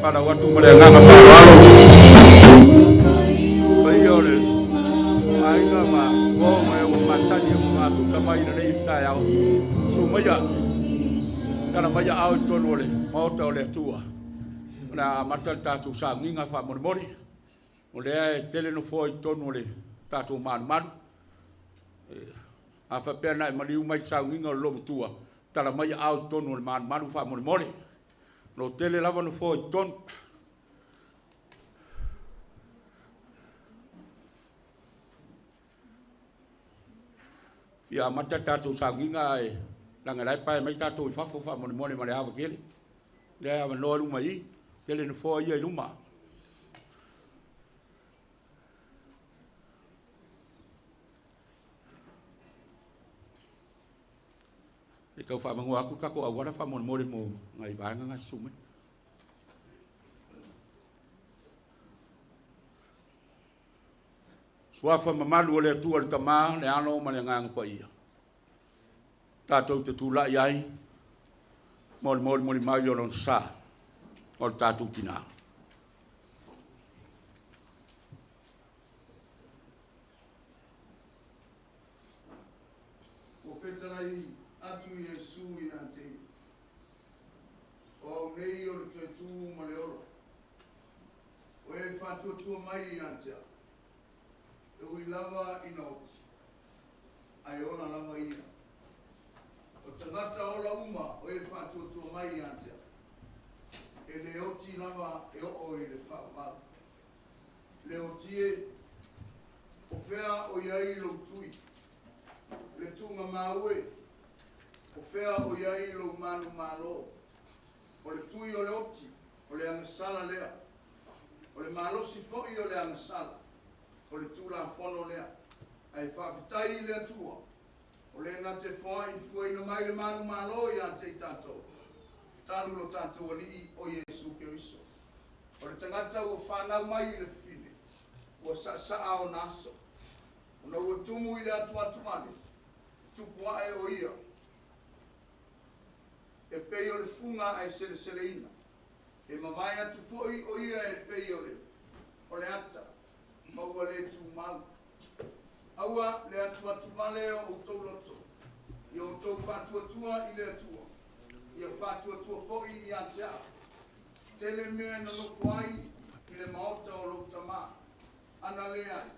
Valaau atu ma le agaga faaaloalo. Paia o le aiga ma uo ma e ua masani ma mafuta mai i lenei taeao. Susu maia, tala mai aao i totonu o le Maota o le Atua. O le a amata le tatou sauniga faamolemole. O lea e tele nofoa i totonu o le tatou malumalu. A faapea na e maliu mai le sauniga o le Lomatua, tala mai aao i totonu o le malumalu faamolemole. O lo o tele lava nofoa i totonu. Fia amata le tatou sauniga ae leaga la e pae mai tatou i fafo faamolemole ma le ava tele. Lea e avanoa luma i i, tele nofoa ia i luma. E tau faavanoa atu le tatou auala faamolemole mo nai vaega na susu mai. Suafa mamalu o le Atua le Tama, le Alo ma le Agaga Paia. Tatou te tulai ai mo le molimoli mai o lona sa o le tatou tina. Ua fetalai atu Iesu ia te ia, O au nei o le toe tu ma le ola. O e faatuatua mai ia te au, e ui lava ina oti, ae ola lava ia. O tagata ola uma o e faatuatua mai ia te au, e le oti lava e oo i le faavavau. Le oti e, o fea o i ai lou tui? Le tuugamau e, o fea o i ai lou manumalo? O le tui o le oti, o le agasala lea. O le malosi foi o le agasala, o le Tulafono lea. Ae faafetai i le Atua, o le na te foai fuaina mai le manumalo ia te i tatou, talu lo tatou Alii o Iesu Keriso. O le tagata ua fanau mai i le fafine, ua saasaa ona aso, ona ua tumu i le atuatuvale, tupu ae o ia, e pei o le fuga ae seleseleina. E mavae atu foi o ia e pei o le ata, ma ua le tumau. Aua le atuatuvale o outou loto, ia outou faatuatua i le Atua, ia faatuatua foi ia te au. Tele mea e nonofo ai i le maota o lou tama, ana leai,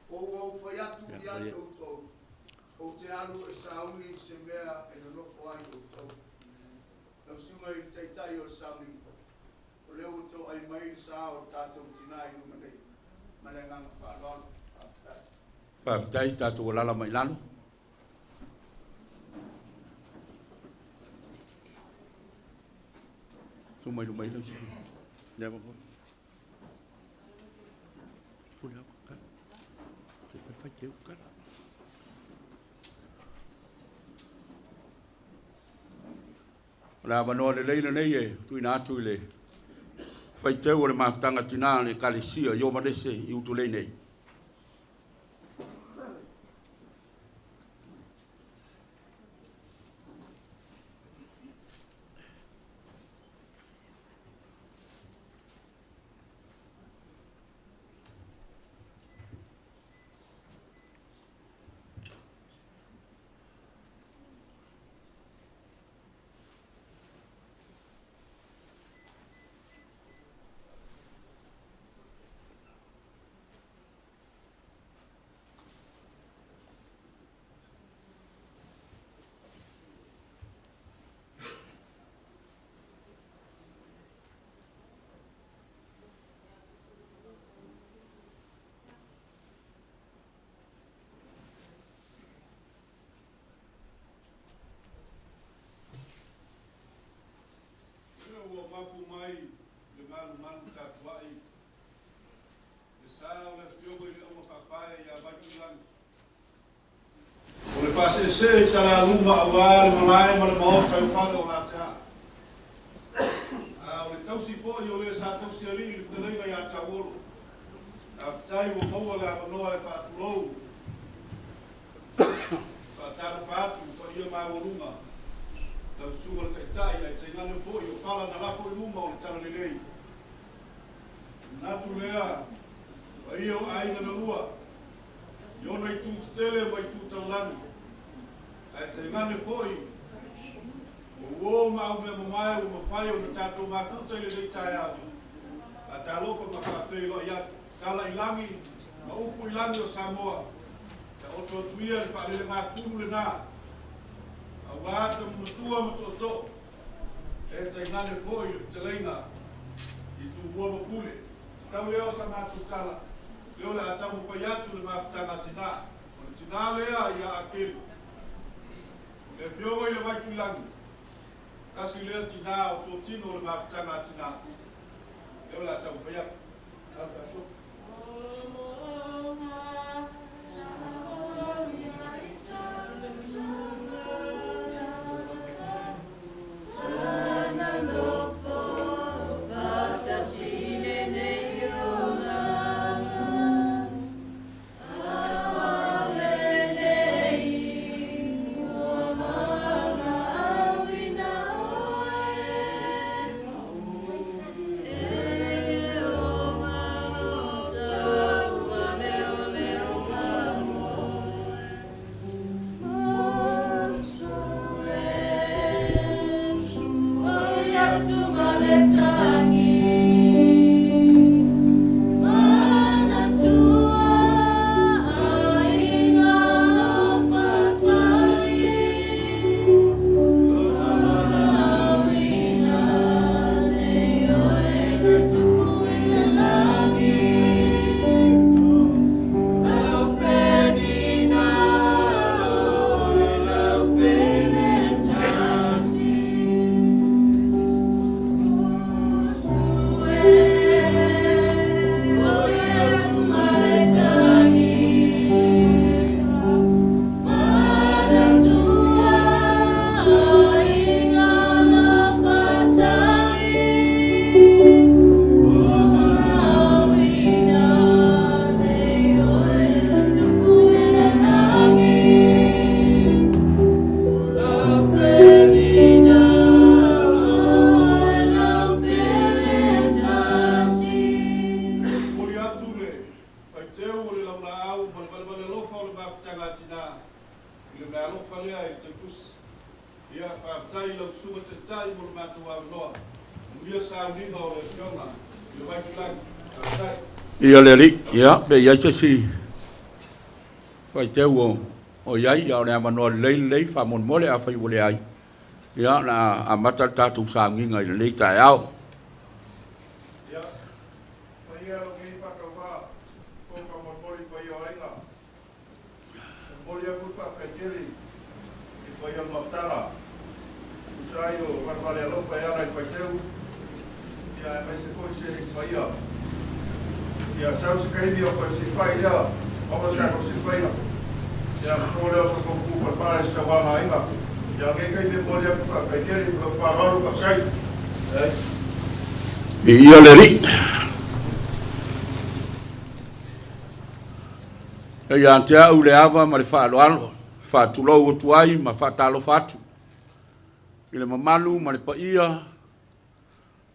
o ua ou fai atu ia te outou, ou te alu e sauni se mea e nonofo ai outou. Lau susuga i le Taitai o le sauniga, o lea ua toai mai le sa o le tatou tina i luma nei, ma le agaga faaaloalo. Faafetai. Faafetai, tatou alala mai lalo. Susu mai luma i lau susu. Lea va. Pule au kala. Te fai fai te kala. O le avanoa lelei lenei e tuuina atu i le faiteu o le mafutaga tina le Ekalesia i Ovalese i Utulei nei. Ua mapu mai le malumalu tapuai, le sa o le afioga i le aumafaapae ia Vaitulagi. O le faasese i talaluma aua le malae ma le maota i fale o Latea. A o le tausi foi o le sa tausi alii le fetalaiga ia Tauolo. Faafetai ua maua le avanoa e faatulou. Faatalofa atu i paia maualuga. Lau Susuga i le Taitai, ae tainane foi o fala na lafo i luma o le Talalelei. Manatu lea, paia o aiga na lua, i ona itu tetele ma itu taulagi, ae tainane foi o uo ma au mea mamae ua mafai ona tatou mafuta i lenei taeao. Faatalofa ma faafeiloai atu, tala i lagi ma upu i lagi o Samoa, taoto atu ia le faalelegafulu lena, aua tama matua ma tootoo, e tainane foi le fetalaiga i Tumua ma Pule. Tau lea o sa matou tala, lea o le a taumafai atu le mafutaga a tinā, o le tinā lea ia Akelu. Le Afioga i le Vaituilagi, tasi lea tinā o totino o le mafutaga a tinā, lea o le a taumafai atu. Tau tatou. Momoli atu le faiteu o le laulaau ma le valevale alofa o le mafutaga a tinā i le meaalofa lea i le tautusi. Ia, faafetai i lau Susuga Taitai mo le matou avanoa. Manuia sauniga o le Afioga i le Vaitulagi. Faafetai. Ia le alii, ia, pe i ai se isi faiteu o i ai, a o le avanoa lelei lenei faamolemole, afai ua leai, ia, o le a amata le tatou sauniga i lenei taeao. Ia, paia lou nei faatauvaa, fofoga molimoli paia o aiga. E momoli atu le faafetai tele i paia o le mafutaga, tusa ai o valevale alofa e ala i faiteu, ia aemaise foi seleni paia. Ia sau se taimi o toe fesilifa'i lea, maua se tatou fesilifaiga. Ia ma fua lea o sa tou tu palapala i se sauaga aiga. Ia lenei taimi e momoli atu le faafetai tele ma lou faaaloalo faafetai. Ai. Viia le Alii. E ia te au le ava ma le faaaloalo, faatulou atu ai ma faatalofa atu i le mamalu ma le paia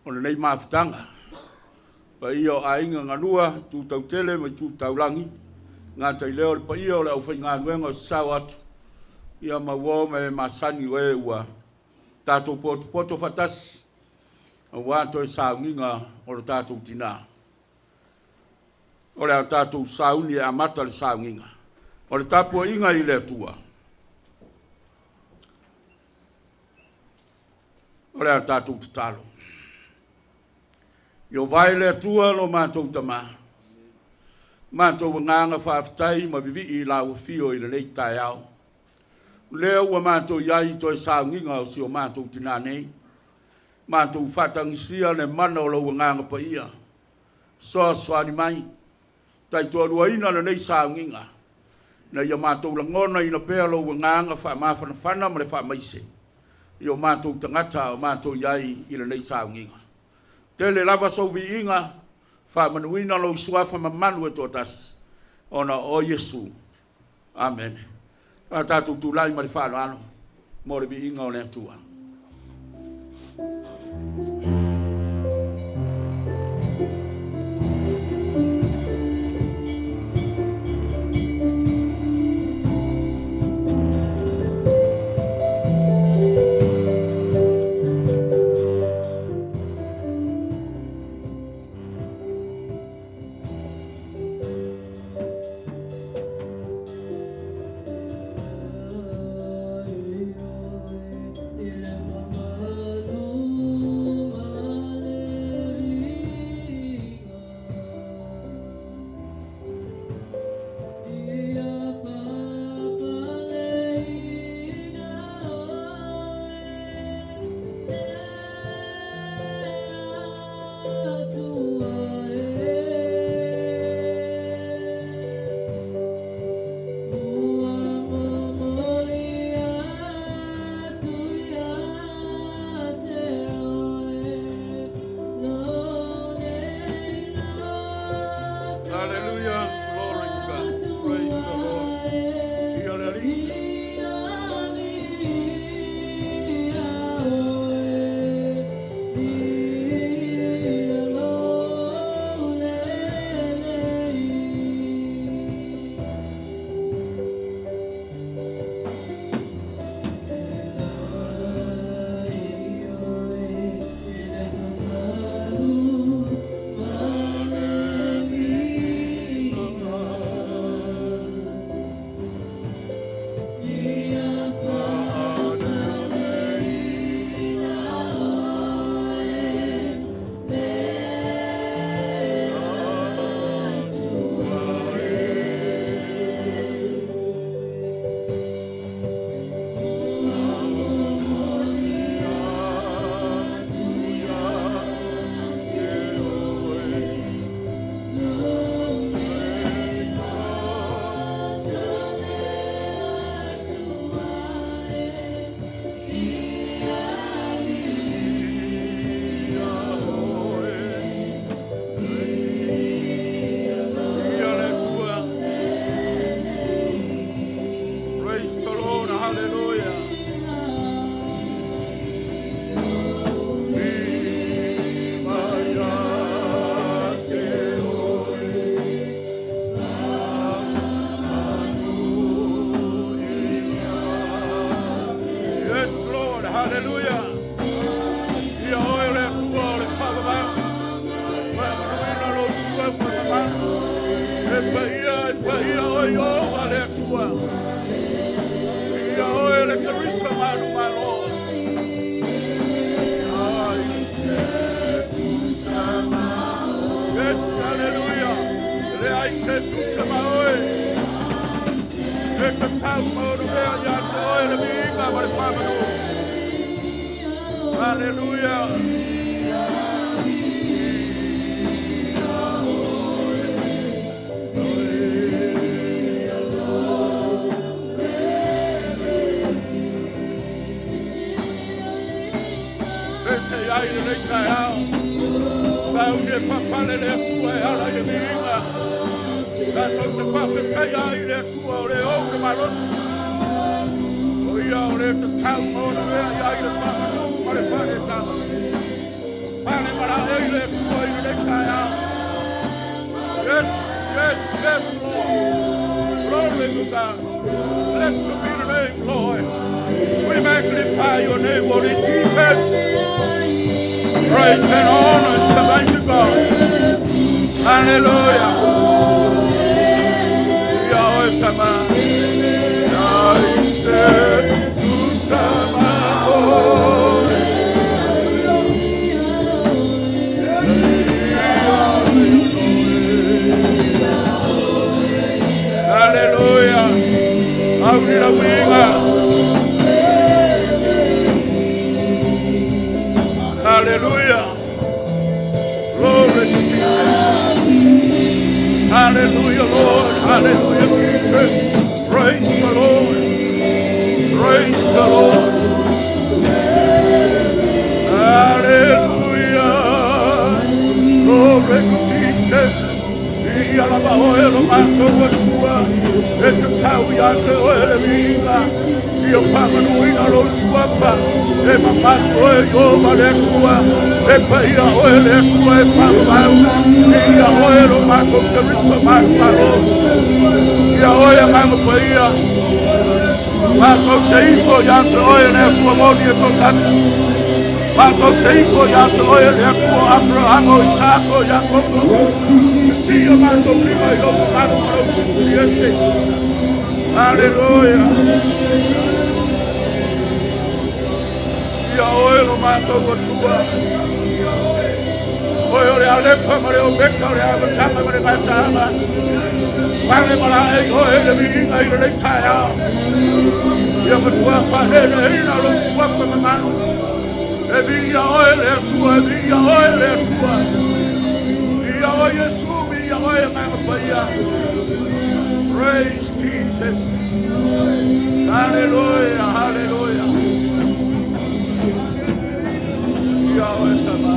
o lenei mafutaga. Paia o aiga galua, itu tautele ma itu taulagi, gata i lea o le paia o le aufaigaluega o sasao atu, ia ma uo ma e masani o e ua tatou potopoto faatasi, aua toe sauniga o le tatou tinā. O le a tatou sauni e amata le sauniga. O le tapuaiga i le Atua. O le a tatou tatalo. Ieova e le Atua lo matou Tamā, matou agaga faafetai ma vivii i lau afio i lenei taeao. Lea ua matou i ai i toe sauniga o si o matou tinā nei, matou faatagisia le mana o lou agaga paia, soasoani mai, taitoaluaina lenei sauniga, ina ia matou lagonaina pea lou agaga faamafanafana ma le faamaise i o matou tagata o matou i ai i lenei sauniga. Tele lava sou viiga, faamanuina lou suafa mamalu e toatasi, ona o Iesu. Amene. A tatou tulai ma le faaaloalo mo le viiga o le Atua. se tusa ma oe. E tatau ma ona mea ia te oe le viiga ma le faamanu. Hallelujah. Pese ai le nei taeao. Sauni e faapale le Atua e ala i le viiga. Tatou te faafetai ai i le Atua o le ou le malosi. O ia o le tatau ma ona mea ia i le faamanu ma le faaletaga. Pale malae i le Atua i lenei taeao. Yes, yes, yes, Lord. Glory to God. Blessed be the name, Lord. We magnify your name, Holy Jesus. Praise and honor to mighty God. Hallelujah. Ia oe tama. Ia se tusa ma oe. Hallelujah. Auni la viiga. Hallelujah. Glory to Jesus. Hallelujah, Lord. Hallelujah, Jesus. Praise the Lord. Praise the Lord. Hallelujah. Glory to Jesus. Ia lava oe lo matou Atua. E tatau ia te oe le viiga. Ia faamanuina lou suafa. E mamalu oe Ieova le Atua. E paia oe le Atua e faavavau. Ia oe lo matou keriso manumalo. Ia oe Agaga Paia. Matou te ifo ia te oe le Atua moni e toatasi. Matou te ifo ia te oe le Atua o Aperahama, o Isako, o Iakopo. Sii o matou lima i lou mamalu ma lou silisili ese. Haleluia. Ia oe lo matou Atua. Oe o le Alefa ma le Omeka, o le Amataga ma le Gataaga. Pale malae i oe le viiga i lenei taeao. Ia matua faaleleina lou suafa mamalu. E viia oe le Atua, e viia oe le Atua. Viia oe Iesu, viia oe Agaga Paia. Praise Jesus. Hallelujah, hallelujah. Ia oe tama.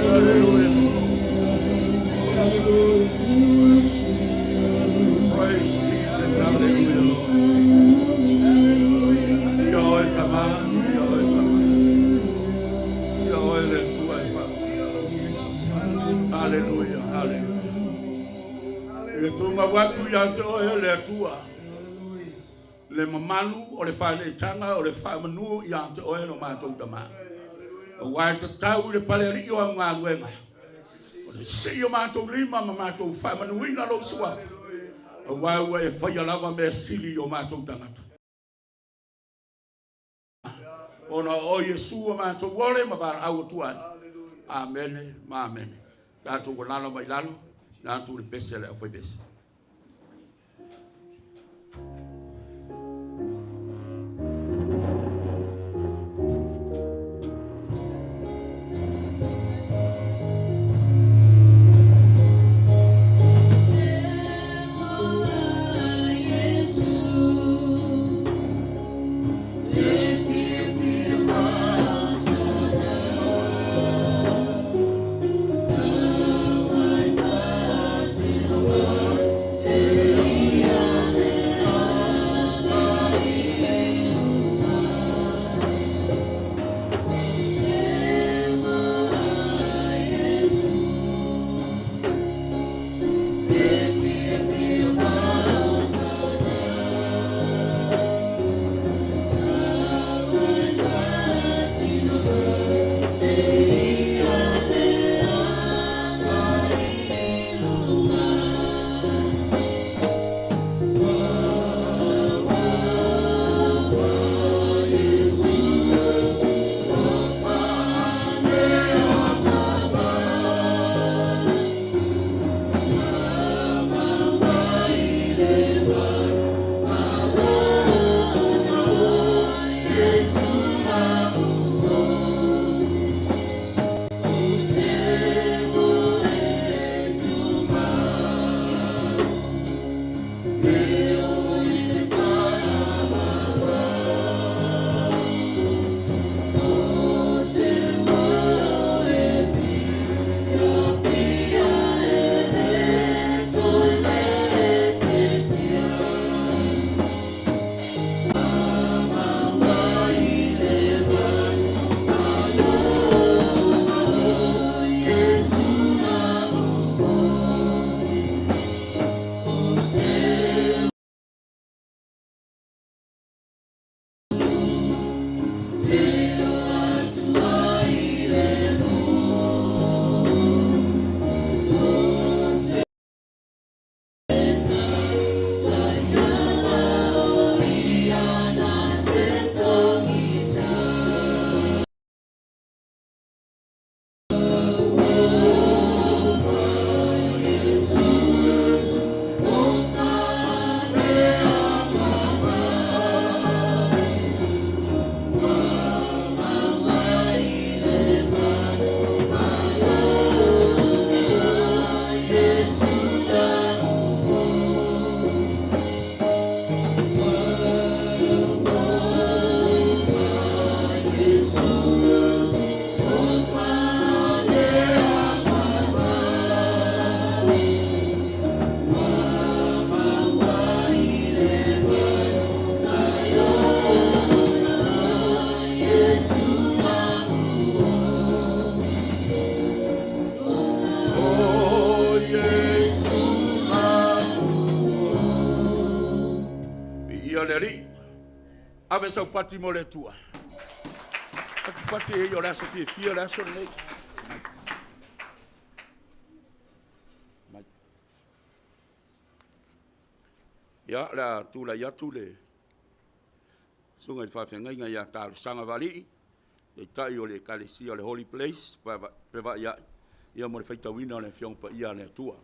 Hallelujah. Praise Jesus. Hallelujah, Lord. Ia oe tama, ia oe tama. Ia oe le Atua e fa. Hallelujah, hallelujah. Ia tumau atu ia te oe le Atua. Le mamalu o le faaleitaga o le faamanu ia te oe lo matou tama. Aua e tatau i le palealii o au galuega. O le sii o matou lima ma matou faamanuina lou suafa. Aua ua e faia lava mea sili i o matou tagata. Ona o Iesu o matou ole ma valaau atu ai. Amene ma amene. Tatou alala mai lalo, na atu le pese a le aufaipese. Ave sau pati mo le Atua. Pati pati e o le aso fiafia le aso lenei. Mai. Ia, le a tulai atu le susuga i le faafeagaiga ia Talosaga Valii, taitai o le Ekalesia o le Holy Place, Fevaai, ia mo le faitauina o le Afioga Paia a le Atua.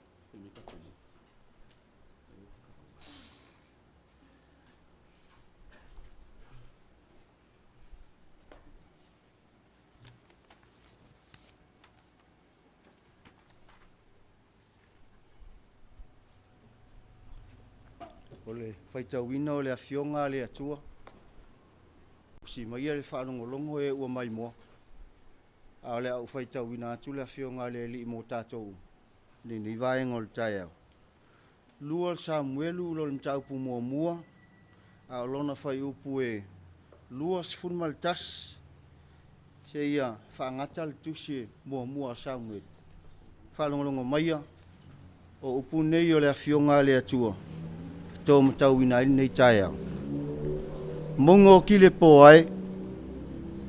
O le faitauina o le Afioga a le Atua, usi maia le faalogologo e ua maimoa, a o le a ou faitauina atu le Afioga a le Alii mo tatou i lenei vaega o le taeao. 2 Samuelu lo le mataupu muamua, a o lona fuaiupu e 21 seia faagata le tusi muamua a Samuelu. Faalogologo maia, o upu nei o le Afioga a le Atua, e tō matauina ai lenei taeao. Mauga o Kilepo ae,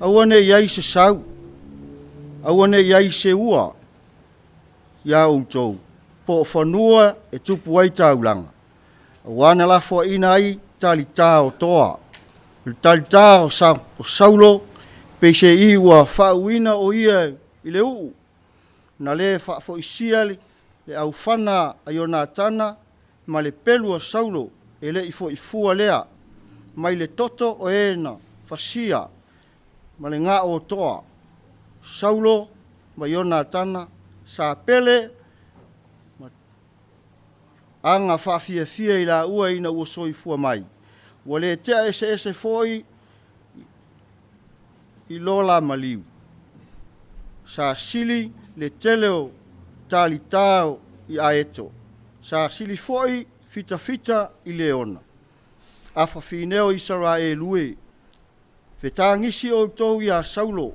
aua ne i ai se sau, aua ne i ai se ua iā outou, po o fanua e tupu ai taulaga, aua na lafoaina ai talitā o toa. O le talitā o Saulo, peiseai ua faauuina o ia i le uu, na le faafoisia le aufana a Ionatana ma le pelu a Saulo, e le i foi fua lea, mai le toto o e na fasia ma le gaotoa. Saulo ma Ionatana sa pele ma aga faafiafia i laua ina ua soifua mai, ua le tea eseese foi i lo la maliu. Sa sili le tele o talitā i Aeto, sa sili foi fitafita i Leona. Afafine o Isaraelu e, fetagisi outou ia Saulo,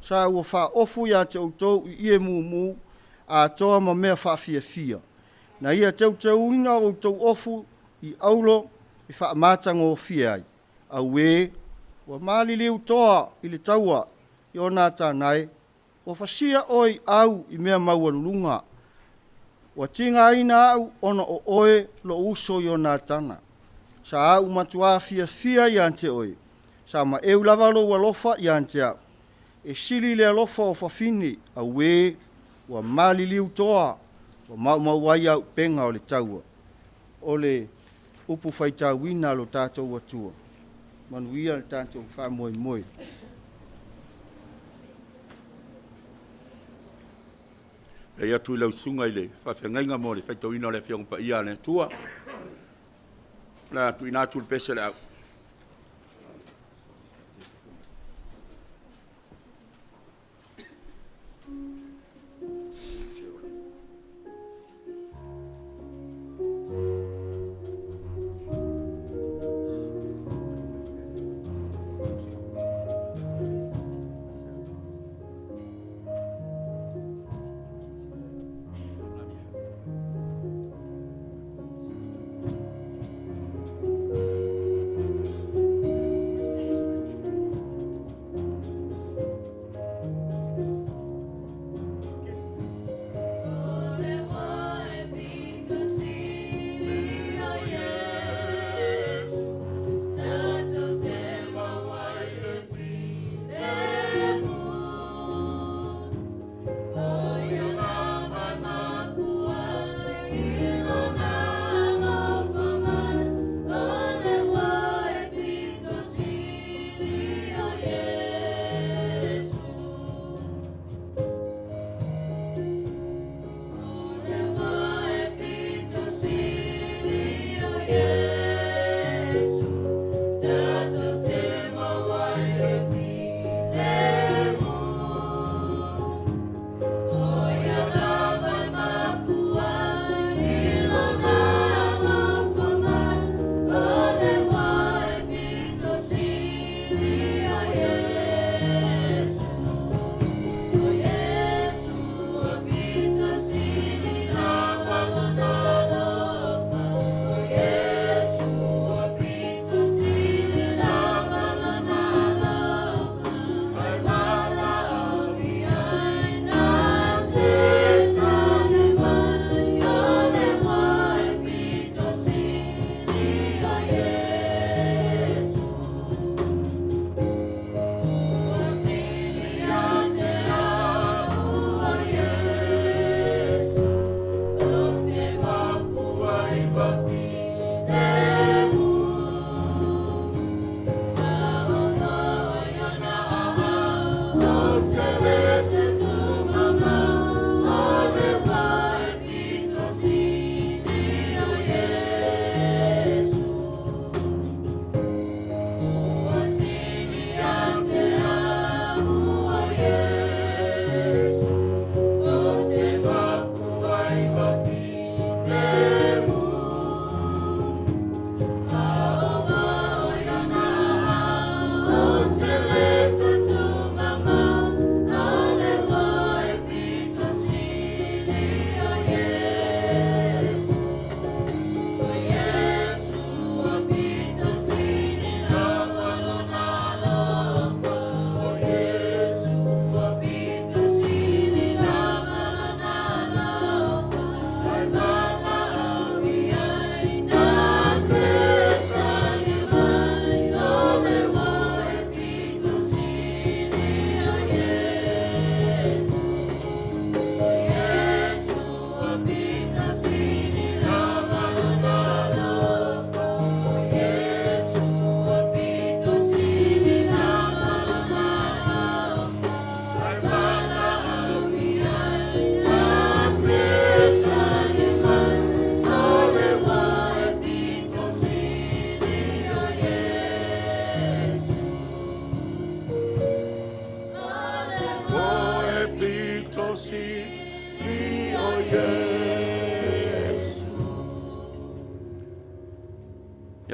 sa ua faaofu ia te outou i ie mumu atoa ma mea faafiafia. Na ia teuteuina outou ofu i aulo e faamatagofie ai. Auē, ua maliliu toa i le taua, Ionatana e, ua fasia oe i au i mea maualuluga. Ua tigaina au ona o oe, lou uso Ionatana. Sa au matuā fiafia ia te oe, sa maeu lava lou alofa ia te au. E sili le alofa o fafine, auē, ua maliliu toa, ua maumau ai auupega o le taua. O le upu faitauina a lo tatou Atua, manuia le tatou faamoemoe. E atu i lau susuga i le faafeagaiga mo le faitauina o le Afioga Paia a le Atua. O le a tuuina atu le pese o le au.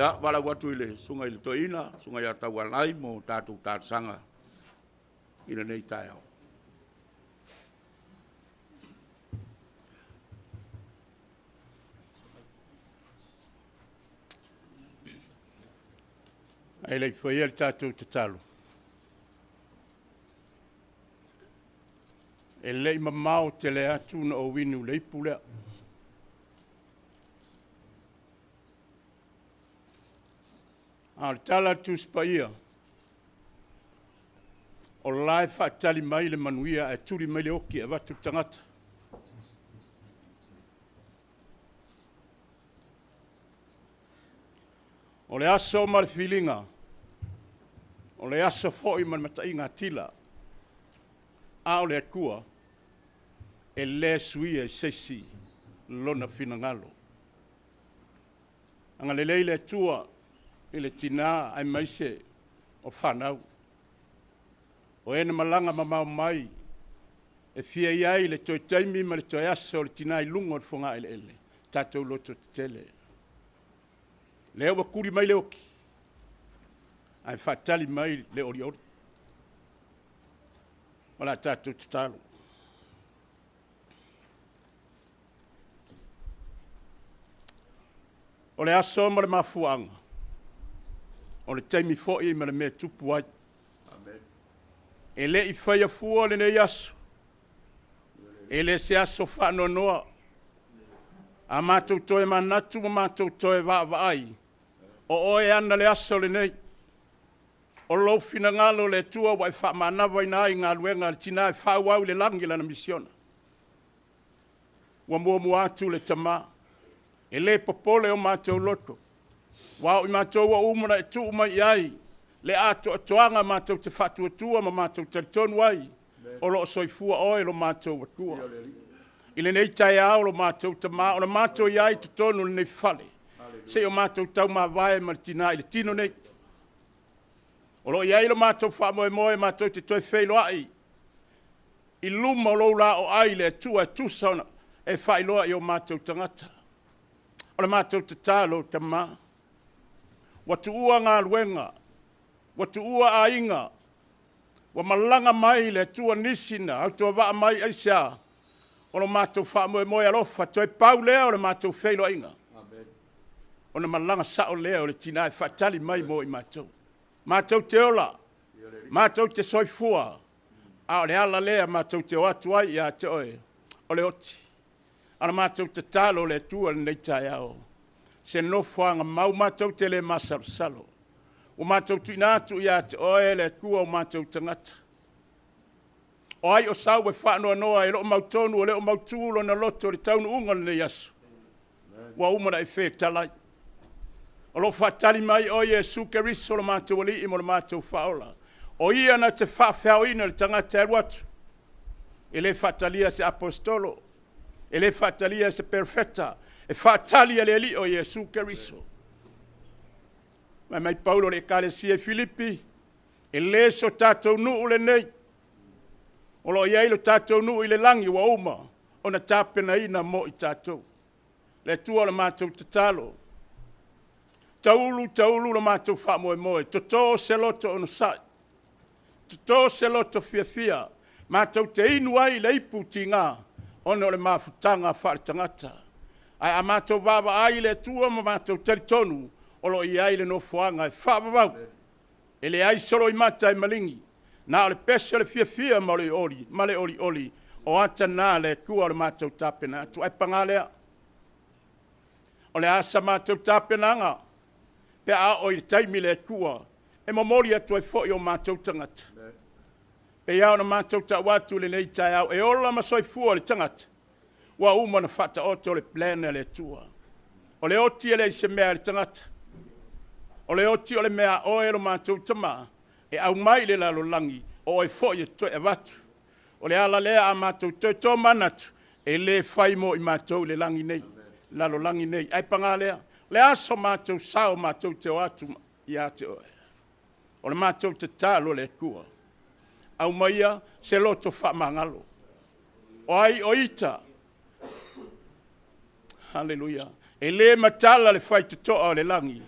Ia, valaau atu i le susuga i le toeaina, susuga ia Taualai mo tatou talosaga i lenei taeao. Ae le i faia le tatou tatalo, e le i mamao tele atu na ou inu i le ipu lea. A o le tala a le Tusi Paia, o la e faatali mai le manuia ae tuli mai le oti e avatu i le tagata. O le aso ma le filiga, o le aso foi ma le mataigatila, a o le Atua, e le suia e se isi lona finagalo. Agalelei le Atua i le tina aemaise o fanau. O e na malaga mamao mai e fia i ai i le toe taimi ma le toe aso o le tina i luga o le fogaeleele, tatou lototetele. Lea ua tuli mai le oti, ae faatali mai le olioli. O le a tatou tatalo. O le aso ma le mafuaaga, o le taimi foi ma le mea e tupu ai. E le i faia fua lenei aso, e le se aso faanoanoa. A matou toe manatu ma matou toe vaavaai, o oe e ana le aso lenei. O lou finagalo le Atua ua e faamanavaina ai galuega a le tina e faaauau i le lagi lana misiona. Ua muamua atu le Tama, e le popole o matou loto, aua o i matou ua uma ona e tuu mai i ai le atoatoaga matou te faatuatua ma matou talitonu ai, o lo o soifua oe lo matou Atua. I lenei taeao lo matou Tama, o le matou i ai i totonu o lenei fale, se i o matou taumavae ma le tina i le tino nei. O lo o i ai lo matou faamoemoe matou te toe feiloai i luma o lou laoai le Atua e tusa ona e faailoa i o matou tagata. O le matou tatalo, Tama, ua tuua galuega, ua tuua aiga, ua malaga mai le Atua nisi na autovaa mai, aisea? O lo matou faamoemoe alofa, toe pau lea o le matou feiloaiga, ona malaga sao lea o le tina e faatali mai mo i matou. Matou te ola, matou te soifua, a o le ala lea matou te o atu ai ia te oe, o le oti. A o le matou tatalo le Atua i lenei taeao, se nofoaga mau matou te le masalosalo. Ua matou tuuina atu ia te oe le Atua o matou tagata. O ai o sau e faanoanoa, e le o mautonu, e le o mautu lona loto i le taunuuga o lenei aso, ua uma ona e fetalai. O lo o faatali mai oe Iesu Keriso lo matou Alii ma lo matou Faaola. O Ia na te faafeaoina le tagata e alu atu. E le faatalia e se aposetolo, e le faatalia e se perofeta, e faatali e le Alii o Iesu Keriso. Fai mai Paulo i le Ekalesia i Filipi, e le so tatou nuu lenei, o lo o i ai lo tatou nuu i le lagi ua uma ona tapenaina mo i tatou. Le Atua o le matou tatalo, taulu taulu lo matou faamoemoe, toto se loto onosai, toto se loto fiafia, matou te inu ai i le ipu tiga ona o le mafutaga faaletagata. Ae a matou vaavaai i le Atua ma matou talitonu o lo o i ai le nofoaga e faavavau, e leai se loimata e maligi, na o le pese o le fiafia ma le olioli, o ata na a le Atua o le matou tapena atu. Ae paga lea, o le a sa matou tapenaga pe a oo i le taimi le Atua e momoli atu ai foi o matou tagata? E pei lava ona matou tau atu i lenei taeao, e ola ma soifua le tagata, ua uma ona faataoto le plan a le Atua. O le oti e leai se mea a le tagata. O le oti o le mea a oe lo matou Tama, e aumai i le lalolagi, o oe foi e toe avatu. O le ala lea a matou toe tomanatu, e le fai mo i matou le lagi nei, lalolagi nei. Ae paga lea, o le a so matou sao matou te o atu ia te oe. O le matou tatalo le Atua, aumaia se loto faamagalo. O ai o ita? Haleluia. E le matala le faitotoa o le lagi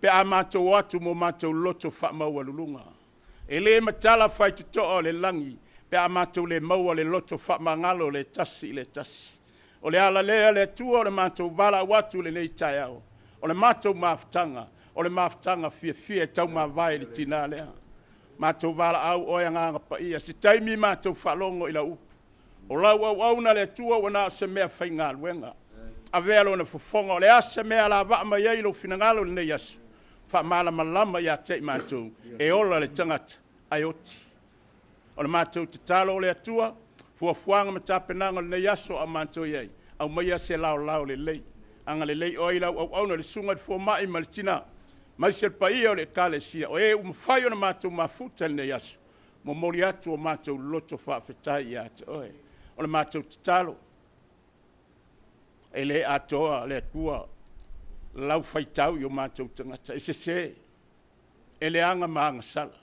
pe a matou o atu mo matou loto faamaualuluga. E le matala faitotoa o le lagi pe a matou le maua le loto faamagalo le tasi i le tasi. O le ala lea le Atua o le matou valaau atu i lenei taeao, o le matou mafutaga, o le mafutaga fiafia e taumavae i le tina lea. Matou valaau oe Agaga Paia, se taimi matou faalogo i lau upu. O lau auauna le Atua ua na o se mea faigaluega. Avea lona fofoga, o le a se mea e alavaa mai ai lou finagalo i lenei aso, faamalamalama ia te i matou, e ola le tagata ae oti. O le matou tatalo o le Atua, fuafuaga ma tapenaga o lenei aso a o matou i ai, aumaia se laolao lelei. Agalelei oe i lau auauna le susuga i le fomai ma le tina, aemaise le paia o le Ekalesia, o e ua mafai ona matou mafuta i lenei aso, momoli atu o matou loto faafetai ia te oe. O le matou tatalo, e le atoa le Atua lau faitau i o matou tagata, e sese, e leaga ma agasala.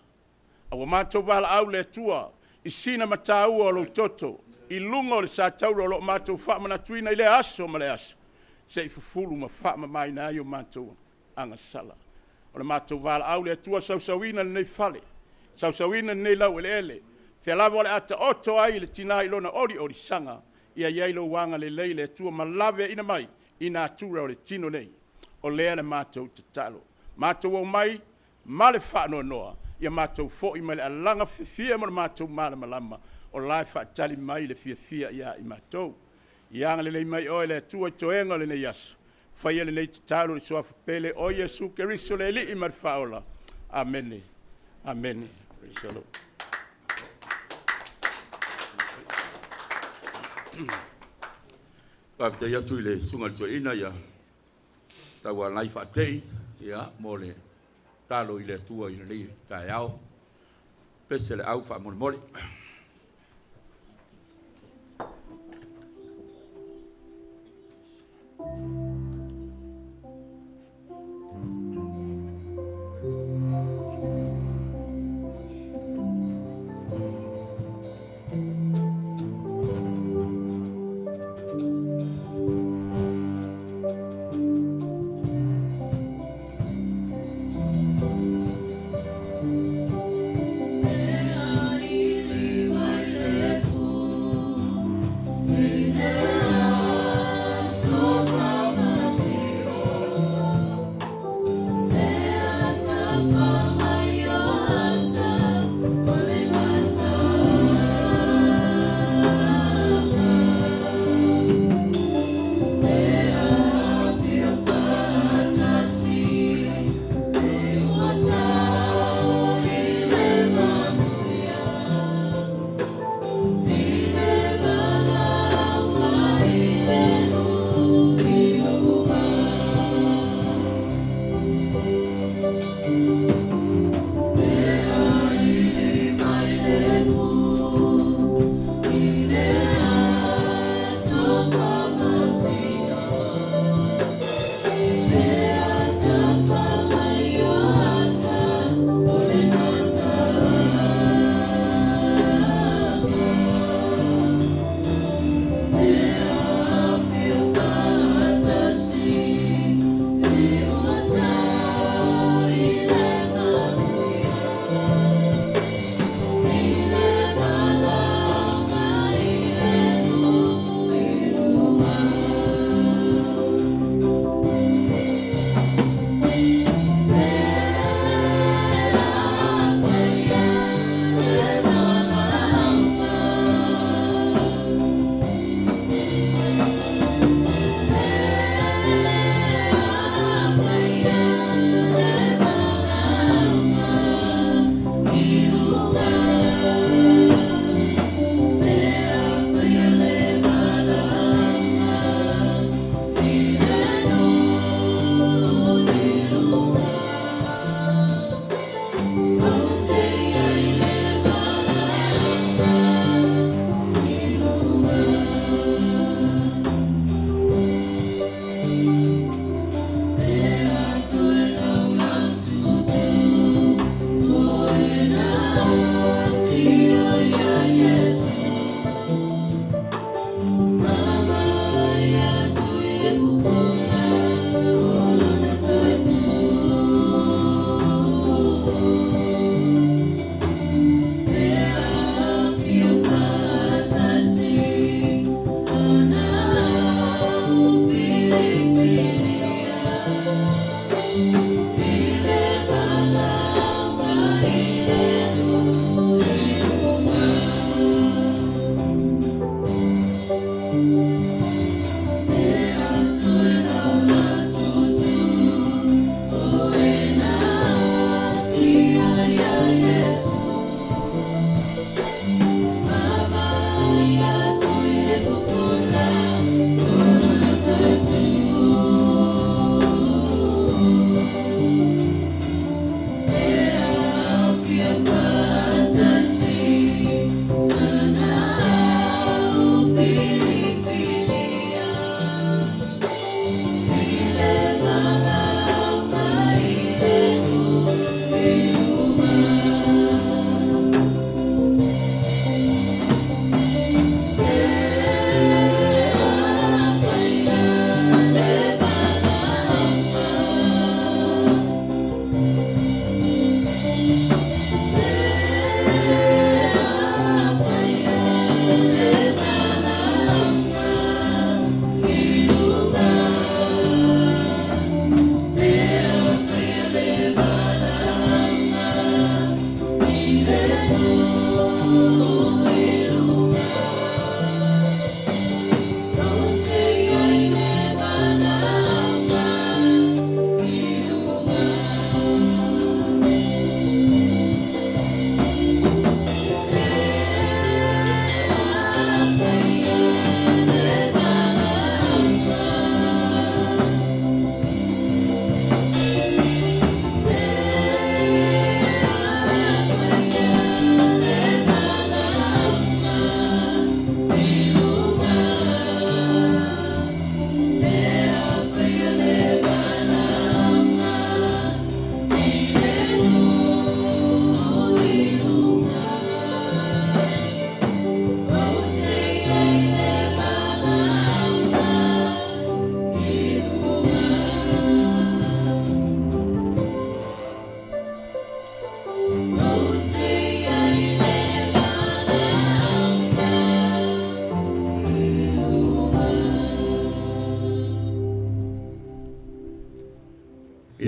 A ua matou valaau le Atua i sina mataua o lou toto i luga o le satauro o lo o matou faamanatuina i lea aso ma lea aso, se i fufulu ma faamamaina ai o matou agasala. O le matou valaau le Atua, sausauina lenei fale, sausauina lenei laueleele, fea lava o le a taoto ai le tina i lona oliolisaga, ia i ai lou agalelei le Atua ma laveaiina mai i natura o le tino nei. O lea le matou tatalo, matou omai ma le faanoanoa, ia matou foi mai le alaga fiafia ma le matou malamalama, o la e faatali mai le fiafia ia i matou. Ia agalelei mai oe le Atua i toega o lenei aso, faia lenei tatalo i le suafa pele o Iesu Keriso le Alii ma le Faaola. Amene, amene. Praise the Lord. Faafetai atu i le susuga i le toeaina ia Taualai Faatei ia mo le talo i le Atua i lenei taeao. Pese le au faamolemole. E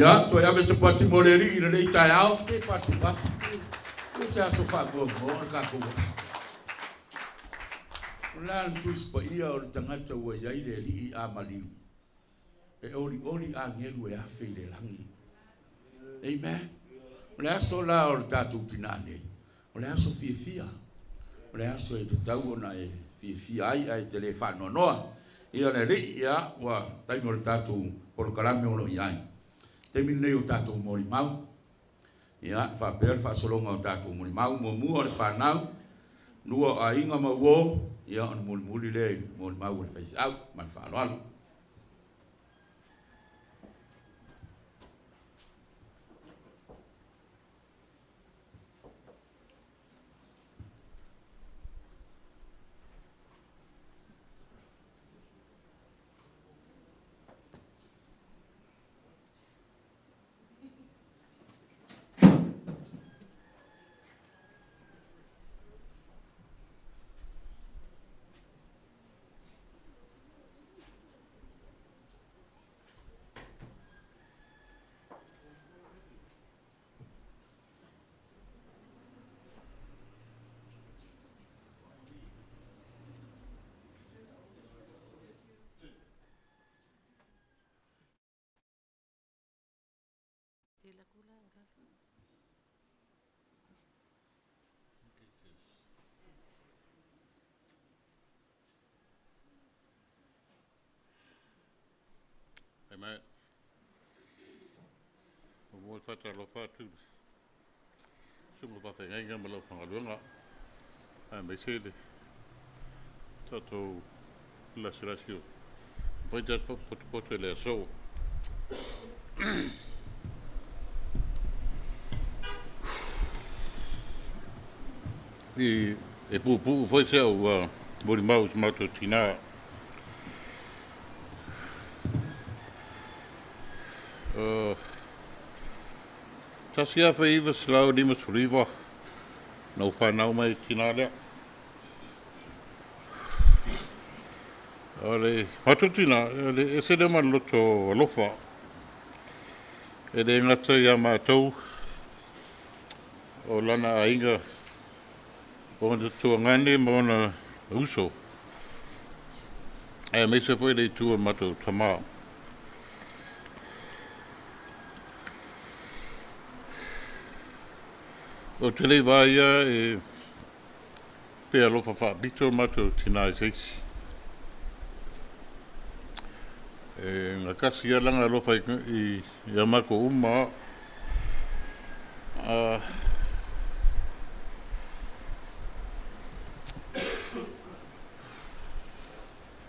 Ia, toe ave se pati mo le alii i lenei taeao, se patipati. O se aso faanoanoa le tatou aso. O le a le Tusi Paia o le tagata ua i ai le Alii a maliu, e olioli agelu e afe i le lagi. Amen. O le aso la o le tatou tinā nei, o le aso fiafia. O le aso e tatau ona e fiafia ai ae te le faanoanoa. Ia le Alii, ia, ua taimi o le tatou polokalame o lo o i ai. Taimi lenei o tatou molimau. Ia, faapea le faasologa o tatou molimau. Muamua o le fanau, lua o aiga ma uo, ia ona mulimuli lea i molimau o le faifeau ma le faaaloalo. Amen. Ua mo le faatalofa atu i le susuga faafeagaiga ma lau fagaluega, aemaise le tatou lasilasi o fai tatou potopoto i le aso. I e puupuu foi se au molimau i se matou tinā. 1959 na ou fanau mai tinā lea. O le matou tinā, le ese lea ma le loto alofa. E le gata ia matou o lana aiga, o ona tuagane ma ona uso, aemaise foi le itu o matou tamā. O te le vaia e pe alofa faapito matou tinā i se isi. E gatasi ia lana alofa i ia matou uma.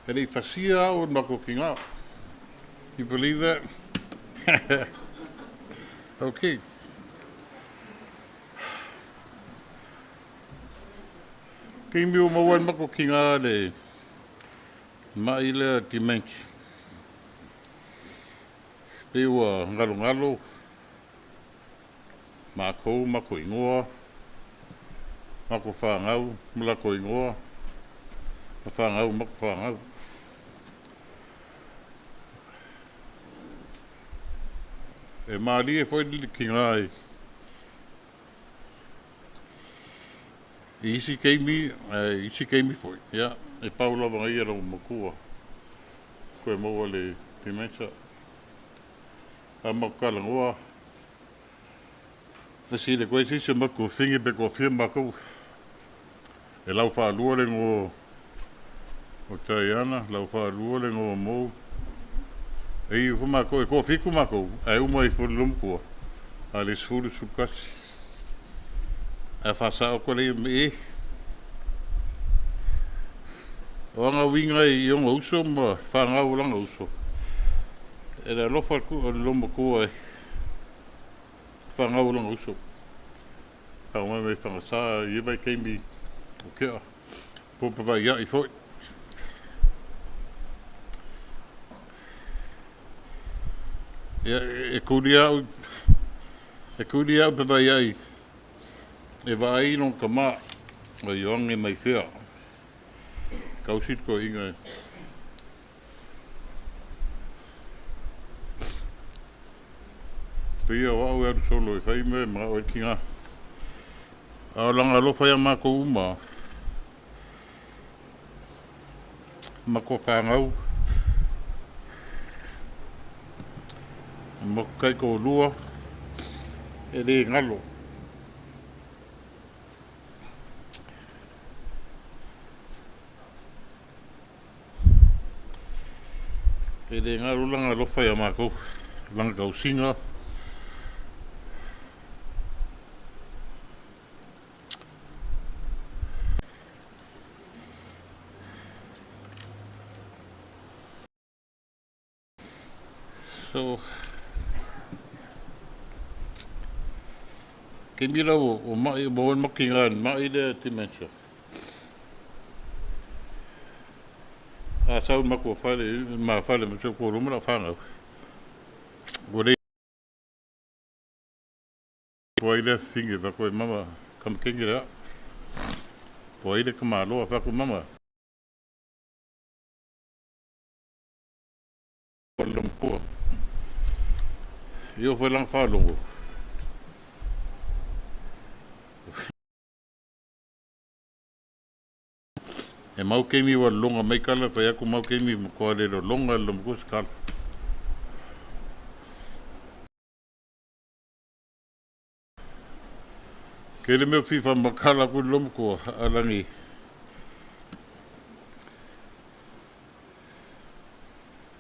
E le i fasia au e matou tinā. You believe that? Okay. Taimi o maua ai matou tinā le mai lea dementia. Pe ua ngalongalo makou mako ingoa, mako whangau, ma lako ingoa, ma whangau, mako whangau. E malie e foi li ki ngā i isi keimi, isi keimi foi. Ia, e pau lava ngai ia lau makua. Koe maua le dementia. A mako kalangoa. Fasile koe sisi mako fingi pe ko fia mako. E lau whaalua le ngo o Taiana, lau whaalua le ngo mou. E i fu mako, e ko fiku mako, e uma i fuli lumkua. A le sfulu sukasi. A whasa o ko le me e. O anga winga i onga uso ma whangau langa uso. E le alofa ku o le loma kua e whangau langa uso. Whangau me whangasa i vai keimi o kea. Pōpa vai ia i foi. Ia, e kuri au, e kuri au pe vai ai. E vai no ka ma, o ioange mai whia. Kausit ko inga. Pei o au e alu solo e fai mea e manao ai le tiga. A o lana alofa ia matou uma, matou fanau, ma matou taitoalua, e le galo. E le galo lana alofa ia matou, lana tausiga. So, taimi la ua mai, ua makiga i le mai lea dementia. A sau matua fale, ma fale ma se ko luma la whanau. Ua le po ai le finge fa koe mama kamakengi lea. Po ai le kamaloa fa ko mama. Lomakua. Io foi lang whalongo. E mau keimi ua longa mai kala fai aku mau keimi ma koa le longa le lomakua se kala. Ke le mea fifa makala ku lomakua alangi.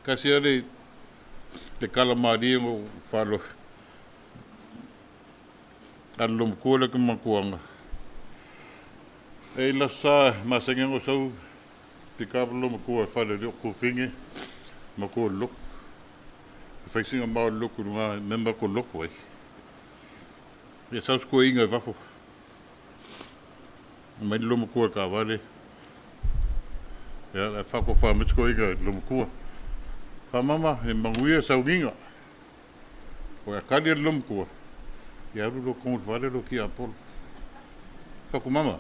Kasi ale le kala marie mo falo. Al lomakua le kumakuanga. E la sa masenga ngo sau pikapa lomakua fale le ku finge ma ko lok. Facinga mau loku lunga memba ko loku ai. E sau sko inga vafo. Mai lomakua ka vale. Ia la fa ko fa me sko inga lomakua. Fa mama e manguia sau nginga. O ya kali lomakua. Ia alu lo kongo vale lo ki apolo. Fa ku mama.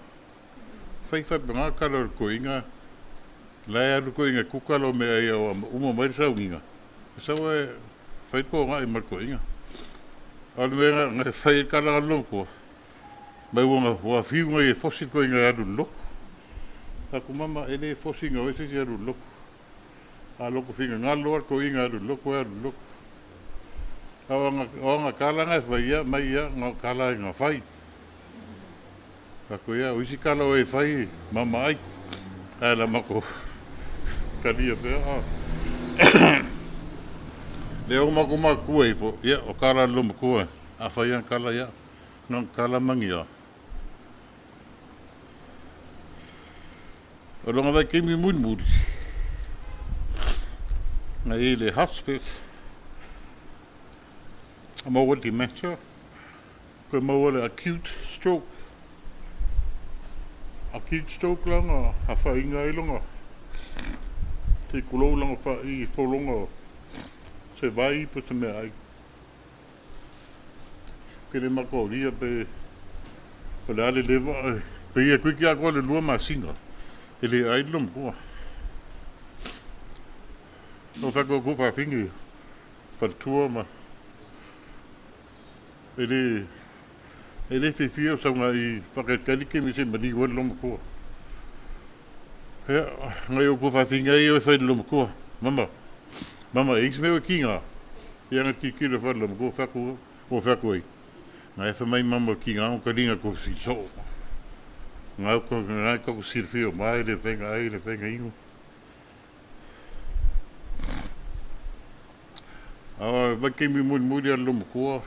Fai fa nga kala ko inga. La alu ko inga kuka lo me ai o uma mai sau nginga. Sau e fai ko nga i mar ko inga. Alu me nga fai kala lomakua. Mai ua ua fiu ngai e fosi ko inga alu loko. Aku mama e le fosi nga oe se alu loko. A loko finga ngalo a ko inga alu loko alu loko. O nga kala nga fai ia mai ia nga kala nga fai. Ako ia o isi kala o e fai mama ai. Ala mako kalia pe a. Le o mako makua i po. Ia o kala lo makua. A fai an kala ia. Nga kala mangia. O longa vai kimi muli muli. Nga i le hospice. A maua dementia. Koe maua le acute stroke. Acute stroke langa a whainga i longa. Te kulou langa wha i wholonga se vai po te mea ai. Ke le mako ria pe o le ale lewa pe ia kui ki a koa le lua masinga. E le ai lo mkua. No whako ku whawhingi whanatua ma e le whiwhia o saunga i whakakalike me se mani ua lo mkua. Hea, ngai o ku whawhingi ai o whai lo mkua. Mama, mama, e isi mea ki ngā. Ia ngā ki kira whai lo mkua whaku, o whaku ai. Ngai e whamai mama ki ngā o karinga ko si so. Ngai ko ngai ko sirfio mai le whenga ai le whenga ingo. A vai kimi muli muli a lo mkua.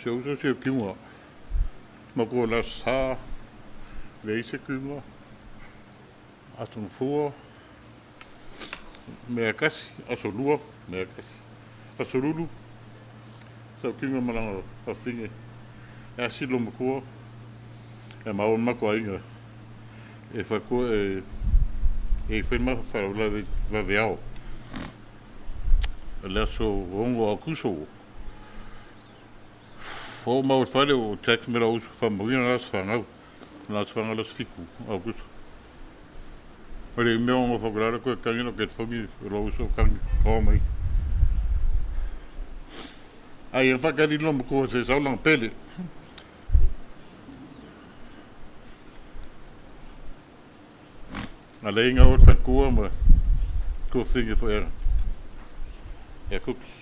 Se uso se kinga. Mako la sa le ise kinga. Atun fua. Mea kasi, aso lua, mea kasi. Aso lulu. Sau kinga malanga whawhinge. E asi lo mkua. E maua mako ainga. E whakua e e whenma wharaula vaveao. Le aso ongo a kuso. Fo mau whare o tax mera usu whamawina las whangau. Las whangau las fiku au kuso. Ore mea ongo whakurara koe kangino ke whangi lo usu kangi kao mai. Ai e whakari no mo se sau pele. A le inga o whakua ma ko fingi fo era. Ia kuki.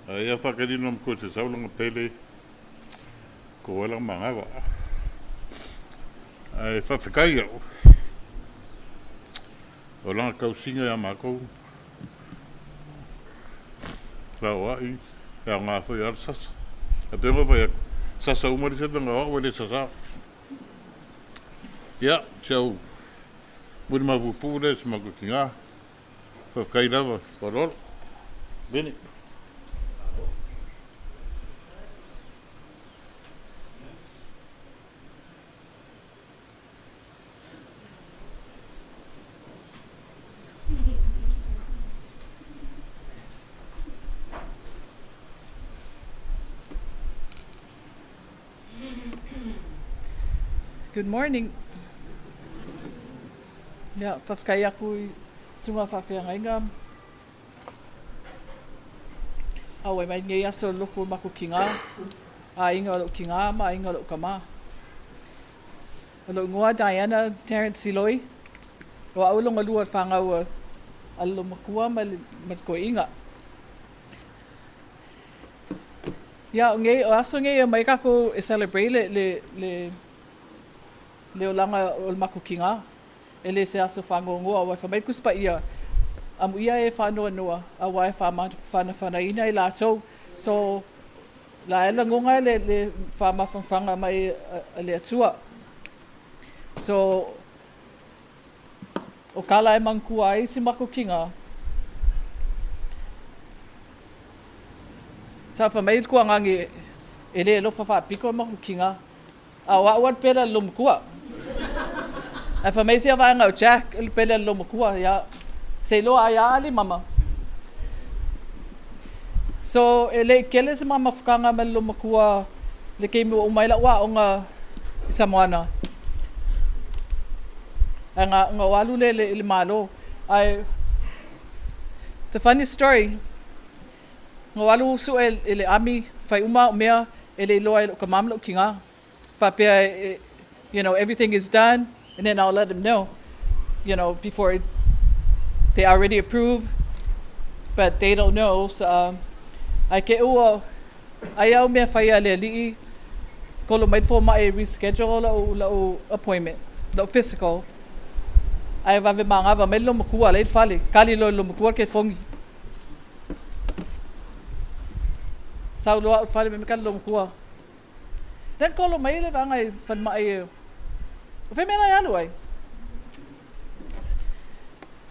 A ia whakari no mo se sau pele ko wela mangawa. Ai whawhekai au. O langa kausinga ia mākou. Lau ai, ia ngā whai ara sasa. A pe ngā whai aku. Sasa umari se tanga wā, wele sasa. Ia, se au, muri ma pupu le, se maku ki ngā. Whawhekai rawa, wharoro. Bene. Good morning. Ia, faafetai aku i susuga faafeagaiga. Auai mai lenei aso i le lotu o matou tiga, aiga o lou tiga ma aiga o lou tama. O lou igoa Diana Terence Siloi, o au lona lua o le fanau a le loomatua ma le toeaina. Ia, o nei, o aso nei e omai tatou e celebrate le, le, le, le olaga o le matou tiga. E le se aso faanoanoa, aua e fai mai le Tusi Paia, amuia e faanoanoa, aua e faamanafanaina i latou. So, la e lagona le, le faamafanafanaga mai a le Atua. So, o ka la e manatua ai si matou tiga, sa fai mai le tuagagi e le alofa faapito le matou tiga. A o au a le pele a le loomatua. Ae fai mai sia vaega o Jack le pele a le loomatua, ia, se iloa ai a ali mama. So, e le i tele se ma mafutaga ma le loomatua le taimi ua uma ai lau aoga i Samoana. Ae na, na ou alu lea i le Malo. Ae, the funny story, na ou alu sue i le army, fai uma au mea, e le iloa e lou tama ma lou tiga. Faapea, everything is done, and then I'll let them know, before they already approve, but they don't know. So, ae te ua, ai au mea fai a le alii, kolo mai le fomai e reschedule lau, lau appointment, lau physical. Ae vave magava mai le loomatua la e i le fale, kali loa e le loomatua le telefoni. Sau loa au i le fale mai ka le loomatua. Then kolo mai le vaega i falemai e, o fea mea la e alu ai?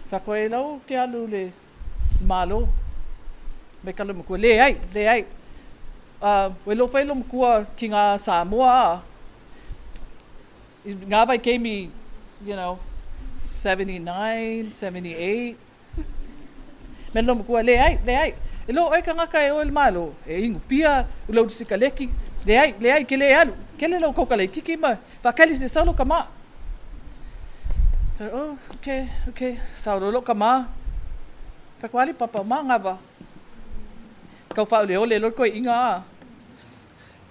Fai atu ai lau ke alu i le Malo. Mai ka loomatua, leai, leai. Ua iloa foi loomatua ki ngā Samoa a. I ngā vaitaimi, 79, 78. Me loomatua, leai, leai. E loa oe tagata e o i le Malo, e inu pia, ula ulu sikaleki, leai, leai, ke le alu. Kele lou kauka laitiiti ma faakali se sau lou tama. So, oh, okay, okay. Sau loa lou tama. Fai atu, ali papa, o magava. Kau faaoleole loa le toeaiina a.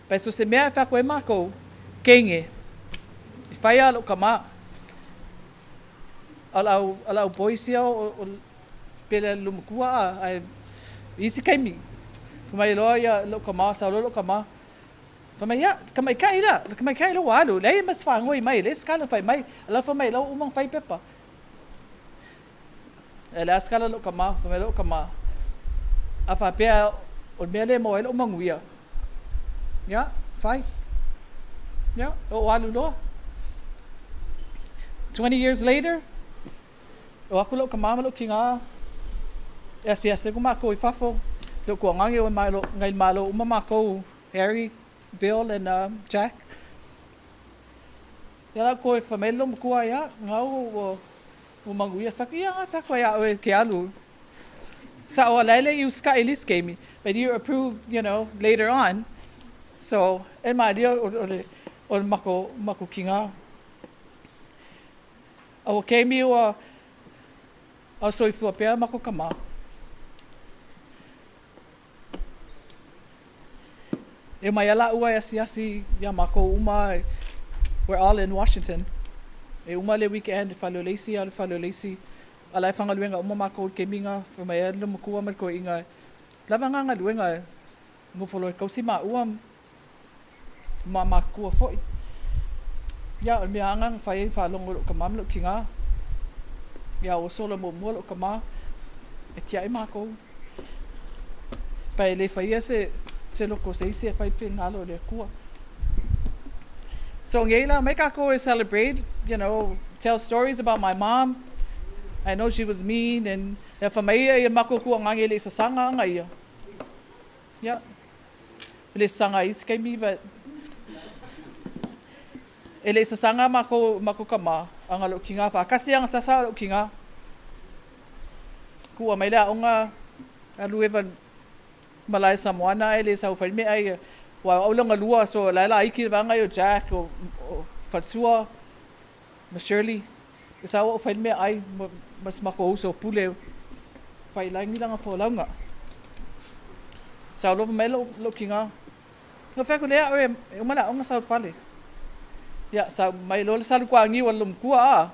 Pai so se mea e fai atu ai makou, kenge. I fai a lou tama. O lau, o lau boys ia o, o pele a le loomatua a, ae i isi taimi, fai mai loa ia lou tama, sau loa lou tama. Fai mai, ia, le tamaitai la, le tamaitai la ua alu, leai ma se faanoi mai, leai se tala na fai mai, a la fai mai, la ua uma ona fai pepa. E le a se tala lou tama, fai mai lou tama, a faapea o le mea lea e maua ai lou manuia, ia, fai. Ia, oo alu loa. 20 years later, o aku lou tama ma lou tiga, e asiasi atu makou i fafo, lou tuagage ua nai le Malo uma makou, Harry, Bill and Jack. Ia la koe fai mai le loomatua, ia, gau ua ua manuia. Fai atu, ia, fai atu ai a oe ke alu. Sao a lae le i usikai i le isi taimi, but you approve, later on. So, e malia o, o le, o le mako, mako tiga. A ua keimi ua au soifua pea mako tama. E mai ala ua e asiasi ia mākou uma, we're all in Washington. E uma le weekend, fale o le isi, alu fale o le isi. A la e fagaluega uma mākou i kemiga, fai mai ai le matua ma le toeaina, lava ngā galuega e nofo loa e tausi maua ma matua foi. Ia, o le mea lava na fai ai faalogo i lou tama ma lou tina. Ia, ua sola muamua lou tama e tiai mākou. Pa e le faia se, se loko o se isi e fai le finagalo o le Atua. So ngei la mai kākou e celebrate, tell stories about my mom. I know she was mean and ia fa mai ia ia makou kuaga e le i sasaga aga ia. Ia. E le sasaga i isi taimi but e le i sasaga makou makou tama aga lou tina faatasi aga sasa lou tina. Kua mai le aoga alu eva malae Samoana ae le sau fai mea ia. Ua au langa lua so la la iki le vaega ia o Jack o, o Fatsua ma Shirley. E sau au fai mea ai ma, ma se makou uso pule fai langi langa folauga. Sau lova mai lou, lou tina. No fai atu lea au e, e uma le aoga sau fale. Ia, sau mai loa le salu kuagiu a le matua a.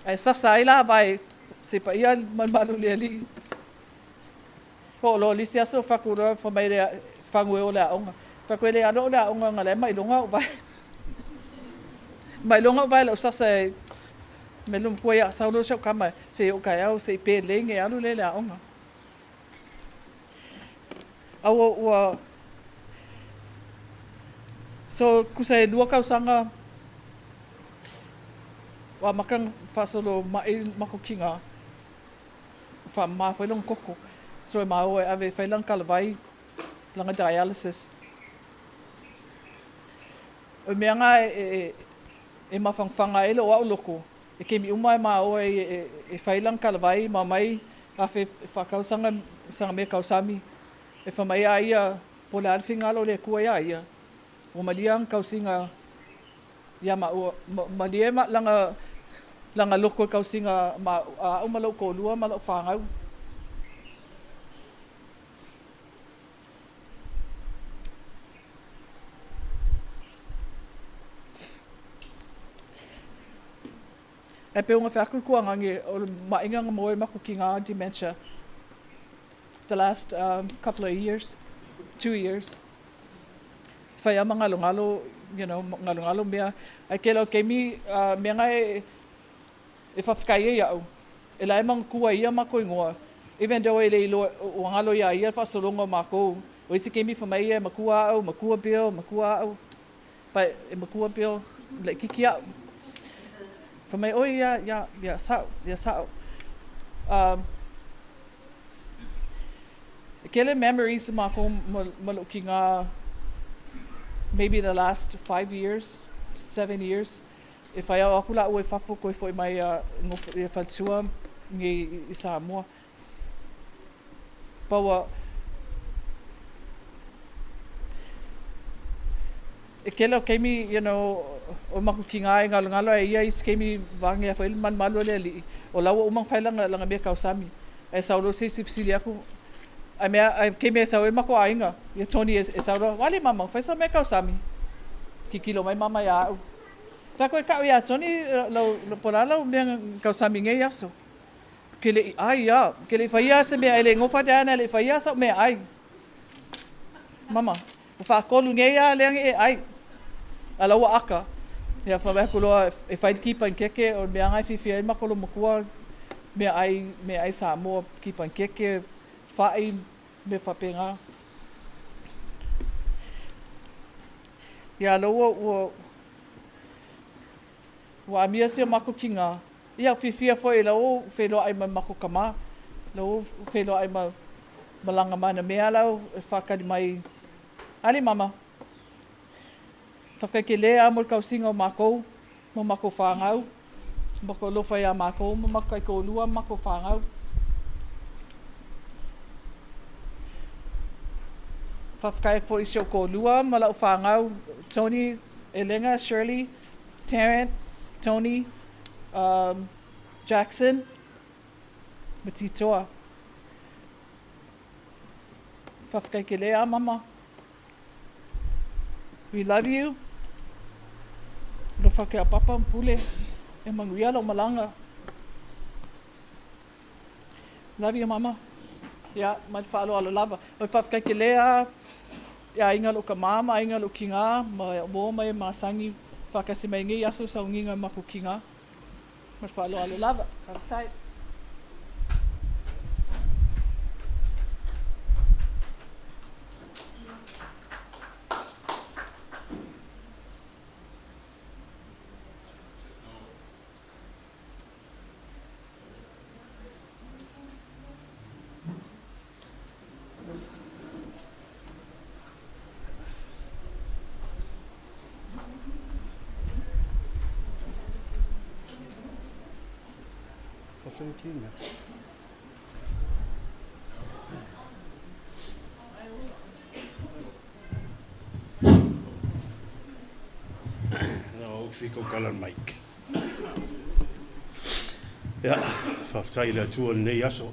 Ae sasa ai la vai se paia malumalu i le alii. Po o loa lisi aso faku loa fa mai le fagu e o le aoga. Faku e le alo o le aoga nga le mai longa o vai. Mai longa o vai lau sasa e me lum kua ia sau lo sau kama se o kai au se i pe le nge alu le le aoga. A ua, ua so kusa e lua kausaga ua maka faasolo mai makokiga faamama foi lona koko. So e maua e ave e fai lana talavai, lana dialysis. O le mea lena e, e, e mafagifaga ai lou au loko, e kemi uma e maua e, e, e fai lana talavai ma mai afe e faatau saga, saga mea tausami. E fai mai a ia, po o le a le finagalo o le Atua iā ia, ua malia ana tausiga ia maua, malie ma, lana, lana loko i tausiga ma a au ma lou toalua ma lau fanau. Ae pe uga fai atu le tuagagi o le maʻiga na maua ai matou tina dementia the last couple of years, 2 years. Fai a ma galogalo, galogalo mea. Ae kela o taimi mea na e e faafetai ai iaʻu, e la e manatua ai ia matou igoa. Even though e le iloa ua galo iā ia le faasologa o makou, o isi taimi fai mai ia e matua au, matua Bill, matua au. But e matua Bill, laitiiti aʻu. Fai mai, oi ia, ia, ia saʻo, ia saʻo. E kele memories makou ma, ma lou tina maybe the last 5 years, 7 years. E fai ao aku laʻua i fafo koe foi mai a nofo ia faletua nei i Samoa. Pa ua e kele o taimi, o makou tina e galogalo ae ia isi taimi vaegea foi le malumalu o le alii, o la ua uma ona fai lana, lana mea tausami. Ae sau loa se isi fesili atu, ae mea, ae taimi e sau ai makou aiga, ia Tony e, e sau loa, wale mama, fai sa mea tausami. Kikilo mai mama ia au. Fai atu e ka'u iā Tony, lau, po o le a lau mea tausami i nei aso. Ke le i ʻai a, ke le i faia se mea e le gofa Diana e le i faia saʻu meaʻai. Mama, ua faatolu nei a lea e ʻai. A la ua aka. Ia fai atu loa e fai le ki panikeke o le mea lena e fiafia ai makou matua meaʻai, meaʻai Samoa, ki panikeke, faʻi, mea faapena. Ia la ua, ua, ua amia si o makou tina. Ia fiafia foi la ua feiloai ma makou tama. La ua feiloai ma malaga ma na mea lau e faakali mai. Ali mama. Faafetai tele a mo le tausiga o makou ma makou fanau. Makou alofa iā makou ma makou taitoalua ma makou fanau. Faafetai atu foi i si ou toalua ma lau fanau, Tony, Elega, Shirley, Tarrant, Tony, Jackson, ma Titoa. Faafetai tele a mama. We love you. Alofa ake papa ma pule. E manuia lou malaga. Love you, mama. Ia, ma le faaaloalo lava. O le faafetai tele lava i aiga o lou tamā ma aiga o lou tinā ma uo ma e masani faatasi mai i lenei aso i sauniga o matou tinā. Ma le faaaloalo lava. Faafetai. Fika le mic. Ia, faafetai i le Atua i lenei aso.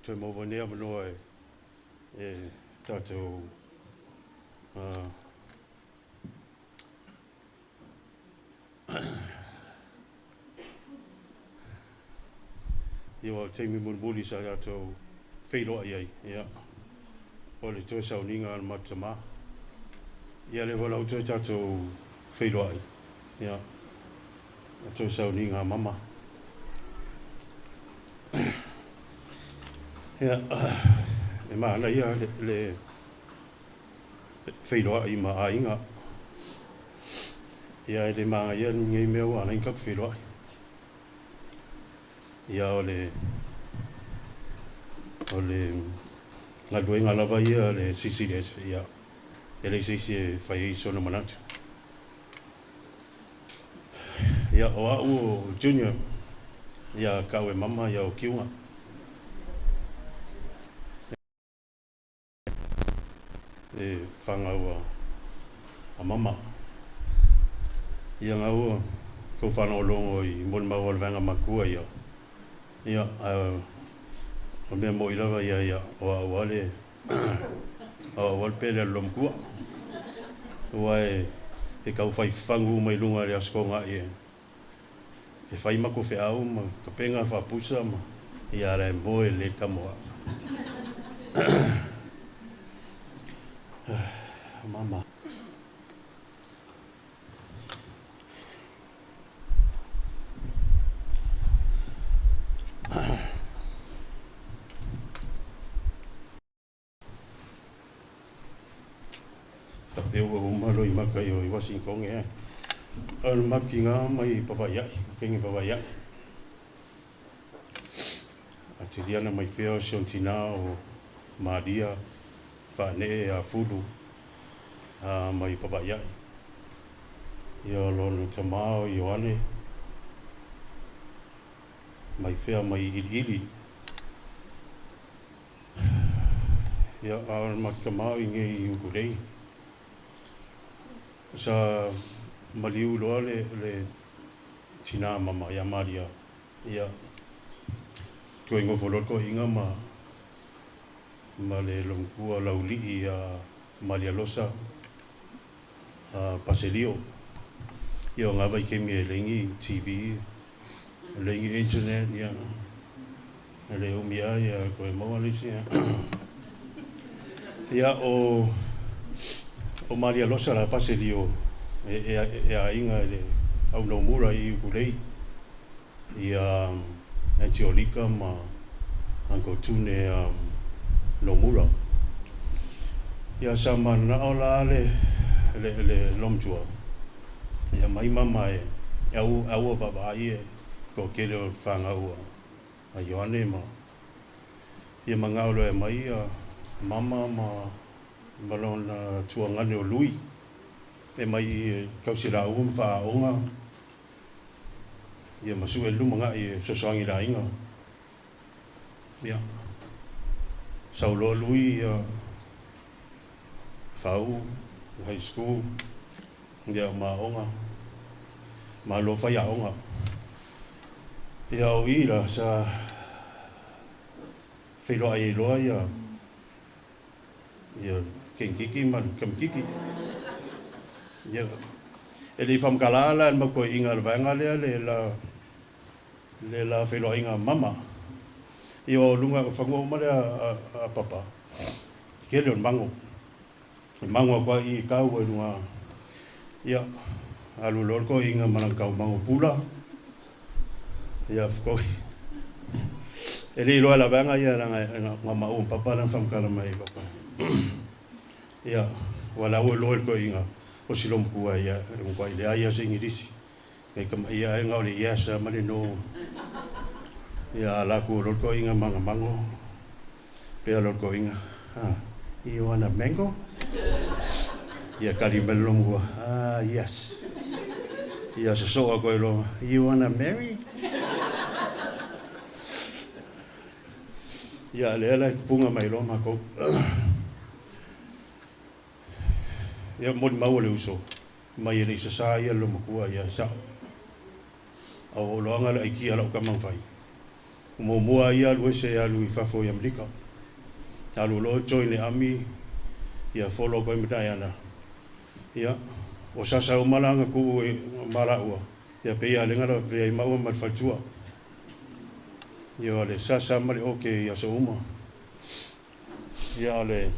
Toe maua nei avanoa e tatou ia o taimi mulimuli sa tatou feiloai ai, ia, o le toe sauniga a le matou tamā. Ia lea foi la ua toe tatou feiloai, ia, o toe sauniga a mama. Ia, e manaia le feiloai ma aiga. Ia e le magaia ni nei mea ua ala ai ona tatou feiloai. Ia o le galuega lava ia a le CCDS, ia e leai se isi e fai ai sona manatu. Ia o au o Junior, ia kau e mama ia o Kiunga. E whangau a mama. Ia ngā ua kou whanau i moni mau o le vanga makua ia. Ia, o mea mo i lava ia ia o au ale o au ale pele ale lomkua. Ua e kau whai whangu mai lunga le askonga i e whai mako wheau ma ka penga whapusa ma ia ara e moe le kamoa. Mama. Ka peo ua uma loi maka i o i Washington e. O le maki ngā mai pawai ai, kengi pawai ai. A te liana mai whia o Siontina o Maria, whanee a Fulu, a mai pawai ai. Ia lono tamā o Ioane, mai whia mai ili ili. Ia a o le maki i ngei ukulei. Sa maliu loa le tina mama ia Maria. Ia toe ngofo loko inga ma le lomkua laulii a Maria Losa a Paselio. Ia o ngā vai kemi e lengi TV, lengi internet, ia le umia ia koe maua lisi. Ia o Maria Losa la Paselio e a inga le au nomura i ukulei. Ia Antiolika ma Uncle Tune Nomura. Ia sa manao la le lomtua. Ia mai mama e au au baba ai e ko kele o whangau a Ioane ma ia mangao loe mai a mama ma lona tuangane o Lui. E mai kausila ua ma whaaonga. Ia masu e luma ngai e sosoangi la inga. Ia. Sauloa Lui ia whau, high school, ia maonga. Ma lo whai aonga. Ia o ira sa whailoa ai loa ia Ia kenikiki ma le kamikiki. Ia e le faamakala la le makuaiga le vaega lea le la le la feiloaiga mama. Ia o luga o fanua uma lea a papa. Kele o le mango. Le mango a kwa i kau e lunga. Ia alu loa le koiga ma lana kaumago pula. Ia fukoi. E le iloa la vaega ia langa nga mau papa lana faamakala mai papa. Ia ua lau e loa le koiga o si lomakua ia e makuai leai ia se Igilisi. Ngai kama ia e nga o le yes ma le no. Ia ala ku lo koiga mangamango. Pea lo koiga. Ah, you want a mango? Ia kali mai le lomakua. Ah, yes. Ia sa soa koe lo. You wanna marry? Ia le ala e kupunga mai loa makou. Ia moli mau le uso. Mai e le isa sa ia lo makua ia sa. Au o loanga le aiki ala o kamang fai. Mo mua ia alu ese alu i fafo i Amerika. Alu lo join le ami ia follow koe matai ana. Ia o sasa o malanga ku e mala ua. Ia pe ia lenga la pe ai maua ma le faletua. Ia o le sasa ma le oke i aso uma. Ia o le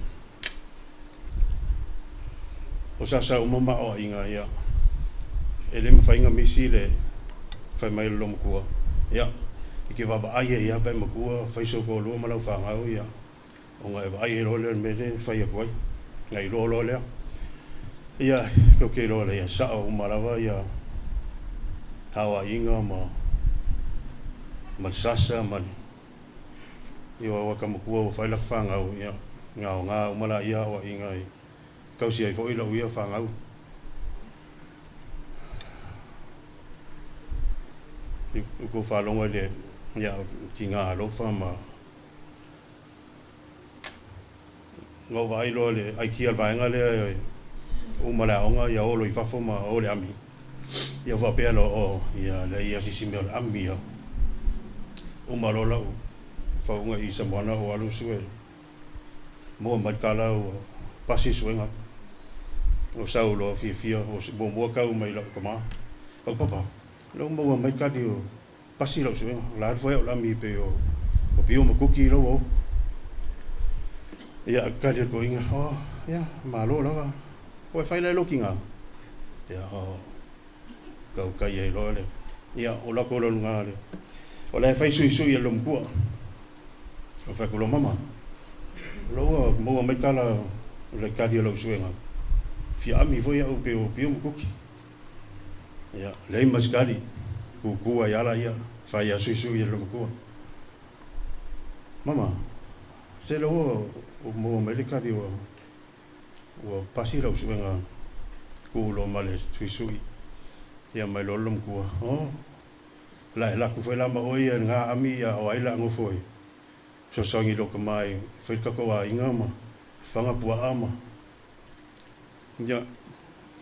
o sasa uma ma o inga ia. E le mawhainga misi le whai mai le lomakua. Ia, i ke wapa ai ia pe makua, whai so ko lua malau whangau ia. O ngā e vai e loa lea me le whai aku ai. Ngai loa loa lea. Ia, ko ke loa lea sa o umarawa ia hawa inga ma ma sasa ma ia wa kamakua o whai lak whangau ia. Ngā o ngā umala ia o inga i kausi ai foi lau ia whangau. I ko whalonga le ia ki ngā alofa ma ngau vai loa le ai kia vaenga le o malaonga ia olo i fafo ma o le ami. Ia whapea lo o ia le ia sisi mea o le ami ia. O malola o whaunga i Samoana o alu sue. Moa mai kala o pasi suenga. O sau loa fia fia o mo mua kau mai lau kama. Pau papa, lau maua mai kali o pasi lau suenga. La foe o lami pe o pio ma kuki lau o. Ia kali ko inga. Oh, ia malo lava. O e whaila e loki ngā. Ia o kau kai e loa le. Ia o lako lo ngā le. O le whai sui sui e lo mkua. O whai kulo mama. Loa maua mai kala o le kali o lau suenga. Fia ami foi au pe o pio ma kuki. Ia lei maskari. Kukua i ala ia. Whai a sui sui e lo mkua. Mama, se loa o maua mai le kali o ua pasi lau suenga ku lo ma le sui sui. Ia mai lo lo mkua. Oh, la la ku foi la ma oi ngā ami ia o ai la ngofoi. So songi lo ka mai foi ka ko inga ma whanga pua ama. Ia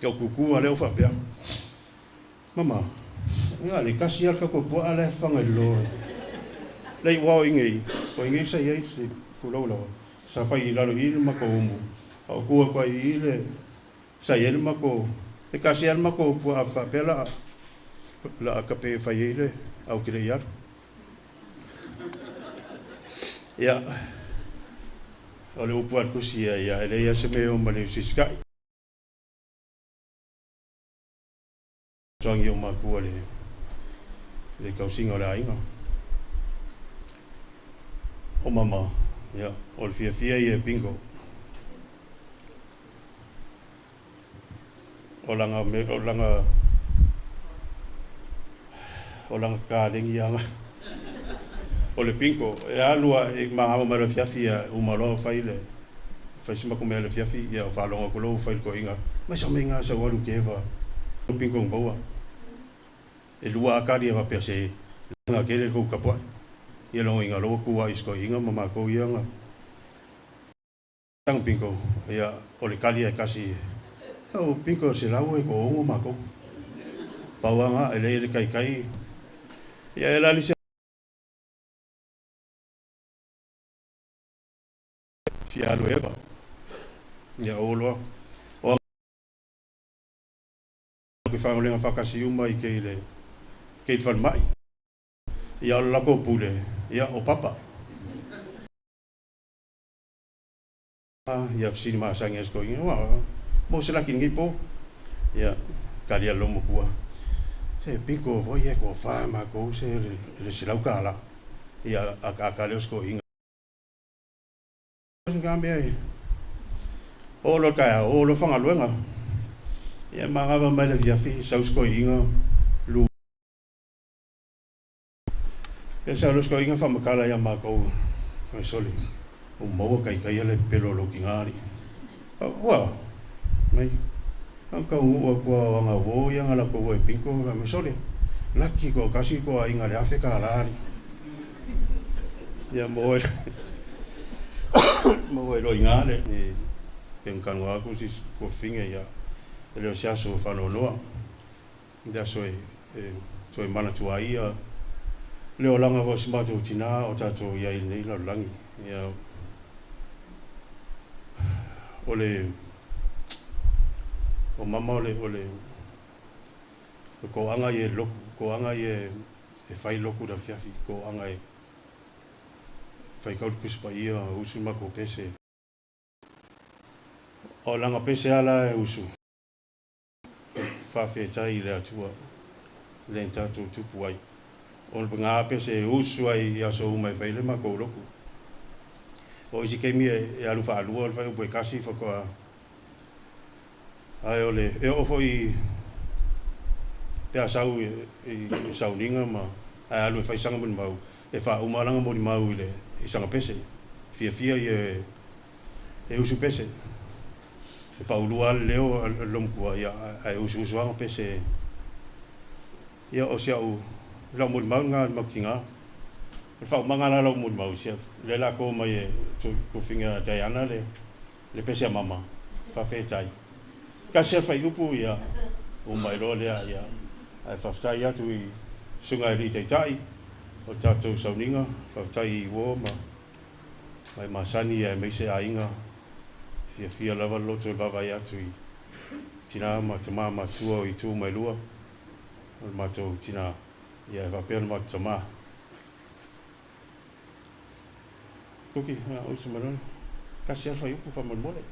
kau kuku a leo whapea. Mama, ia le kasi al ka ko pua ala whanga lo. Lei wao ingei, o ingei sa iai se pulau lawa. Sa whai i lalo i le mako umu. O kua kwa i le sa i le mako, e kasi al mako pua a whapea la la kape whai i le au ki le iaru. Ia, o le upu al kusi ia, ia, ele ia se meo ma le usiskai. Tuangi o makua le kausinga o le ainga. O mama, ia, o le fia fia ia bingo. O langa me, o langa ka lengi anga. O le bingo, e alua e mahawa mai le fia fia umaloa whai le. Whai sima ko mea le fia fia, ia o whalonga ko lou whai le ko inga. Mai sa me ngā sa waru ke ewa. O bingo ngbaua. E lua akari e wapea se ngā kere kou kapua. Ia longo inga loa kua isko inga ma mākou ia ngā. Tang bingo, ia o le kali e kasi. O bingo se lau e ko ongo mākou. Pauanga e le le kai kai. Ia e lali se fia alu ewa. Ia o loa. O ke whangolenga whakasi uma i ke le ke i whanmai. Ia o lako pule, ia o papa. Ia whisini maasangi asko inga, wa, mo se laki ngi po. Ia, kali a lomo kua. Se piko voi e ko wha ma ko se le se lau kala. Ia a a ka leo sko inga. Nga mea e. O lo ka o lo whanga luenga. Ia mangava mai le viafi sau sko inga lu. Ia sau lo sko inga whamakala ia mākou. Mai soli. O maua kai kai ale pelo lo ki ngāri. Ua, mai. Ang kau ngua kua wanga wo ia ngala ko wo e pinko ka mai soli. Laki ko kasi ko a inga le afe ka rari. Ia mo e mo e lo inga le. E penkanu aku si ko finge ia. E leo se aso whanonoa. Ia so e so e mana tua ia. Leo langa wa si mātou tina o tātou ia i nei lau langi. Ia o le o mama o le o le ko anga i e loku, ko anga i e e whai loku ra fiafi, ko anga e whai kauri kuspa ia usu ma ko pese. O langa pese ala e usu. Whawhetai i le atua le tātou tupu ai. O ngā pese e usu ai i aso uma e whai le ma ko loku. O isi keimi e alu whaalua o le whai upu e kasi whakoa. Ai o le e o foi pea sau i sauninga ma ai alu e whai sanga moni mau. E wha umalanga moni mau i le i sanga pese. Fia fia i e usu pese. E paulua le leo lomkua ia ai usu usu anga pese. Ia o sia u lau moni mau ngā mautinga. O wha umanga la lau moni mau sia. Le la ko mai e ko finga Diana le pese a mama. Whawhetai. Ka sia whai upu ia o mai roa lea ia. Ai whawhetai atu i sunga e li teitai o tātou sauninga. Whawhetai i wō ma mai masani e meise a inga. Fia fia lava loto vavai atu i tina ma te mama tua o i tū mai lua. O le mātou tina ia e whapea le mātou tama. Kuki, usu marona. Kasi alfa i upu whamolmole.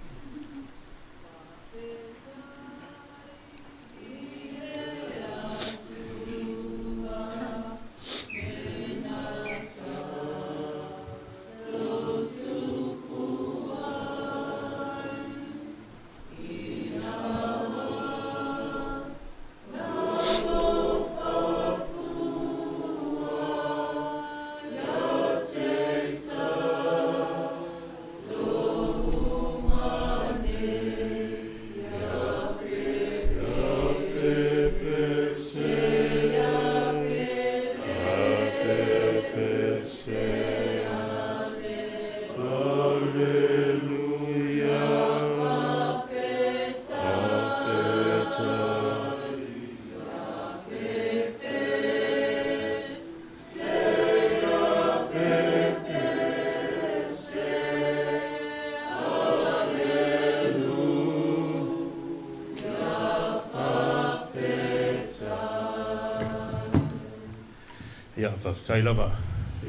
Ia, whawhetai lava.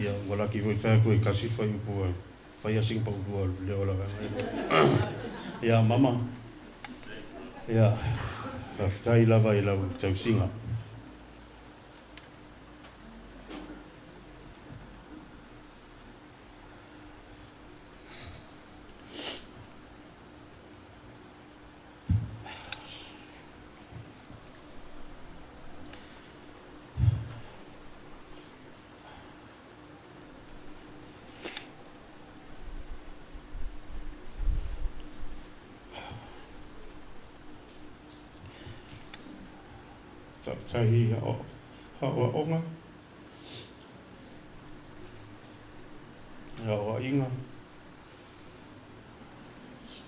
Ia, ua laki voi whea koe kasi whai upu e whai a sing paulua leo lava. Ia, mama. Ia, whawhetai lava i lau tausinga. Whawhetai o onga. Ia o inga.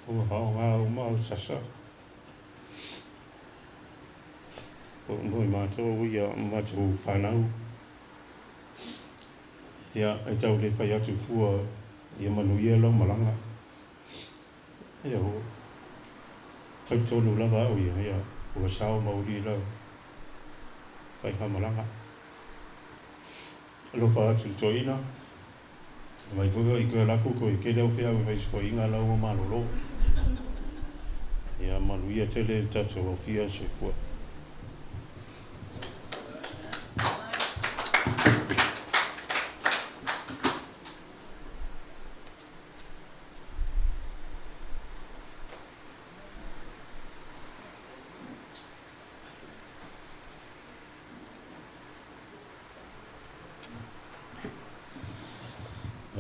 O hao ngā o mau sasa. O moi mātou ia mātou whanau. Ia e tau le whai atu fua ia manu ia lau malanga. Ia ho. Faitonu lava au ia, ia, ua sao mauli lau faigamalaga. Alofa atu i toeaina, mai foi o i koe laku koe kele au feau e faisikoiga lau ua malolo. Ia manuia tele le tatou aufia soifua.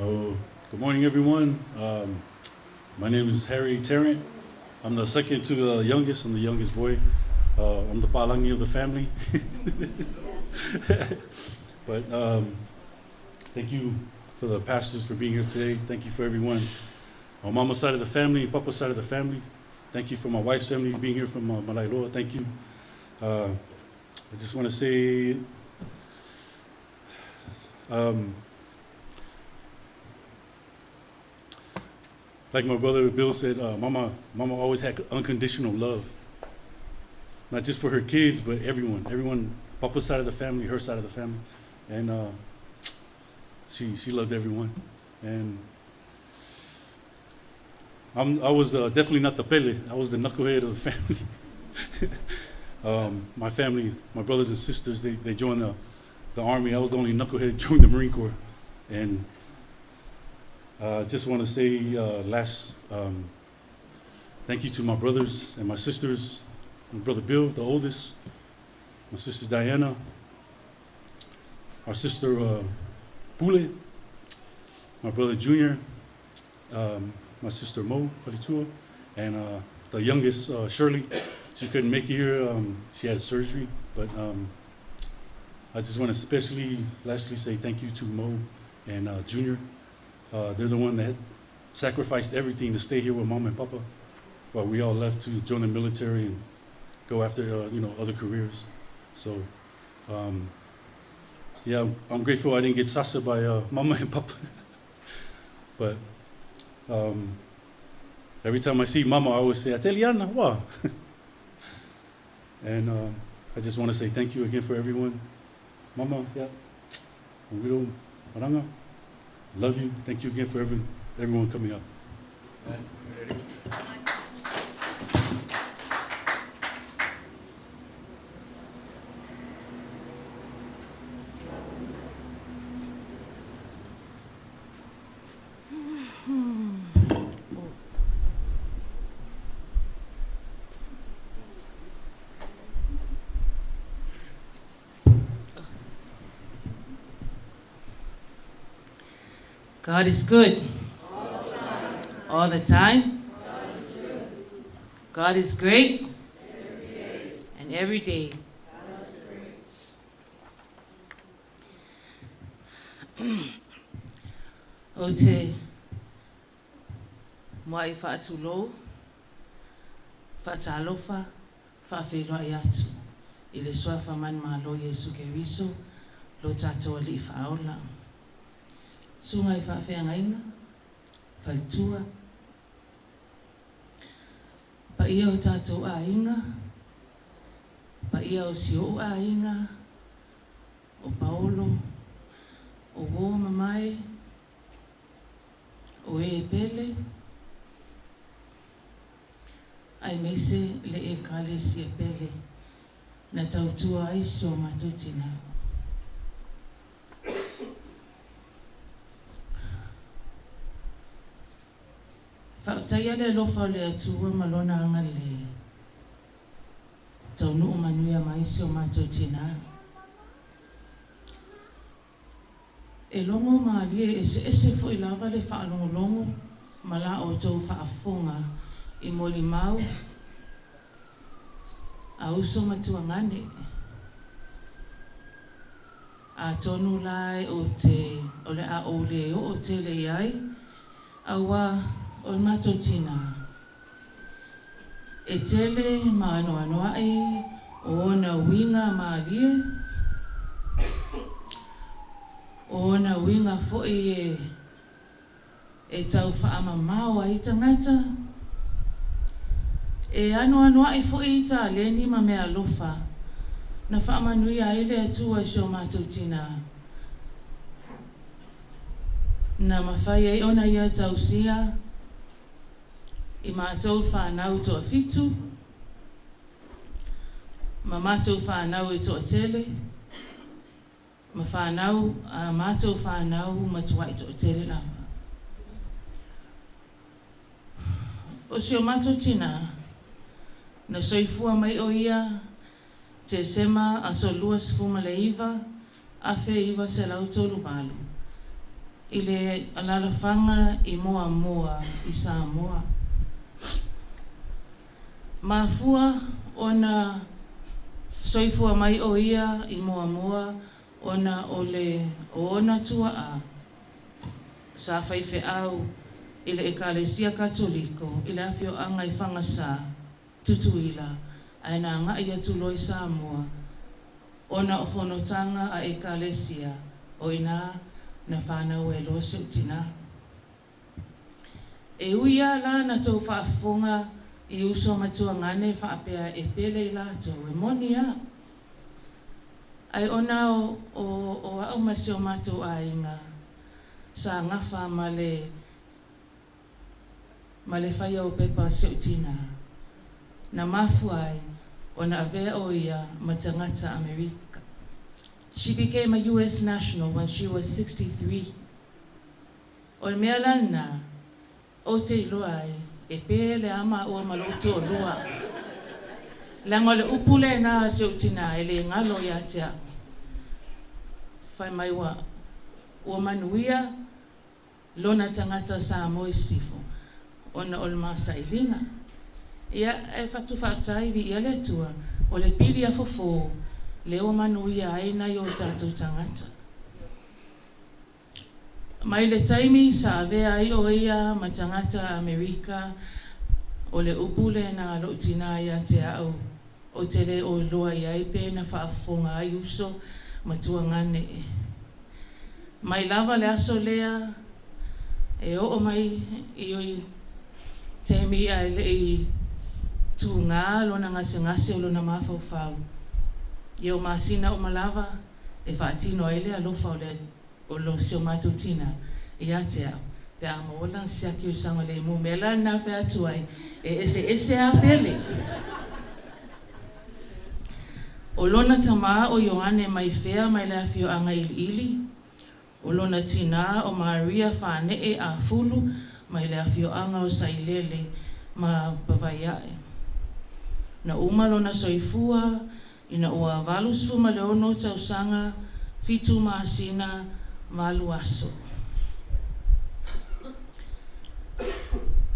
Oh, good morning, everyone. My name is Harry Tarrant. I'm the second to the youngest. I'm the youngest boy. I'm the palangi of the family. But thank you for the pastors for being here today. Thank you for everyone on mama's side of the family, papa's side of the family. Thank you for my wife's family being here from Malaeloa. Thank you. I just want to say, like my brother Bill said, Mama always had unconditional love. Not just for her kids, but everyone. Everyone, Papa's side of the family, her side of the family. And she loved everyone. And I was definitely not the pele. I was the knucklehead of the family. My family, my brothers and sisters, they joined the Army. I was the only knucklehead that joined the Marine Corps. And I just want to say last, thank you to my brothers and my sisters. My brother Bill, the oldest, my sister Diana, our sister Pule, my brother Junior, my sister Mo, Palitua, and the youngest, Shirley. She couldn't make it here. She had surgery, but I just want to especially, lastly, say thank you to Mo and Junior. They're the one that sacrificed everything to stay here with Mama and Papa, while we all left to join the military and go after other careers. So, yeah, I'm grateful I didn't get sasa by Mama and Papa. But every time I see Mama, I always say, Ateliana, wa. And I just want to say thank you again for everyone. Mama, yeah. Maranga, love you. Thank you again for everyone coming up. God is good. All the time. God is great. And every day. O te moai whaatulou, whaatalofa, whaawheloa atu. I le soa whamani malo Yesu Keriso, lo tātou ali whaola. Sunga i whaawheangainga, whalitua. Pa ia o tātou āinga, pa ia o si o āinga, o Paolo, o wō mamai, o e pele, ai meise le e kale si e pele, na tautua ai so matutina. Whaataia le alofa o le atua malona anga le taunuu manuia maisi o mātou tina. E longo maalie ese ese fo i lava le whaalongolongo ma la o tau whaafonga i moli mau a uso matua ngane. A tonu lai o te o le a o le o te le iai awa o le mātou tina. E tele maanoanoa e o ona winga maalie, o ona winga foi e tau whaamamao ai tangata, E anoanoa'i fo'i taleni ma meaalofa na faamanuia ai le Atua i si o matou tinā na mafai ai ona ia tausia i matou fanau toafitu ma matou fanau e toatele ma fanau a matou fanau matua'i toatele lava. O si o matou tinā, na soifua mai o ia Tesema aso 29 1938 i le alaalafaga i Moamoa i Samoa. Mafua ona soifua mai o ia i Moamoa ona o le o ona tuaa sa faifeau i le Ekalesia Katoliko i le afioaga i Fagasā, Tutuila, ae na agai atu loa i Samoa ona o fonotaga a Ekalesia, o i ina na fanau ai loa si ou tinā. E ui lava la na tou faafofoga i uso ma tuagane faapea e pele i latou, e moni lava. Ae ona o, o, o au ma si o matou aiga sa gafa ma le ma le faia o pepa a si ou tinā, na mafua ai ona avea o ia ma tagata Amerika. She became a US national when she was 63. O le mea la lena ou te iloa ai e pele lava maua ma lou toalua, leaga o le upu lena a si ou tinā e le galo ia te au, fai mai ua ua manuia lona tagata Samoa i sisifo ona o le ma sailiga. Ia, e fatu faafetai, viia le Atua, o le pili a fofo lea ua manuia ai nai o tatou tagata. Mai le taimi sa avea ai o ia ma tagata Amerika, o le upu lena a lou tinā ia te au, ou te le o iloa i ai pe na faafofoga ai uso ma tuagane. Mai lava le aso lea e oo mai i taimi ae le'i tugā lona gasegase o lona mafaufau, ia o masina uma lava e faatino ai le alofa o le o lo si o matou tinā ia te au pe a maua lana siaki o le saogalemu. O le mea la lena e fai atu ai, e eseese lava pele. O lona tamā o Ioane mai Fea mai le afioaga Iliili, o lona tinā o Maria Fanee Afulu mai le afioaga o Sailele ma Pavaiae. Na uma lona soifua ina ua 86 tausaga, fitu masina, valu aso.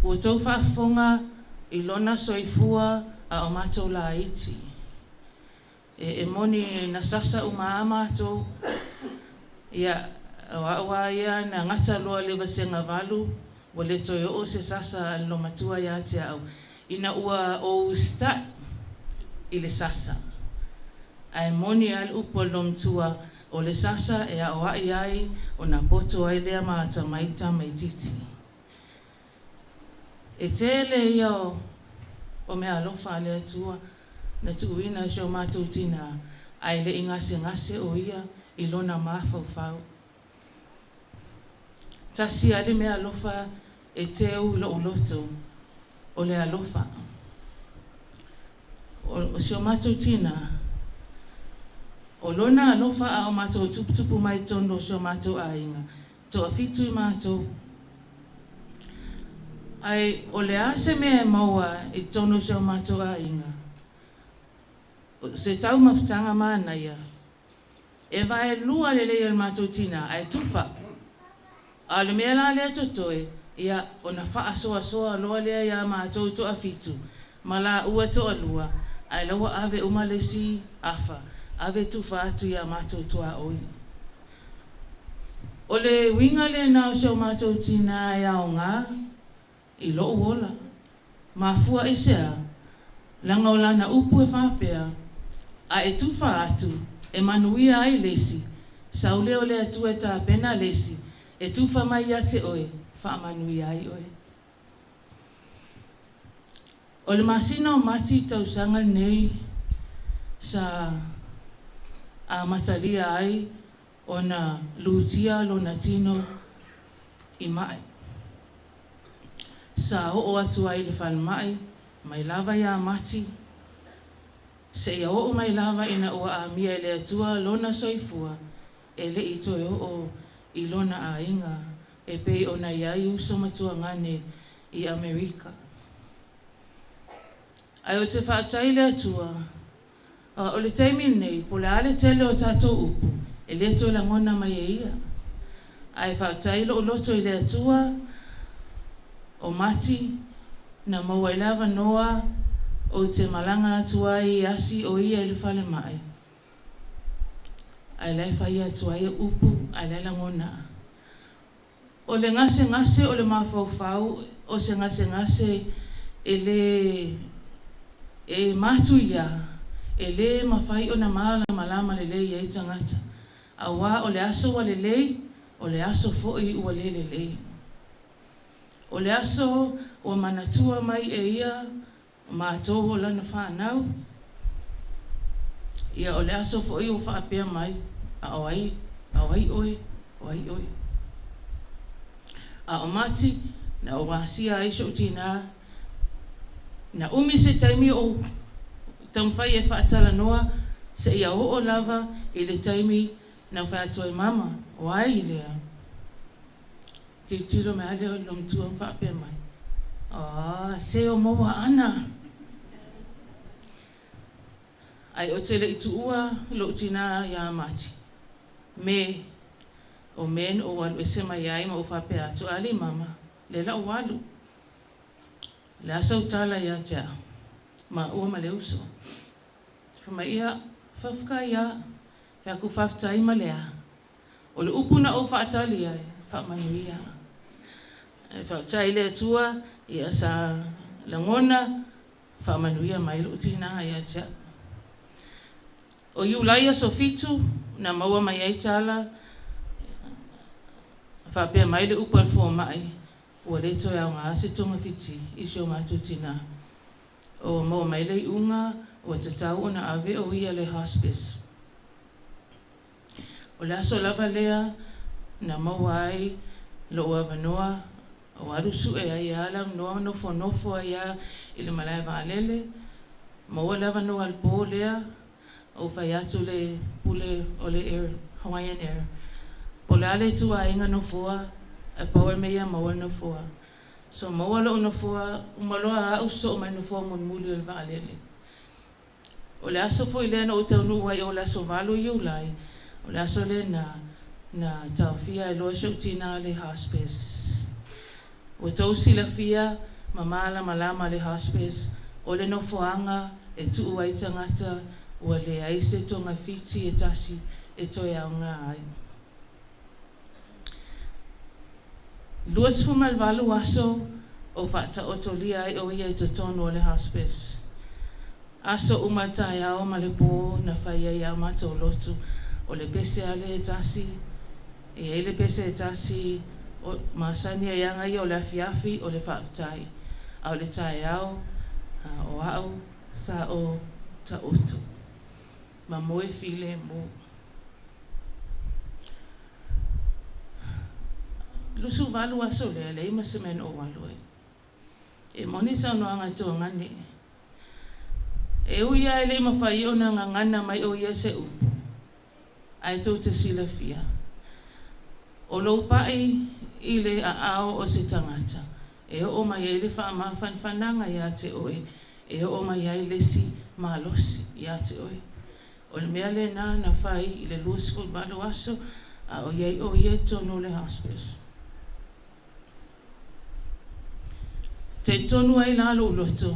Ua tou faafofoga i lona soifua a o matou laiti. E, e moni na sasa uma lava matou. Ia, o au lava ia na gata loa i le vasega valu, ua le toe oo se sasa a le olomatua ia te au, ina ua ou usitai i le sasa. Ae moni lava le upu a le olomatua, o le sasa e aoai ai ona poto ai lea ma atamai le tamaitiiti. E tele ia o, o meaalofa a le Atua na tuuina i si o matou tinā, ae le i gasegase o ia i lona mafaufau. Tasi lava le meaalofa e teu i lou loto, o le alofa. O, o si o matou tinā, o lona alofa a o matou tuputupu mai i totonu o si o matou aiga, toafitu i matou. Ae o le a se mea e maua i totonu o si o matou aiga? O se taumafataga manaia, e vaelua lelei e le matou tinā ae tufa. A o le mea la lea e totoe, ia, ona faasoasoa loa lea iā matou toafitu ma laua toalua, ae la ua ave uma le isi afa, ave tufa atu iā matou tuaoi. O le uiga lena o si o matou tinā e aoga i lou ola. Mafua aisea? Leaga o lana upu e faapea, A e tufa atu, e manuia ai le isi, sau lea o le Atua e tapena le isi, e tufa mai ia te oe, faamanuia ai oe. O le masina o Mati tausaga lenei sa amatalia ai ona lutia lona tino i ma'i. Sa oo atu ai i le falemai mai lava ia Mati seia oo mai lava ina ua amia e le Atua lona soifua e le'i toe oo i lona aiga e pei ona i ai uso ma tuagane i Amerika. Ae ou te faafetai i le Atua, o le taimi lenei, po o le a le tele o tatou upu, e le toe lagona mai e ia. Ae faafetai lou loto i le Atua, o Mati na maua ai le avanoa ou te malaga atu ai e asi o ia i le falemai. Ae la e fai atu ai upu, ae la e lagona. O le gasegase o le mafaufau, o se gasegase e lē e matuia, e lē mafai ona malamalama lelei ai tagata. Auā o le aso ua lelei, o le aso foi ua lē lelei. O le aso ua manatua mai e ia matou o lana fanau, ia o le aso foi ua faapea mai, a o ai, a o ai oe, o ai oe. A o Mati, na ou asia ai si ou tinā, na umi se taimi o taumafai e faatalanoa seia oo lava i le taimi na ou fai atu ai, mama, o ai lea? Tilotilo mai lava le olomatua ma faapea mai, ah, se o Mauaana. Ae ou te le i tuua lou tinā ia Mati, Me, o Me na ou alu ese mai ai ma ou faapea atu, ali mama, lea o le a ou alu. O le a sau tala ia te au, maua ma le uso. Fai mai, ia, faafetai lava. Fai atu, faafetai ma le a? O le upu na ou faatali ai, faamanuia. Ae faafetai i le Atua, ia sa lagona, faamanuia mai lou tinā ia te au. O Iulai aso 7, na maua mai ai tala, faapea mai le upu a le fomai, ua le toe aoga se togafiti i si o matou tinā. Ua maua mai le iuga, ua tatau ona ave o ia i le hospice. O le aso lava lea na maua ai lou avanoa, o alu sue ai lava le avanoa ma nofonofo ai lava i le malae vaalele, maua le avanoa i le po lea, ou fai atu i le pule o le Air, Hawaiian Air, po o le a le ituaiga nofoa, ae pau lava le mea ia maua o le nofoa. So maua lou nofoa, uma loa au sosoo mai i le nofoa mulimuli o le vaalele. O le aso foi lea na ou taunuu ai i o le aso 8 Iulai, o le aso lena na taofia ai loa si ou tinā i le hospice. Ua outou silafia ma malamalama le hospice, o le nofoaga e tuu ai tagata ua leai se togafiti e tasi e toe aoga ai. 28 aso o faataotolia ai o ia i totonu o le hospice. Aso uma taeao ma le pō na fai ai a matou lotu, o le pese lava lea e tasi, e i ai le pese e tasi o masani ai aga ia o le afiafi o le faafetai, a o le taeao o au sa o taoto ma moe filemu. 28 aso lea, leai ma se mea na ou alu ai. E moni saunoaga a Tuagane. E ui lava e le i mafai ona gagana mai o ia se upu, ae tou te silafia, o lou pa'i i le aao o se tagata, e oo mai ai le faamafanafanaga ia te oe, e oo mai ai le isi malosi ia te oe. O le mea lena na fai i le 28 aso a o i ai o ia i totonu o le hospice. Talitonu ai la lou loto,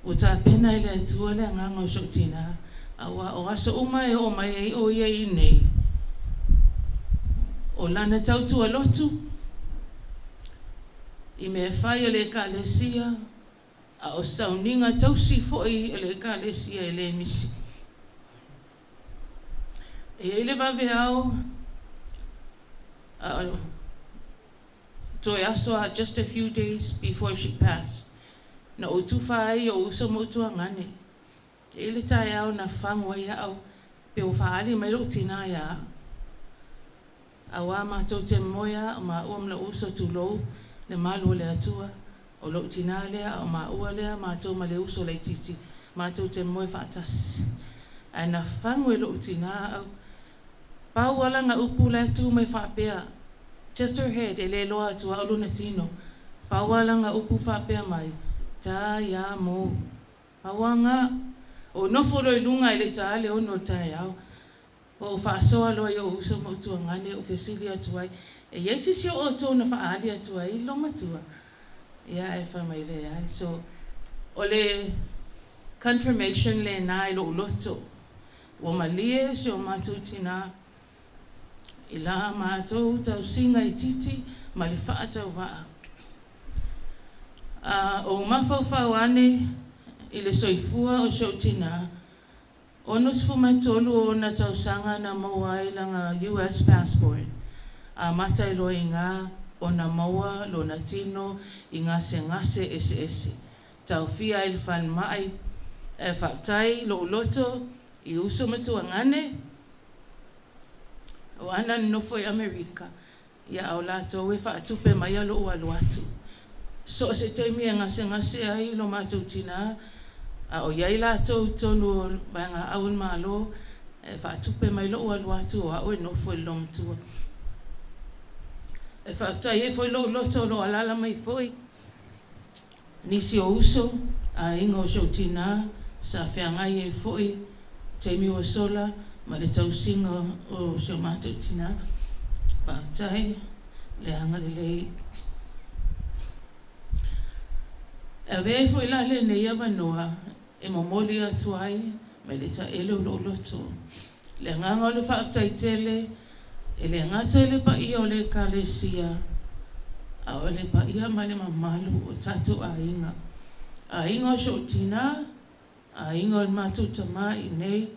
ua tapena e le Atua le agaga o si ou tinā, auā o aso uma e oo mai ai o ia i inei, o lana tautua lotu, i mea e fai a le Ekalesia, a o sauniga tausi foi a le Ekalesia e le misi. E i ai le vaveao, a o toe aso lava, just a few days before she passed. Na ou tufa ai i o'u uso ma ou tuagane. E i ai le taeao na fagu ai a'u pe ua fa'aali mai lo'u tinā iā a'u. Auā matou te moe a o māua ma lo'u uso tulou le malu o le Atua, o lo'u tinā lea a o māua lea matou ma le uso laitiiti matou te moe fa'atasi. Ae na fagu e lo'u tinā a'u, pau a lana upu la e tu mai fa'apea, just her head, e le iloa atu a'u lona tino, pau a lana upu fa'apea mai, Tā iā mou. Pau a gā, ou nofo loa i luga e le'i tāā le 6 o le taeao. Ua ou faasoa loa i o'u uso ma ou tuagane ou fesili atu ai, E i ai se isi o outou na faaali atu ai i le loomatua? Ia ae fai mai, Leai. So, o le confirmation lenā i lo'u loto, ua malie si o matou tinā i la matou tausiga itiiti ma le faatauvaa. A ou mafaufau ane i le soifua o si o'u tinā, 63 ona tausaga na maua ai lana US passport, amata ai loa i ina ona maua lona tino i gasegase eseese, taofia ai i le falemai, ae faafetai lo'u loto i uso ma tuagane, aua na nonofo i Amerika, ia a o latou e faatupe maia lo'u alu atu. So o se taimi e gasegase ai lo matou tinā, a o i ai latou i totonu o vaegaau a le Malo, e faatupe mai lo'u alu atu o a'u e nofo i le loomatua. E faafetai ai foi lo'u loto o lo o alaala mai foi nisi o uso, aiga o si o'u tinā sa feagai ai foi i taimi ua sola ma le tausiga o si o matou tinā. Faafetai le agalelei. E avea ai foi la lenei avanoa e momoli atu ai mai le taele o lo'u loto le agaga o le faafetai tele e le gata i le paia o le Ekalesia, a o le paia ma le mamalu o tatou aiga, aiga o si o'u tinā, aiga o le matou tamā iinei.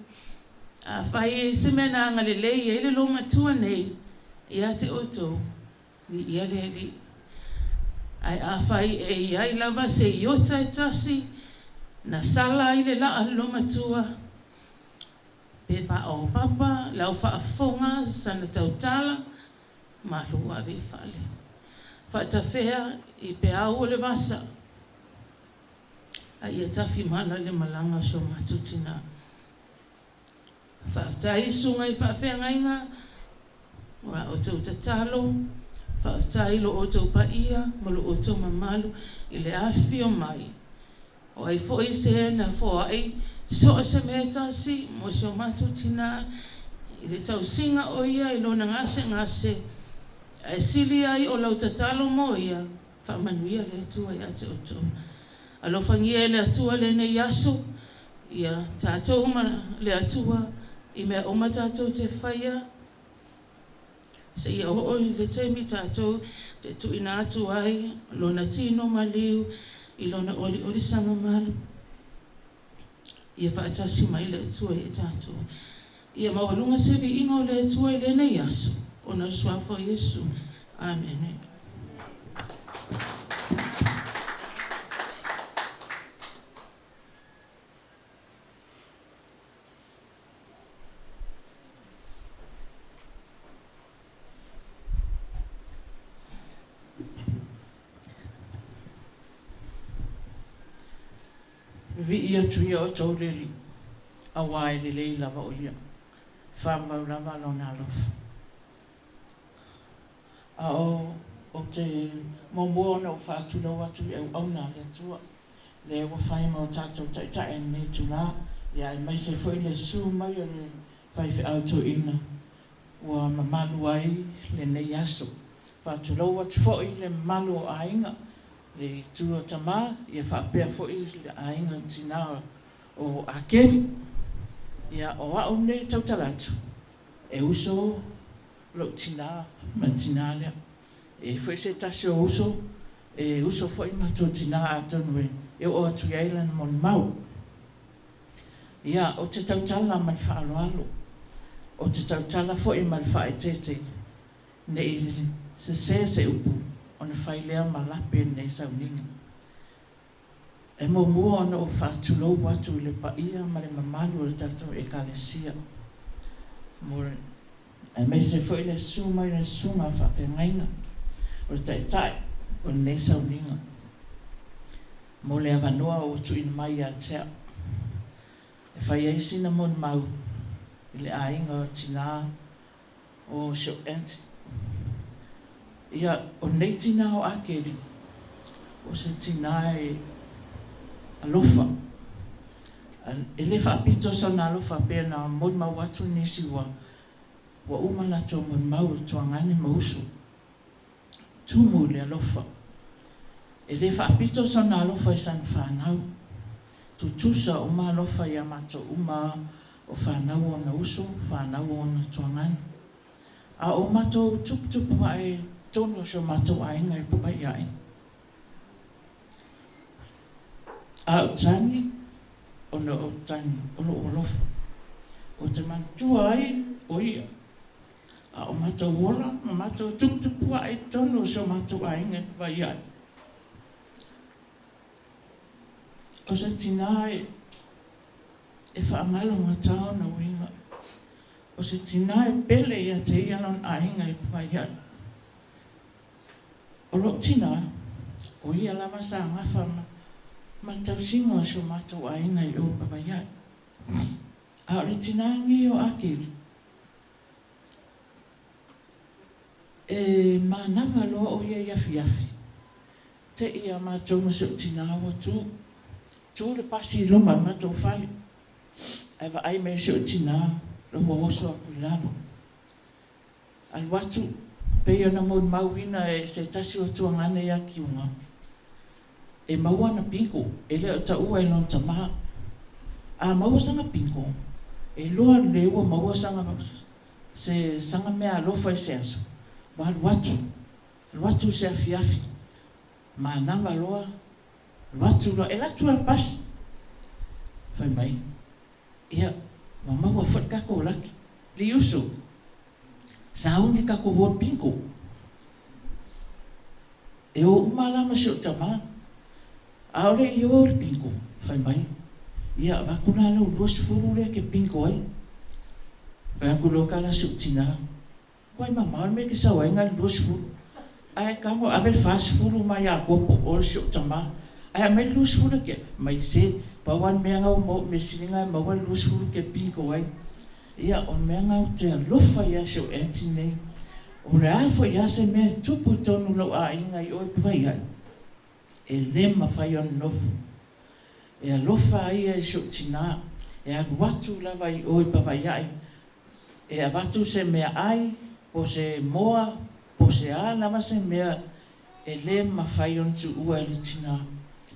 Afai e i ai se mea na agalelei ai le loomatua nei ia te outou, viia le Alii. Ae afai e i ai lava se iota e tasi na sala ai le laa a le loomatua, pe paopapa lau faafofoga sana tautala, malu ave i fale. Faatafea i peau o le vasa, a ia tafi mala le malaga a si o matou tinā. Faafetai i susuga i faafeagaiga mo a outou tatalo, faafetai i lo outou paia ma lo outou mamalu i le afifio mai. O ai foi se na foai so o se mea e tasi mo si o matou tinā i le tausiga o ia i lona gasegase, ae sili ai o lau tatalo mo ia, faamanuia le Atua ia te outou. Alofagia e le Atua lenei aso, ia tatou ma le Atua i mea uma tatou te faia, seia oo i le taimi tatou te tuuina atu ai Lona tino maliu i Lona oliolisaga malu. Ia faatasi mai le Atua ia tatou. Ia maualuga se viiga o le Atua i lenei aso, ona o le Suafa o Iesu. Amene. Vivii atu ia outou le Alii, auā e lelei lava o Ia, e faamau lava Lona alofa. A o ou te muamua ona ou faatulou atu i auauna a le Atua, lea ua fai ma o tatou taitai i lenei itulā, ia aemaise foi le susu mai o le faifeau toeaina ua mamalu ai lenei aso. Faatulou atu foi i le mamalu o aiga, le itu o tama, ia faapea foi le aiga o tina o Akeli. Ia, o a'u lenei e tautala atu, e uso lo'u tinā ma le tinā lea. E i ai foi se tasi o uso, e uso foi matou tinā atonu e oo atu i ai lana molimau. Ia, ou te tautala ma le faaaloalo, ou te tautala foi ma le faaeteete, ne i sesē se upu ona fai lea ma lape i lenei sauniga. E muamua ona ou faatulou atu i le paia ma le mamalu o le tatou Ekalesia, mo le aemaise foi le susu mai o le susuga faafeagaiga o le Taitai o lenei sauniga, mo le avanoa ua tuuina mai ia te au e fai ai sina molimau i le aiga o tinā o si o'u aunty. Ia, o lenei tinā o Akeli, o se tinā e alofa. E le faapito sona alofa pei ona molimau atu nisi ua ua uma latou molimau i tuagane ma uso. Tumu i le alofa. E le faapito sona alofa i sana fanau. Tutusa uma alofa ia matou uma o fanau o ona uso, fanau o ona tuagane. A o matou tuputupu a'e i totonu o si o matou aiga i Papaia'i. A ou tagi, ona ou tagi o lo'u alofa. Ou te manatua ai o ia. A o matou ola ma matou tuputupu a'e i totonu o si o matou aiga i Papaia'i. O se tinā e e faagalogata ona uiga. O se tinā e pele ia te ia lona aiga i Papaia'i. O lo'u tinā, o ia lava sa gafa ma ma le tausiga o si o matou aiga i o i Papaia'i. A o le tinā lenei o Akeli, e manava loa o ia i afiafi, te'i iā matou ma si o'u tinā ua tu, tu le pasi i luma o le matou fale, ae vaai mai si o'u tinā ua oso atu i lalo. Alu atu, pei ona molimauina e se tasi o tuagane ia Kiuga, e maua ana bingo, e le o taua e lona tamā. A maua sana bingo, e iloa lelei ua maua sana se sana meaalofa i se aso, ua alu atu, alu atu i se afiafi, manava loa, alu atu loa, e alu atu lava i le pasi. Fai mai, ia, ua maua foi le tatou laki. Liuso, sauni tatou o i le bingo. E o uma la ma si ou tamā. A o le i o i le bingo, fai mai, ia avatu la lau 20 lea e te bingo ai. Fai atu loa tala si ou tinā, Ua i mamao le mea e te sau ai na o le 20. Ae tago ave le 40 mai ia Kopo o si ou tamā. Ae aumai le 20 lea ke mai se pau lava le mea na ua maua, mea sili na e maua le 20 e te bingo ai. Ia o le mea na ou te alofa ai ia si ou aunty nei. O le a foi lava se mea e tupu i totonu o lou aiga i o i Pavaia'i, e le mafai ona nofo. E alofa ai ia i si ou tinā, e alu atu lava i o i Pavaia'i, e avatu se meaai, po o se moa, po o se a lava se mea e le mafai ona tuua e le tinā.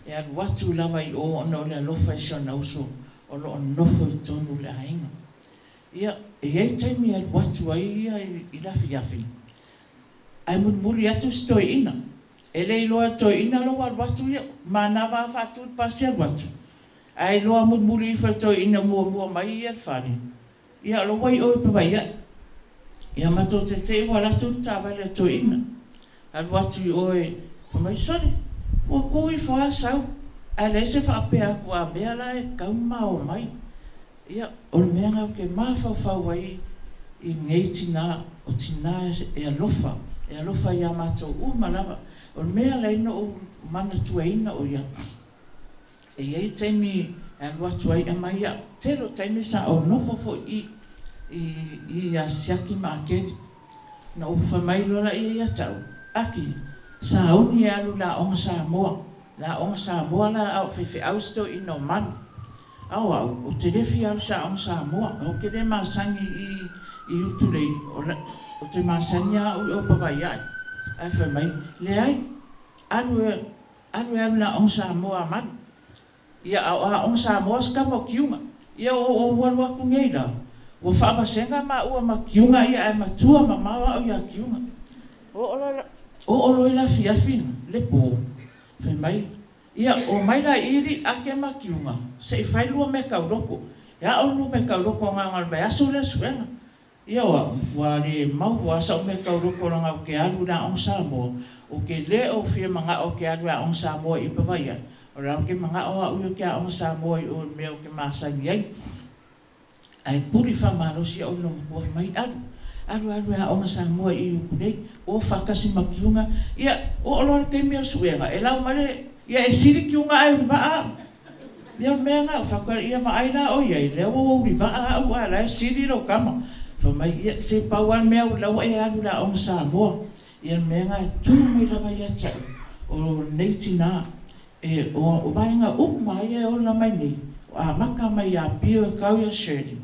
E alu atu lava i o ona o le alofa i si ona uso o lo o nofo i totonu o le aiga. Ia, e i ai taimi e alu atu ai ia i le afiafi, ae mulimuli atu si toeaina. E le iloa e le toeaina lou alu atu ia, manava lava faatu le pasi alu atu, ae iloa mulimuli ifo e le toeaina muamua mai ia i le fale, ia o la ua i o i Pavaia'i. Ia matou te te i ua alu atu le taavale a le toeaina, alu atu i o e fai mai, sole, ua tu ifo lava sau, ae leai se faapea atu a mea la e tatau ona ma omai. Ia, o le mea lena ou te mafaufau ai i lenei tinā, o tinā e alofa, e alofa ia matou uma lava. O le mea la na ou manatuaina o ia, e i ai taimi e alu atu ai aumai au. Tele o taimi sa ou nofo foi i i i ia Siaki ma Akeli. Na ou fai mai loa laia ia te au, Aki, sauni e alu i le Aoga Samoa. Le Aoga Samoa la a o faifeau si toeaina o Malu. A o au, ou te le fia alu i se Aoga Samoa. Ou te le masani i i Utulei, ou te masani lava au i o i Pavaia'i. Ae fai mai, leai, alu e alu e alu i le Aoga Samoa a Malu. Ia, a o Aoga Samoa se tama o Kiuga. Ia, ua ou alu atu nei la, ua faavasega maua ma Kiuga ia ae matua mamao au ia Kiuga. Oo loa oo loa i le afiafi le po, fai mai, ia, omai la i i Ake ma Kiuga se i fai lua meatauloko. E a'o le lua meatauloko agaga o le vaiaso lea suega. Ia o a'u, ua le maua lava sa'u meatauloko leaga ou te alu i le Aoga Samoa, ou te le o fia mana'o ou te alu i le Aoga Samoa i Pavaia'i. O le a ou te mana'o a'u ia ou te a'oga Samoa i o i le mea ou te masani ai. Ae puli faamalosi a'u i lou matua fai mai, Alu, alu, alu e a'oga Samoa i i Ukulei, o faatasi ma Kiuga. Ia, oo loa i le taimi o le suega, e lau mai le, ia e sili Kiuga ae uliva'a a'u. Ia o le mea lena, ou fai atu ai, ia vaai la oe i ai, lea ua ou uliva'a a'u ae la e sili lou tama. Fai mai, ia se pau a le mea o la ua e alu i le a'oga Samoa. Ia o le mea lena e tu mai lava ia te a'u, o lenei tinā, E, o vaega uma ia e ola mai nei, o amata mai ia Pio e tau ia Shirley,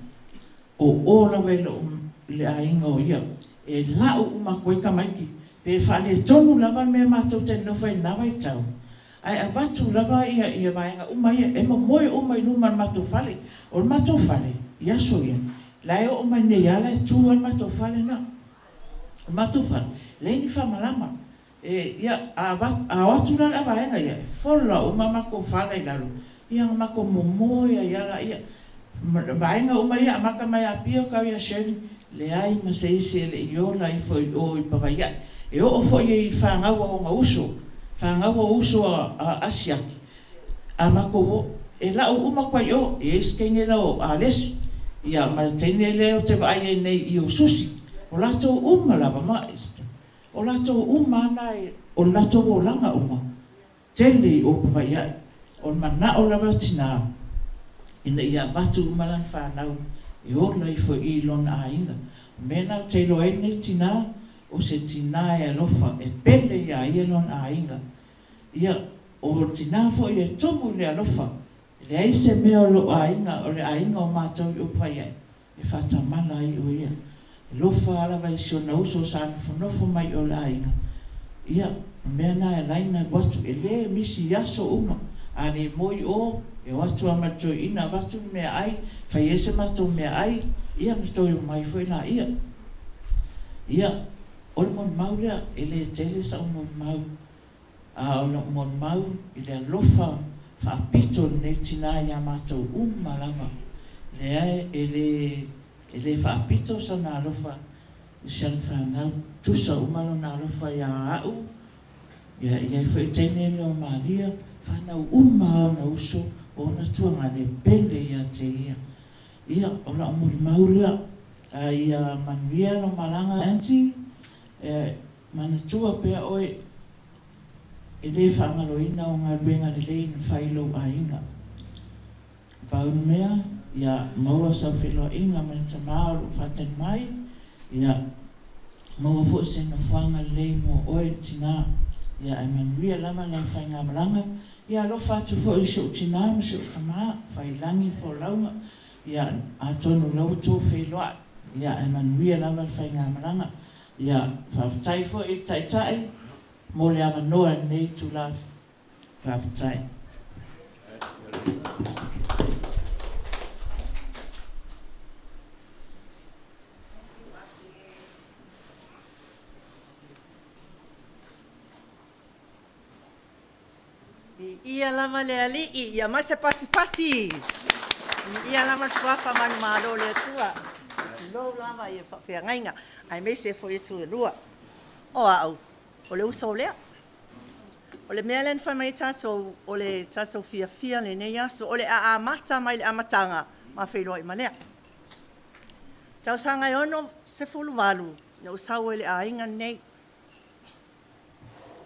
o o lava i lou, i le aiga o ia, e lau uma atu ai tamaiti, pe faaletonu lava le mea matou te nonofo ai i lena vaitau, ae avatu lava ia, ia vaega uma ia, e momoe uma i luma o le matou fale. O le matou fale, i aso ia, la e oo mai nei lava la e tu lava le matou fale lena. O le matou fale, leai ni faamalama. E, ia, a a o atu la le avaega ia, e fola uma matou fala i lalo, ia ona matou momoe ai lava laia. Ma vaega uma ia amata mai ia Apia tau ia Shirley, leai ma se isi e le i ola ifo i o i Pavaia'i. E oo foi i fanau a ona uso, fanau a uso a, a Asiaki, a matou o, e lau uma atu ai i o, e i ai si teine lea o Alesi, ia ma le teine lea ou te vaai ai nei i o Susi, o latou uma lava ma O latou uma a na e, o le latou olaga uma, tele i o Pavaia'i. O le mana'o lava o tinā, ina ia avatu uma lana fanau e ola ifo i i lona aiga. O mea na ou te iloa ai lenei tinā, o se tinā e alofa, e pele iā ia lona aiga. Ia, o le tinā foi e tumu i le alofa, e leai se mea o lou aiga, o le aiga o matou i o Pavaia'i, e faatamala ai o ia. E lofa lava i si ona uso sa nofonofo mai o le aiga. Ia, o mea na e ala ai ona alu atu, e le misi i aso uma. A le moe o, e o atu lava ma le toeaina avatu le meaai, fai ai se matou meaai, ia ona toe omai foi laia. Ia, o le molimau lea, e le tele sa'u molimau, a o la'u molimau i le alofa faapito o lenei tinā iā matou uma lava. Leai, e le, e le faapito sona alofa i si ana fanau, tusa uma lona alofa iā a'u, ia, e i ai foi teine lea o Malia, fanau uma a ona uso, o ona tuagane, pele ia te ia. Ia, o la'u molimau lea, a ia manuia lau malaga Aunty, e manatua pea oe e lē faagaloina o galuega lelei na fai i lou aiga. Pau le mea, ia maua sau feiloaiga ma le Tamā o loo faatali mai, ia maua foi se nofoaga lelei mo oe le tinā. Ia ae manuia lava lau faigamalaga, ia alofa atu foi i si ou tinā ma si ou tamā, Faiilagi ma Folauga, ia atonu o la ua outou feiloai, ia ae manuia lava le faigamalaga. Ia faafetai foi i le Taitai mo le avanoa i lenei itulā. Faafetai. Viia lava le Alii, ia mai se pasipasi. Viia lava le suafa manumalo o le Atua. Tulou lava i faafeagaiga, aemaise foi itu e lua. O au, o le uso lea. O le mea lea na fai mai ai tatou, o le tatou fiafia lenei aso, o le a amata mai le amataga, ma feiloai ma lea. Tausaga e 68 na ou sau ai i le aiga lenei.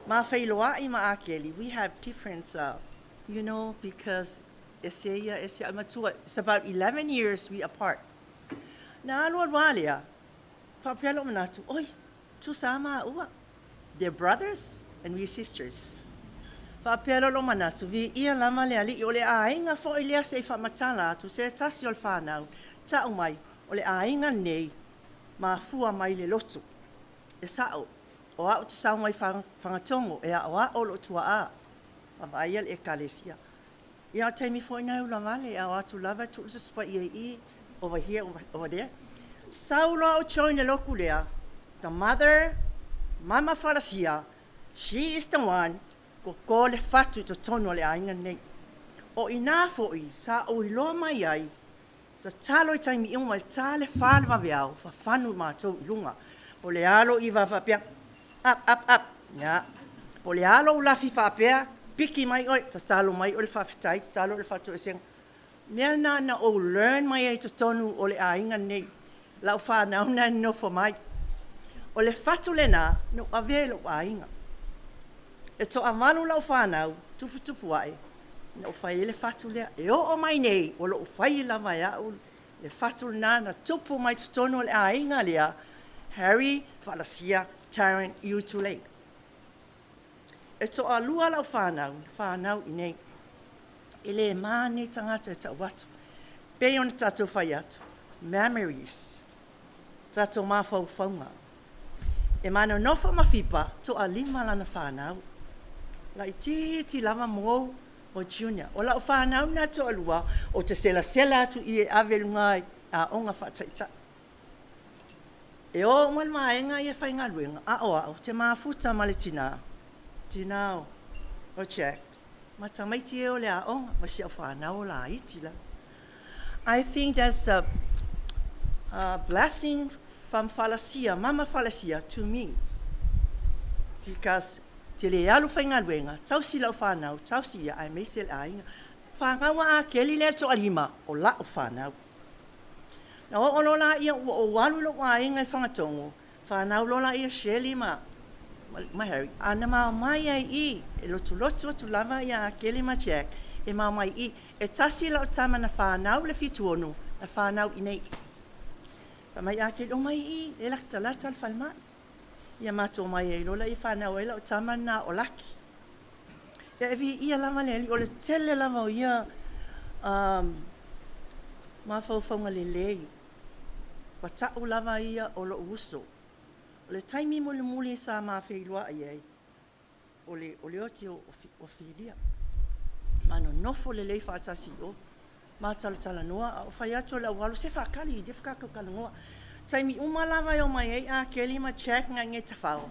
Ma feiloai ma Akeli, we have different, because ese ia, ese au matua. It's about 11 years we apart. Na alu alu lava lea, faapea lou manatu, oi, tusa lava maua. They're brothers and we sisters. Faapea loa lou manatu, viia lava le Alii, o le aiga foi lea se i faamatala atu, se tasi o le fanau, tau mai, o le aiga lenei, mafua mai le lotu. E sao, o au ou te sau mai Fagatogo e aoao lou tuaa ma vaaia le ekalesia. Ia o le taimi foi lena e ulavale, a o atu lava e tuu le Tusi Paia i i, over here, over there. Sau loa ou join i le lotu lea, the mother, Mama Farasia, she is the one toto le fatu i totonu o le aiga lenei. O i ina foi sa ou iloa mai ai, tatalo i taimi uma e ta le 4 le vaveao, fafanu matou i luga. O le alo i faapea, up, up, up. Ia. Po o le a lou lafi faapea, Piki mai oe, tatalo mai oe le faafetai, tatalo oe le faatoesega. Mea lena na ou learn mai ai i totonu o le aiga lenei, lau fanau lena e nonofo mai. O le fatu lena na ou avea i lou aiga. E toavalu lau fanau, tuputupu ae, na ou fai ai le fatu lea. E oo mai nei, o lo o fai lava e au le fatu lena na tupu mai totonu o le aiga lea, Harry Falasia Tarrant Iutulei. E toalua lau fanau, fanau i inei. E le ma nei tagata e tau atu. Pei ona tatou fai atu, memories, tatou mafaufauga. E ma nonofo ma Fipa, toalima lana fanau. Laitiiti lava Mo ma Junior. O lau fanau na e toalua, ou te selasela atu i i e ave i luga i aoga faataitai. E o uma le vaega ia faigaluega, a o au ou te mafuta ma le tina, tina o Jack, ma tamaiti ia e o i le aoga ma si au fanau laiti lava. I think there's a blessing from Falasia, Mama Falasia to me because ou te le alu faigaluega, tausi lau fanau, tausi ia aemaise le aiga. Fanau a Akeli lea e toalima, o lau fanau. Na oo loa lea ua ou alu i lou aiga i Fagatogo, fanau loa lea o Shelly ma Harry, a na ma omai lava i i, e lotulotu atu lava Akeli ma Jack e ma omai i i. E tasi lau tama na fanau i le 76, na fanau i inei. Fai mai Akeli, omai i i, e latalata le falemai. Ia matou omai ai loa lea fanau ai lau tama lena o Laki. Ia e viia lava le Alii, o le tele lava o ia mafaufauga lelei, ua tau lava ia o lou uso. O le taimi mulimuli sa ma feiloai ai, o le oti o Filia. Ma nonofo lelei faatasi i o, ma talatalanoa, a o fai atu le au alu, se faatali tatou talanoa. O taimi uma lava e omai ai Akeli ma Jack gaege tafao,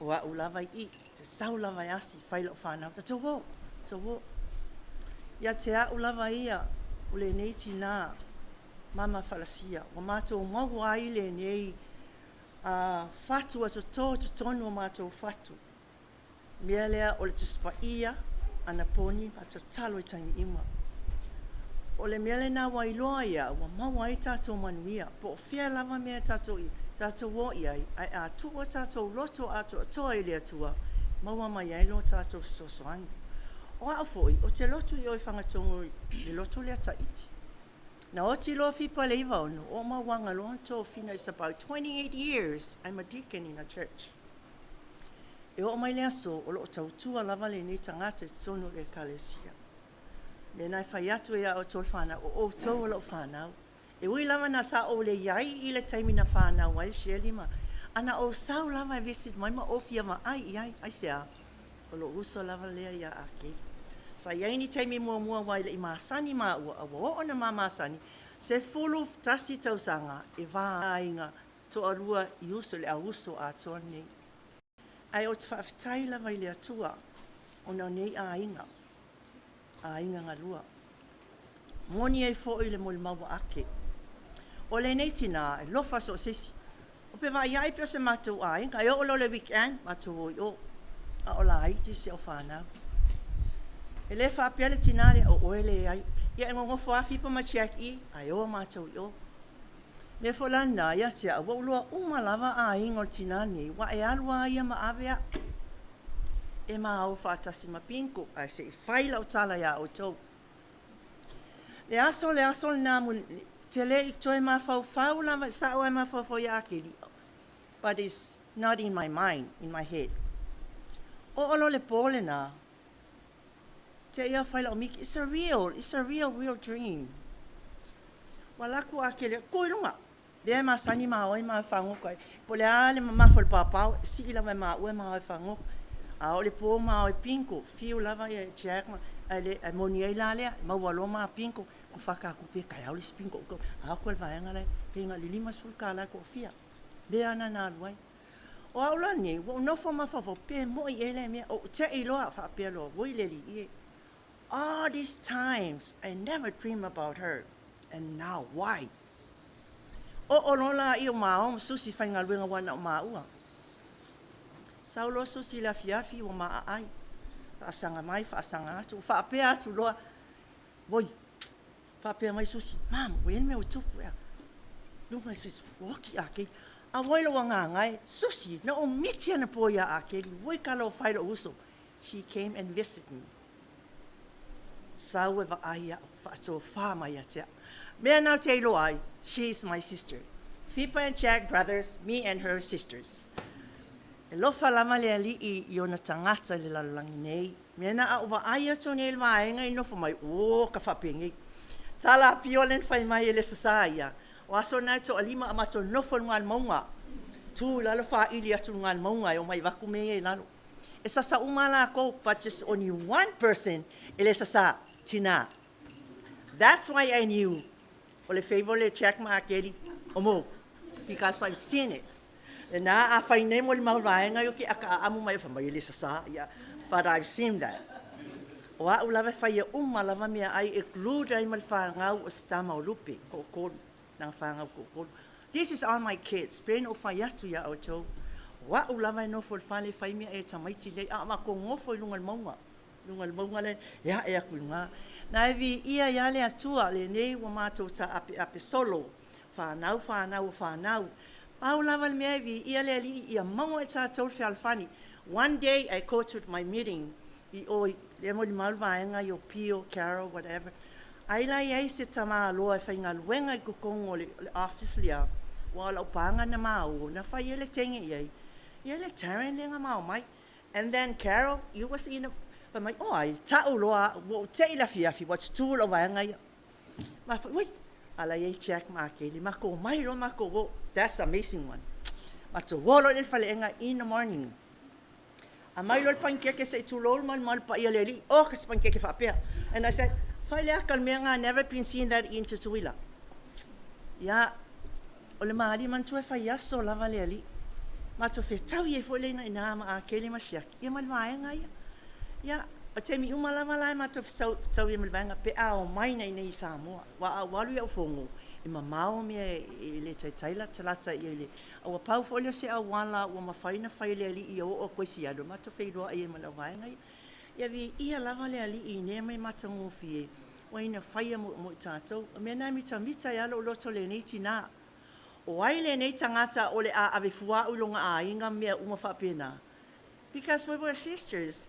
o au lava e i i, ou te sau lava e asi fai lau fanau, tatou o, tatou o. Ia te au lava ia, o lenei tina, Mama Falasia, ua matou maua ai lenei fatu ua toto i totonu o matou fatu, le mea lea o le Tusi Paia, anapogi ma tatalo i taimi uma. O le mea lena ua iloa ai e au ua maua ai tatou manuia, po o fea lava mea tatou o i ai, ae a tuu o tatou loto atoatoa i le Atua, e maua mai ai lo tatou fesoasoani. O au foi, ou te lotu i o i Fagatogo i le lotu lea Taiti. Na oti loa Fipa i le 96, ou aga loa tofiga, it's about 28 years I'm a deacon in a church. E oo mai le aso, o lo o tautua lava lenei tagata i totonu o le ekalesia. O lena e fai atu ai ia outou le fanau, o outou o lau fanau. E ui lava na sa ou leai i le taimi na fanau ai Shelly ma, a na ou sau lava e visit mai ma ou fia vaai i ai. Aisea? O lou uso lava lea ia Akeli. Sa i ai ni taimi muamua aua e le i masani maua, a ua oo ina ma masani, 11 tausaga e va aiga toalua i uso, le au uso atoa lenei. Ae ou te faafetai lava i le Atua ona o nei aiga, aiga galua. Moni ai foi le molimau a Ake. O lenei tina, e alofa so o se isi. O pe vaai pe o se matou aiga, e oo loa i le weekend, matou o i o, a o laiti si au fanau. E le faapea le tina lea, o oe e leai. Ia e nonofo lava Fipa ma Jack i, ae o matou i o. O le mea foi la lena ia te au, ua ou iloa uma lava aiga o le tina lenei, aua e alu lava ia ma ave au. E ma o faatasi ma Bingo, ae se i fai lau tala ia outou. Le aso le aso lena, ou te le i toe mafaufau lava, sa ou mafaufau ia Akeli, but it's not in my mind, in my head. Oo loa le po lena, te i fai lau miki, it's a real, it's a real, real dream. Ua alu atu Akeli, tu i luga, lea e masani ma o ma fagota ai. Po o le a le mamafa o le paopao, e sii lava e maua ma o e fagota. A oo i le po ma o e bingo, fiu lava Jack ae moni ai la lea, maua loa ma bingo, ua faka atu pea taeao le isi bingo. A o atu i le vaega la, pe na o le $50 le toafia. Lea na na alu ai. O au la nei, ua ou nofo mafaufau, pe moi ea lea mea. Ou te i loa faapea loa, oi le alii e. All these times, I never dream about her. And now, why? O o loa la i o ma o susi faigaluega ua na o maua. Sau loa susi i le afiafi ua maa ai. Faasaga mai, faasaga atu, ua faapea atu loa, oi, faapea mai Susi, Mom, ua i ai le mea ua tupu ea? Luga i fisi, ua oti Akeli. A oi lou agaga e, Susi, na ou miti anapo iā Akeli, oi talofa e lou uso. She came and visit me. Sau e vaai au, faatofa mai ia te au. Mea na ou te iloa ai, she is my sister. Fipa and Jack brothers, me and her sisters. E lofa lava le Alii i ona tagata i le lalolagi nei. Mea na a ou vaai atu nei i le vaega i nofo mai, o ka faapenei. Tala apio le na fai mai e le sasā ia, o aso na e toalima a matou nofo i luga o le mauga. Tu i lalo faili atu i luga o le mauga e omai avatu mea ia i lalo. E sasa uma lava latou, but just only one person e le sasā, tina. That's why I knew o le favor le Jack ma Akeli o mo, because I've seen it. Lena a fai nei molimau vaega i o ke aka aamu mai fai mai e le sasā, ia, but I've seen that. O au lava e faia uma lava mea ai e glued ai ma le fanau o se tama o Lupe, toatolu, lana fanau toatolu. This is all my kids, pei ona ou fai atu iā outou, o au lava e nofo i le fale e fai mea e tamaiti nei, a o matou nofo i luga o le mauga, luga o le mauga lea e ae atu i luga. Na e viia ai lava le Atua lenei ua matou taapeape solo, fanau, fanau o fanau. Pau lava le mea e viia le Alii ia maua e tatou le fealofani. One day I go to my meeting i o i lea molimau le vaega i Opio, Carol, whatever. Ai la i ai se tamāloa e faigaluega i totonu o le office lea, aua o lau paga na maua, na fai ai le teine i ai, ia le Tarrant lea na mao mai. And then Carol, you was in a, fai mai, o ai, tau loa au, ua ou te i le afiafi, ua tutū lau vaega ia. Ma fai, ui, ala i ai Jack ma Akeli, matou omai loa matou o, that's amazing one. Matou o loa i le faleega in the morning. Aumai loa le panikeke se i tulou le malumalu paia o le Alii, oh ka se panikeke faapea. And I said, fai le aka le mea lena, never been seen that in Tutuila. Ia, o le malie manatua e fai aso lava le Alii. Matou fetau ai foi lea i ina ma Akeli ma Siaki, ia ma le vaega ia. Ia, o taimi uma lava la e matou fetau ai ma le vaega pe a omai nei i Samoa. Aua a ou alu i au fono, e mamao mea e le taitai latalata i le A ua pau foi lea o se auala ua mafai ona fai e le Alii ia oo atu ai sialo, matou feiloai ai ma le auvaega ia. Ia viia lava le Alii i nea mea matagofie ua ia faia mo i tatou. O mea na e mitamita ai lava lou loto i lenei tina. O ai lenei tagata o le a ave fua au i lona aiga ma mea uma faapena? Because we were sisters.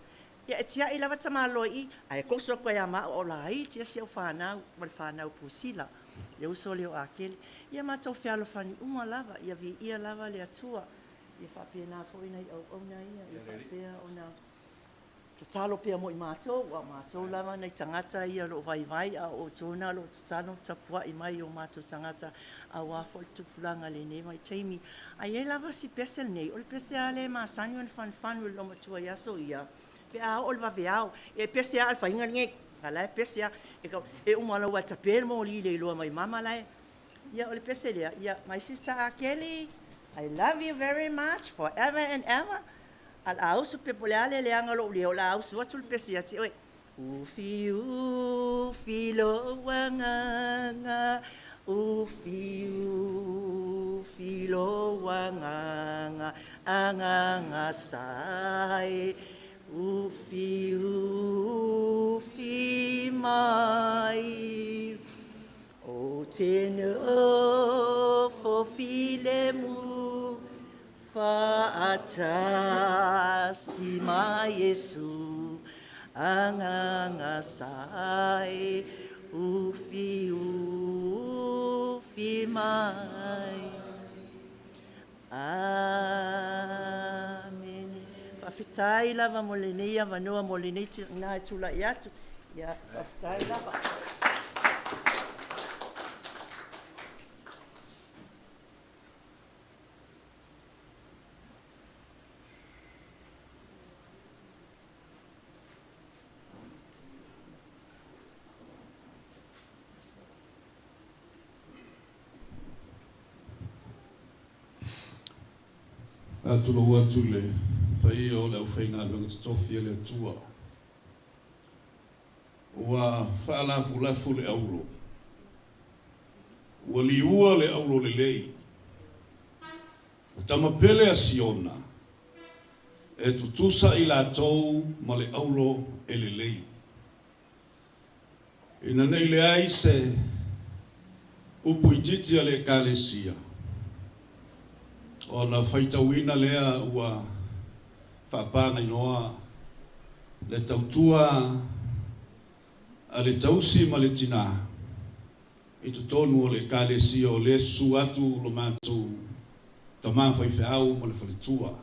Ia e tiai lava tamaloa i i, ae toso atu ai ia maua o laiti asi au fanau ma le fanau Pusila, le uso lea o Akele. Ia matou fealofani uma lava, ia viia lava le Atua. Ia faapena foi nai auauna ia, ia faapea ona tatalo pea mo i matou, aua o matou lava nai tagata ia o lo o vaivai, a o outou na o lo o tatalo ma tapuai mai i o matou tagata aua foi le tupulaga i lenei vaitaimi. A i ai lava si pese lenei, o le pese lava lea e masani ona fanufanu e le loomatua i aso ia, pe a oo i le vaveao, e pese lava le faiga lenei, a la e pese lava. E uma loa ua e tape le moli le iloa mai mama la e. Ia, o le pese lea, ia, my sister Akeli, I love you very much forever and ever. A o le a usu pe po o le a le leaga o lou leo, o le a usu atu le pese ia te oe. Ufi ufi lou agaga, ufi ufi lou agaga, agaga sa e, ufi ufi mai. Ou te nofo filemu, Faatasi ma Iesu, agaga sa e ufiufi mai. Amene. Faafetai lava mo lenei avanoa, mo lenei tina e tulai atu. Ia, faafetai lava. Faatulou atu i le paia o le aufaigaluega totofi a le Atua. Ua faalafulafu le auro, ua liua le auro lelei. O tama pele a Siona, E tutusa i latou ma le auro e lelei. Ina nei leai se upu itiiti a le Ekalesia, ona faitauina lea ua faapagainoa le tautua a le tausi ma le tinā i totonu o le Ekalesia o lea e susu atu lo matou tamā faifeau ma le faletua.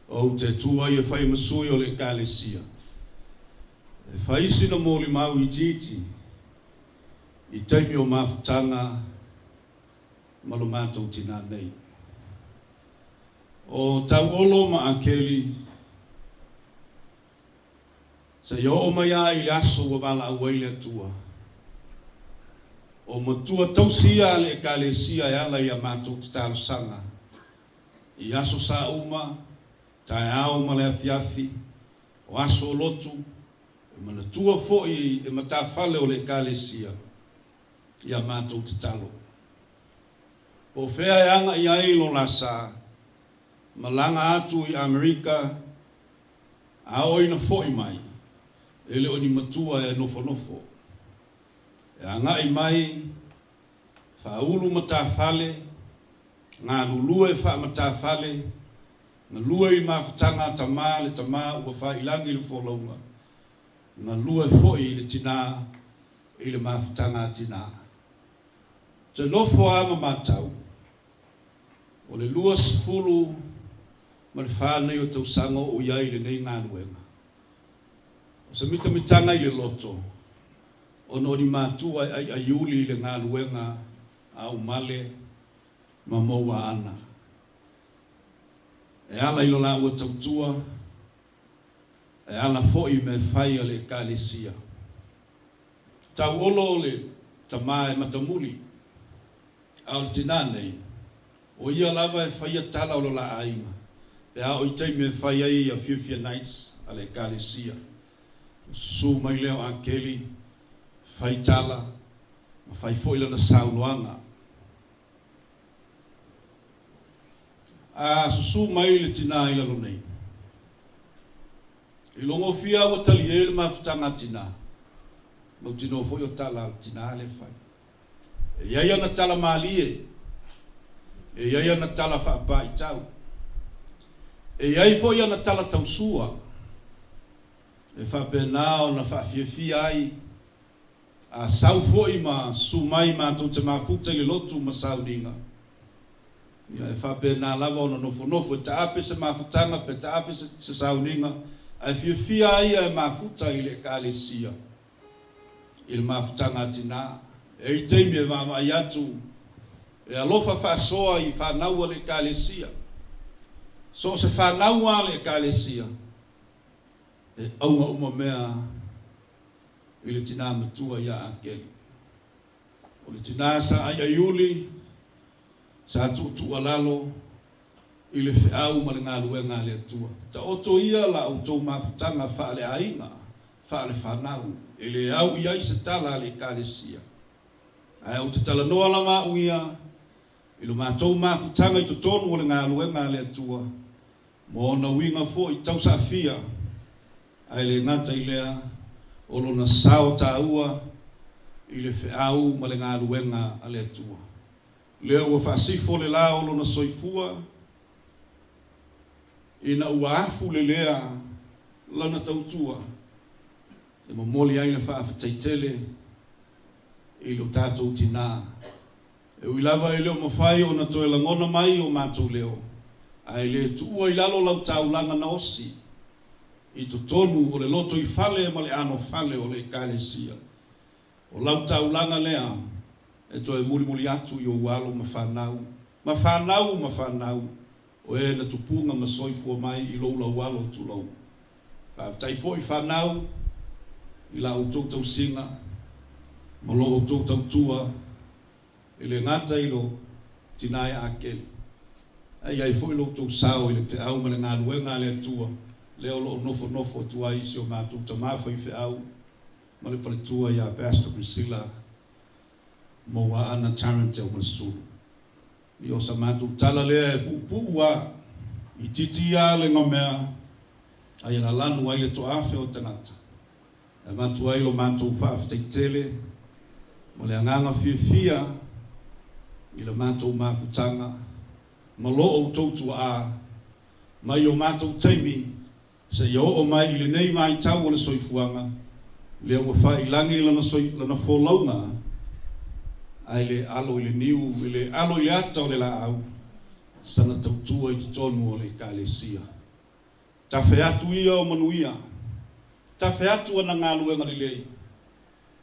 Ou te tu ai e fai ma sui o le Ekalesia, e fai sina molimau itiiti i taimi o mafutaga ma lo matou tinā nei. O Tauolo ma Akeli, seia oo mai lava i le aso ua valaau ai le Atua, o matua tausi ia a le Ekalesia e ala i a matou tatalosaga i aso sa uma, taeao ma le afiafi, o aso o lotu, e manatua foi e matafale o le Ekalesia i a matou tatalo. Po o fea e agai ai lo la sa, malaga atu i Amerika, a oo ina foi mai, e le o ni matua e nofonofo. E agai mai, faaulu matafale, galulue faamatafale, galue i mafutaga a tamā le tamā ua faailagi le folauga, galue foi i le tinā i le mafutaga a tinā. Ou te nofo lava ma matau, o le 24 nei o tausaga o ou i ai i lenei galuega. O se mitamitaga i le loto, ona o ni matua e aiaiuli i le galuega a aumale ma mouaana. E ala i lo laua tautua, e ala foi i mea fai a le Ekalesia. Tauolo o le tama e matamuli, a o le tinā nei, o ia lava e faia tala o lo la aiga, pe a oo i taimi e fai ai ia Fiafia Nights a le Ekalesia. Susu mai lea o Akeli, fai tala, ma fai foi lana saunoaga. A susu mai le tinā i lalo nei, i logofia ua talie le mafutaga a tinā, mautinoa foi o tala a le tinā le fai. E i ai ana tala malie, e i ai ana tala faapaitau, e i ai foi ana tala tausua, e faapena ona faafiafia ai A sau foi ma susu mai matou te mafuta i le lotu ma sauniga, ia e faapena lava ona nofonofo e taape se mafutaga pe taafe se sauniga, ae fiafia a ia e mafuta i le Ekalesia i le mafutaga a tinā. E i ai taimi e vaavaai atu e alofa faasoa i fanau a le Ekalesia. So o se fanau a le Ekalesia, e auga uma mea i le tinā matua iā Akeli. O le tinā sa aiaiuli, sa tuutuualalo i le feau ma le galuega a le Atua. Taoto ia la outou mafutaga faaleaiga, faalefanau, e le au i ai se tala a le Ekalesia. Ae ou te talanoa lava au ia i lo matou mafutaga i totonu o le galuega a le Atua, ma ona uiga foi tausaafia, ae le gata i lea, o lona sao taua i le feau ma le galuega a le Atua. Lea ua faasifo le la o lona soifua, ina ua afu lelea lana tautua, e momoli ai le faafetai tele i lo tatou tinā. E ui lava e le o mafai ona toe lagona mai o matou leo, ae le tuua i lalo lau taulaga na osi i totonu o le lotoifale ma le anofale o le Ekalesia. O lau taulaga lea e toe mulimuli atu i ou alo ma fanau, ma fanau ma fanau, o e na tupuga ma soifua mai i lou laualo tulou. Faafetai foi fanau i la outou tausiga ma lo outou tautua e le gata i lo tinā e Akeli, ae i ai foi lo outou sao i le feau ma le galuega a le Atua lea o lo o nofonofo atu ai si o matou tamā faifeau ma le faletua iā Pastor Priscilla Mouaana Tarrant Teumalesulu. Ia o sa matou tala lea e puupuu a, itiiti ia le gamea. Ae ia lalanu ai le toafe o tagata, e avatu ai lo matou faafetai tele ma le agaga fiafia i le matou mafutaga ma lo outou tuaa mai o matou taimi seia oo mai i lenei vaitau o le soifuaga, lea ua faailagi lana, soi, lana folauga ae le alo i le niu, i le alo i le ata o le laau, sana tautua i totonu o le ekalesia. Tafe atu ia o manuia, tafe atu ana galuega lelei,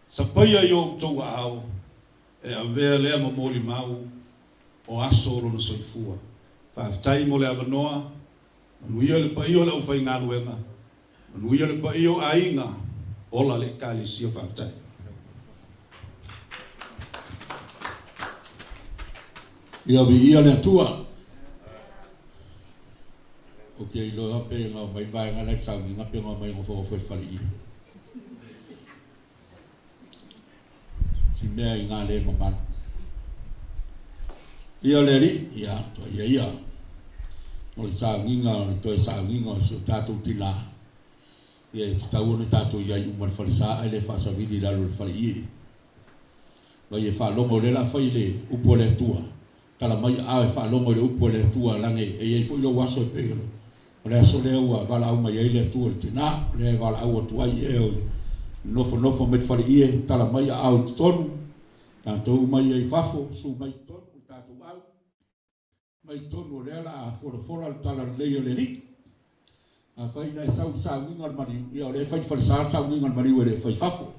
sapaia i o outou aao, e avea lea ma molimau o aso o lona soifua. Faafetai mo le avanoa, manuia le paia o le aufaigaluega, manuia le paia o aiga, ola le ekalesia, faafetai. Ia viia le Atua. Ou te iloa pe na omai vaega la i sauniga pe na omai nofonofo i le faleie. Si mea i ngā le mamalu. Ia le alii, ia, toa ia ia. O le sauniga, o le toe sauniga o si o tatou tinā. Ia e tatau ona tatou i ai uma i le falesa ae le faasavili i lalo o le faleie. Vai e faalogo o lea o le a fai le upu a le Atua. Tala mai aao e faalogo i le upu a le Atua lage e i ai foi lou aso e pei o le aso lea ua valaau mai ai le Atua i le tinā, lea e valaau atu ai i e o nofonofo mai le faleie, tala mai aao i totonu, tatou uma ia i fafo, susu mai i totonu le tatou au, mai totonu o lea o le a folafola le tala lelei o le Alii. Afai na e sau i le sauniga o le maliu, ia o lea e fai i le falesa le sauniga o le maliu e le fai i fafo. O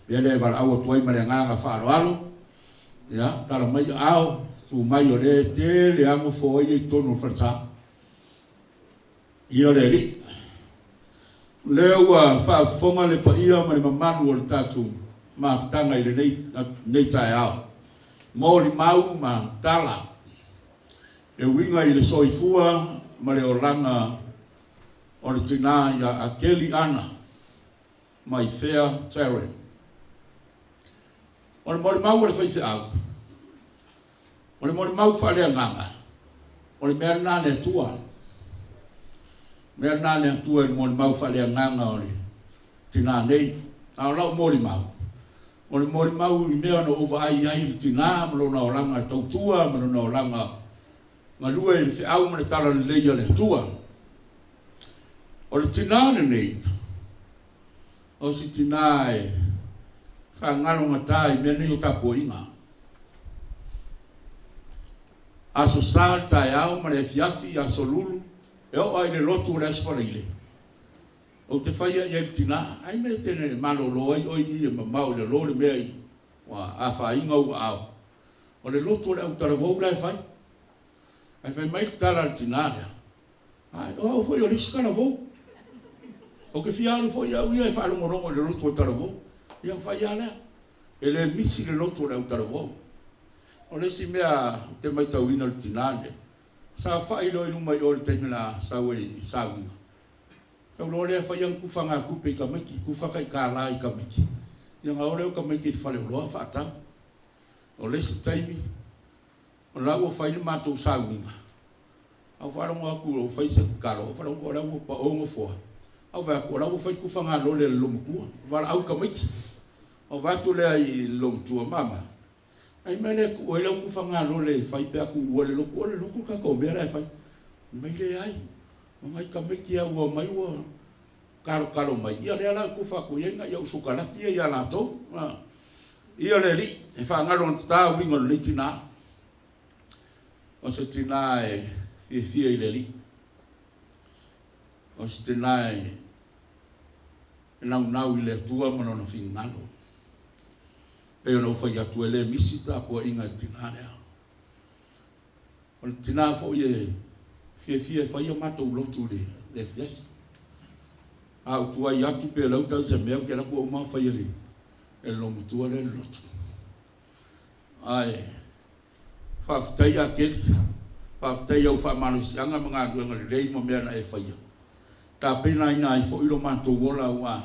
le mea lea e valaau atu ai ma le agaga faaaloalo, ia, tala mai aao, susu mai o lea e tele lava nofoa ia i totonu o le falesa. Ia le Alii. O lea ua faafofoga le paia ma le mamalu o le tatou mafutaga i lenei taeao. Molimau ma tala e uiga i le soifua ma le olaga o le tinā ia Akeli Ana mai Fea Tarrant. O le molimau a le faifeau, o le molimau faaleagaga, o le mea lena a le Atua. O le mea lena a le Atua i le molimau faaleagaga o le tinā nei. A o lau molimau, o le molimau i mea na ou vaai ai i le tinā ma lona olaga tautua ma lona olaga galue i le feau ma le talalelei a le Atua. O le tinā lenei, o se tinā e faagalogata i mea nei o tapuaiga. Aso Sa le taeao ma le afiafi, Aso Lulu, e oo lava i le lotu o le Aso Faraile, ou te faia i ai le tinā, ai mea e te malolo ai oe i i e mamao i lalo le mea i ua afaina ou aao. O le lotu o le autalavou la e fai. Ae fai mai le tala a le tinā lea, Ai, o au foi o le isi talavou. Ou te fia alu foi au ia e faalogologo i le lotu o le talavou. Ia ona fai lava lea. E le misi le lotu o le autalavou. O le isi mea ou te matauina i le tinā lenei, saofai loa i luma i o i le taimi o le a sau ai i sauiga, tau loa lea fai ana tufagatupe i tamaiti, tufa tai $1 i tamaiti, ia ona o lea o tamaiti i le faleoloa faatau. O le isi taimi, o la ua fai le matou sauniga, a ou faalogo atu ua fai se tatalo, ou faalogo atu o la ua pao nofoa, ae ou vaai atu o la ua fai le tufagalole a le loomatua, valaau i tamaiti. Ona ou vaai atu lea i le loomatua, mama, ai mea lea e tuu ai lau tufagalole e fai pe a tuua le lotu, o le lotu le tatou mea la e fai. Fai mai, leai, o nai tamaiti lava ua omai ua talotalo mai, ia lea la e tufa atu i ai nai au sukalati ia ia latou. Ia le Alii, e faagalo gatata uiga o lenei tinā. O se tinā e fiafia i le Alii. O se tinā e naunau i le Atua ma lona finagalo. Pei ona ou fai atu e le misi tapuaiga i le tinā lea. O le tinā foi e fiafia e fai o matou lotu i le afiafi. A ou tuai atu pe lauta au i se mea, ou te alu atu ua uma ona fai e le loomatua lea le lotu. Ae faafetai Akeli, faafetai i au faamalosiaga ma galuega lelei ma mea na e faia. Tapenaina ai foi lo matou ola aua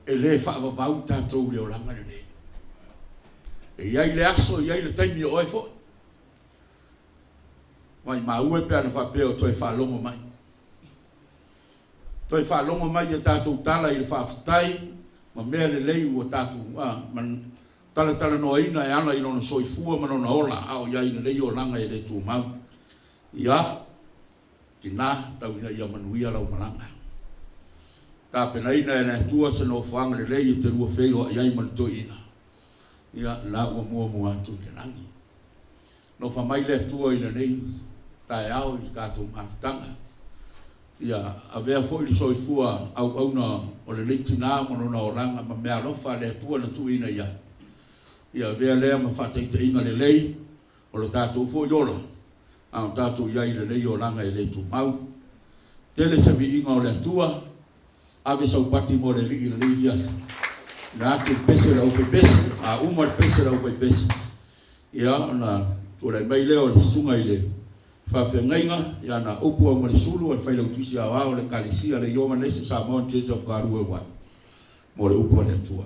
e le faavavau tatou i le olaga lenei. E i ai le aso, e i ai le taimi o oe foi. Maimau e pe ana faapea o toe faalogo mai. Toe faalogo mai i a tatou tala i le faafetai ma mea lelei ua tatou talatalanoaina e ala i lona soifua ma lona ola a o i ai i lenei olaga e le tumau. Ia, tinā, tau ina ia manuia lau malaga. Tapenaina e le Atua se nofoaga lelei e te lua feiloai ai ma le toeaina, ia, la ua muamua atu i le lagi. Alofa mai le Atua i lenei taeao i le tatou mafutaga. Ia avea foi le soifua auauna o lenei tinā ma lona olaga ma meaalofa a le Atua na tuuina i ai. Ia avea lea ma faataitaiga lelei o lo tatou foi ola a o tatou i ai i lenei olaga e le tumau. Tele se viiga o le Atua, ave sau pati mo le Alii i lenei afiafi. Ina atu le pese a le aufaipese, a uma le pese a le aufaipese, ia ona tulai mai lea o le susuga i le faafeagaiga ia na upu au ma le sulu a le Failautusi Aoao o le Ekalesia a le Ioanese Samoan Church of God Worldwide mo le upu a le Atua.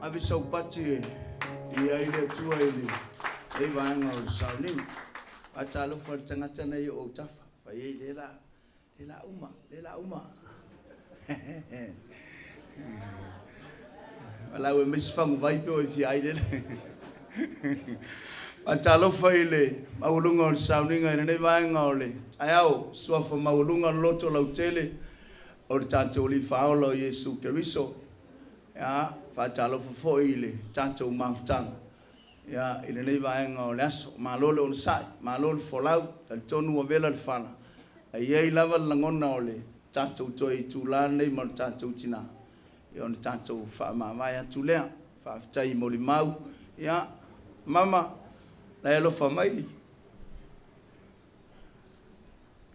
Ave sau pati e i ai le Atua i lenei vaega o le sauniga. Faatalofa i le tagata nei o autafa. Fai ai le la, le la uma, le la uma. Lau e mai se faguvai pe o e fia ai lele. Faatalofa i le maualuga o le sauniga i lenei vaega o le taeao, suafa maualuga le loto lautele o le tatou Alii Faaola o Iesu Keriso. Ia, faatalofa foi i le tatou mafutaga. ia, i lenei vaega o le aso. Malo le onosai, malo le folau, talitonu ua vela le fala, ae i ai lava le lagona o le tatou toe itula lenei ma le tatou tinā, ia ona tatou faamavae atu lea. Faafetai i molimau, ia, mama, la e alofa mai,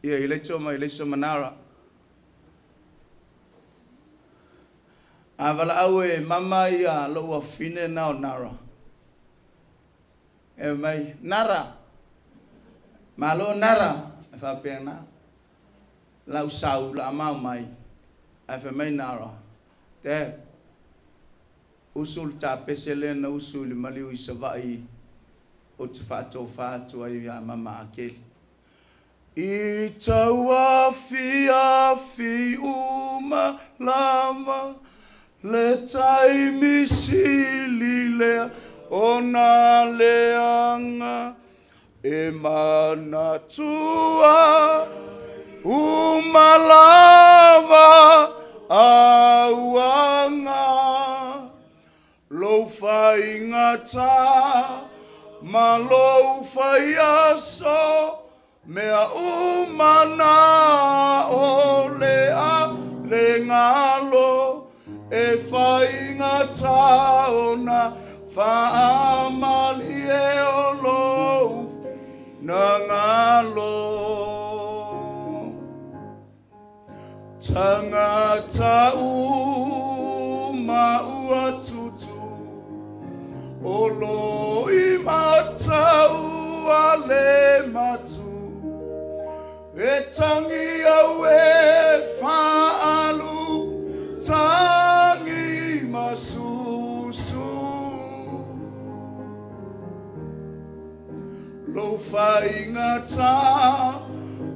ia Ileto ma Ilesa Manara. A valaau e mama ia lou afine na o Nara, e mai, Nara, malo Nara, e faapena, lau sau la mau mai, ae fai mai Nara, Dad, usu le tapese lea na usu i le maliu i Savaii ou te faatofa atu ai ia mama Akeli. I tauafiafi uma lava le taimi sili lea ona leaga e manatua uma lava auaga lou faigata ma lou faiaso mea uma na o le a le galo e faigata ona faamalie o lou finagalo. Tagata uma ua tutu o lo i matau a le matu e tangi au e faalu tangi masusu lou faigata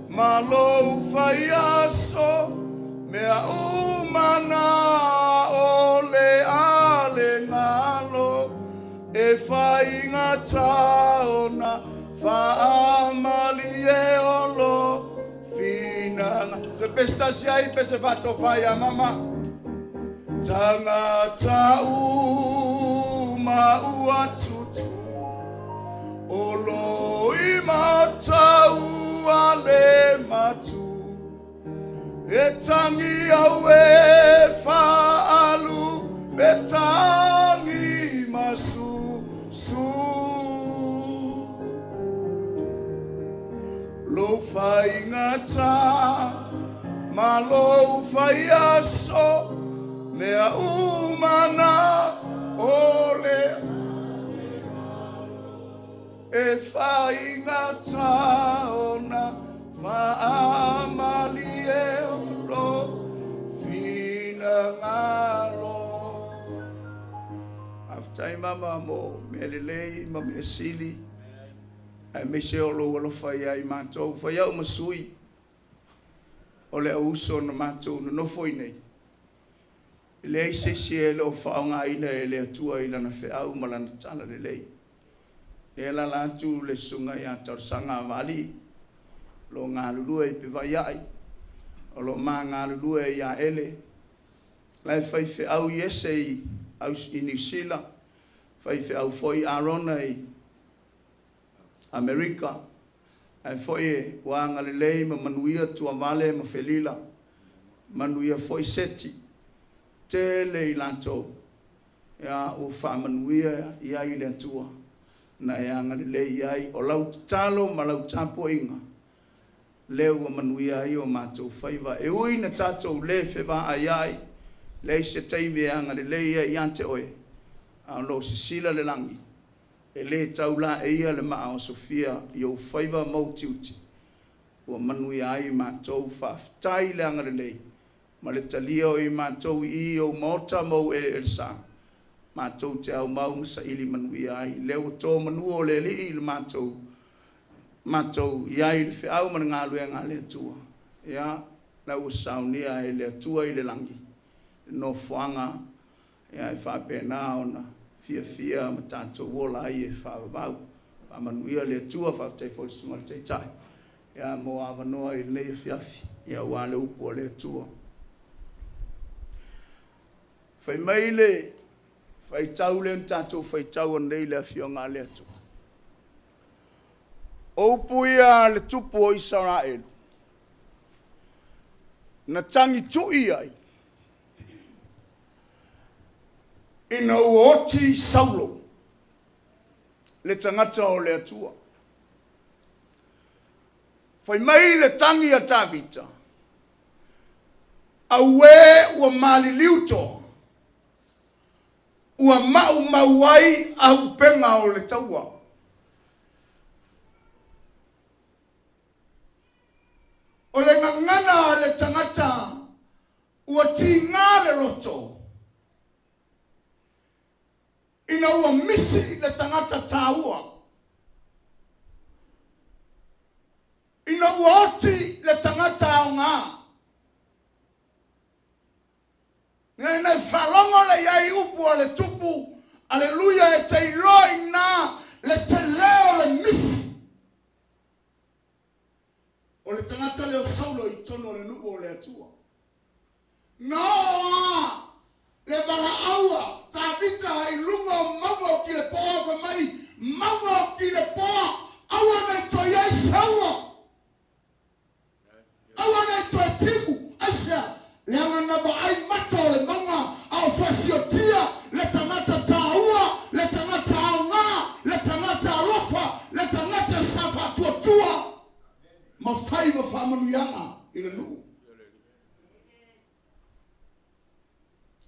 ma lou faiaso mea uma na o le a le galo e faigata ona faamalie o lo finaga. Toe pese tasi ai pese faatofai ia mama. Tagata uma ua tutu o lo i matau a le matu e tangi au e faalu e tangi masusu lou faigata ma lou faiaso mea uma na o le e faigata ona faamalie o lo finagalo. Faafetai mama mo mea lelei ma mea sili, aemaise o lou alofa ia i matou. Fai au ma sui o le auuso na matou nonofo i nei. E leai se isi e le o faaaogaina e le Atua i lana feau ma lana tala lelei. E alala atu le susuga ia Talosaga Avalii, o lo o galulue i Pevaiai, o lo o ma galulue ia Ele, la e fai feau i ese i Niu Sila, fai feau foi Arona i Amerika, ae foi e ua agalelei ma manuia Tuavale ma Felila, manuia foi Seti, tele i latou, ia ua faamanuia i ai le Atua, na e agalelei i ai. O lau tatalo ma lau tapuaiga, lea ua manuia ai o matou faiva. E ui na tatou le fevaaiai, leai se taimi e agalelei ai ia te oe, a o lo o sisila le lagi, e le taulaeia le maa o Sofia i ou faiva ma ou tiute, ua manuia ai matou. Faafetai le agalelei ma le talia o i matou i ou maota ma ou eleelesa, matou te aumau ma saili manuia ai. Lea ua to manu o le alii i le matou, matou i ai i le feau ma le galuega a le Atua. Ia, la ua saunia e le Atua i le lagi, le nofoaga ia, e faapena ona fiafia ma tatou ola ai e faavavau. Faamanuia le Atua, faafetai foi i le susuga i le Taitai, ia, mo avanoa i lenei afiafi, ia, aua le upu a le Atua. Fai mai le Faitau lea na tatou faitau anei le afioga a le Atua. O upu ia a le tupu o Isaraelu, na tagi tui ai, ina ua oti Saulo, le tagata o le Atua. Fai mai le tagi a Tavita, auē ua maliliu toa, ua maumau ai aupega o le taua. O le gagana a le tagata ua tiga le loto, ina ua misi le tagata taua, ina ua oti le tagata aoga. Ina e faalogo le i ai upu a le tupu, aleluia, e te iloa i ina le telē o le misi o le tagata lea o Saulo i totonu o le nuu o le Atua. Na oo lava le valaau a Tavita i luga o mauga o Kilepoa fai mai, Mauga o Kilepoa, aua ne i toe i ai se ua. Aua ne i toe timu, aisea? Leaga na vaai mata o le mauga a o fasiotia le tagata taua, le tagata aoga, le tagata alofa, le tagata sa faatuatua ma fai ma faamanuiaga i le nuu.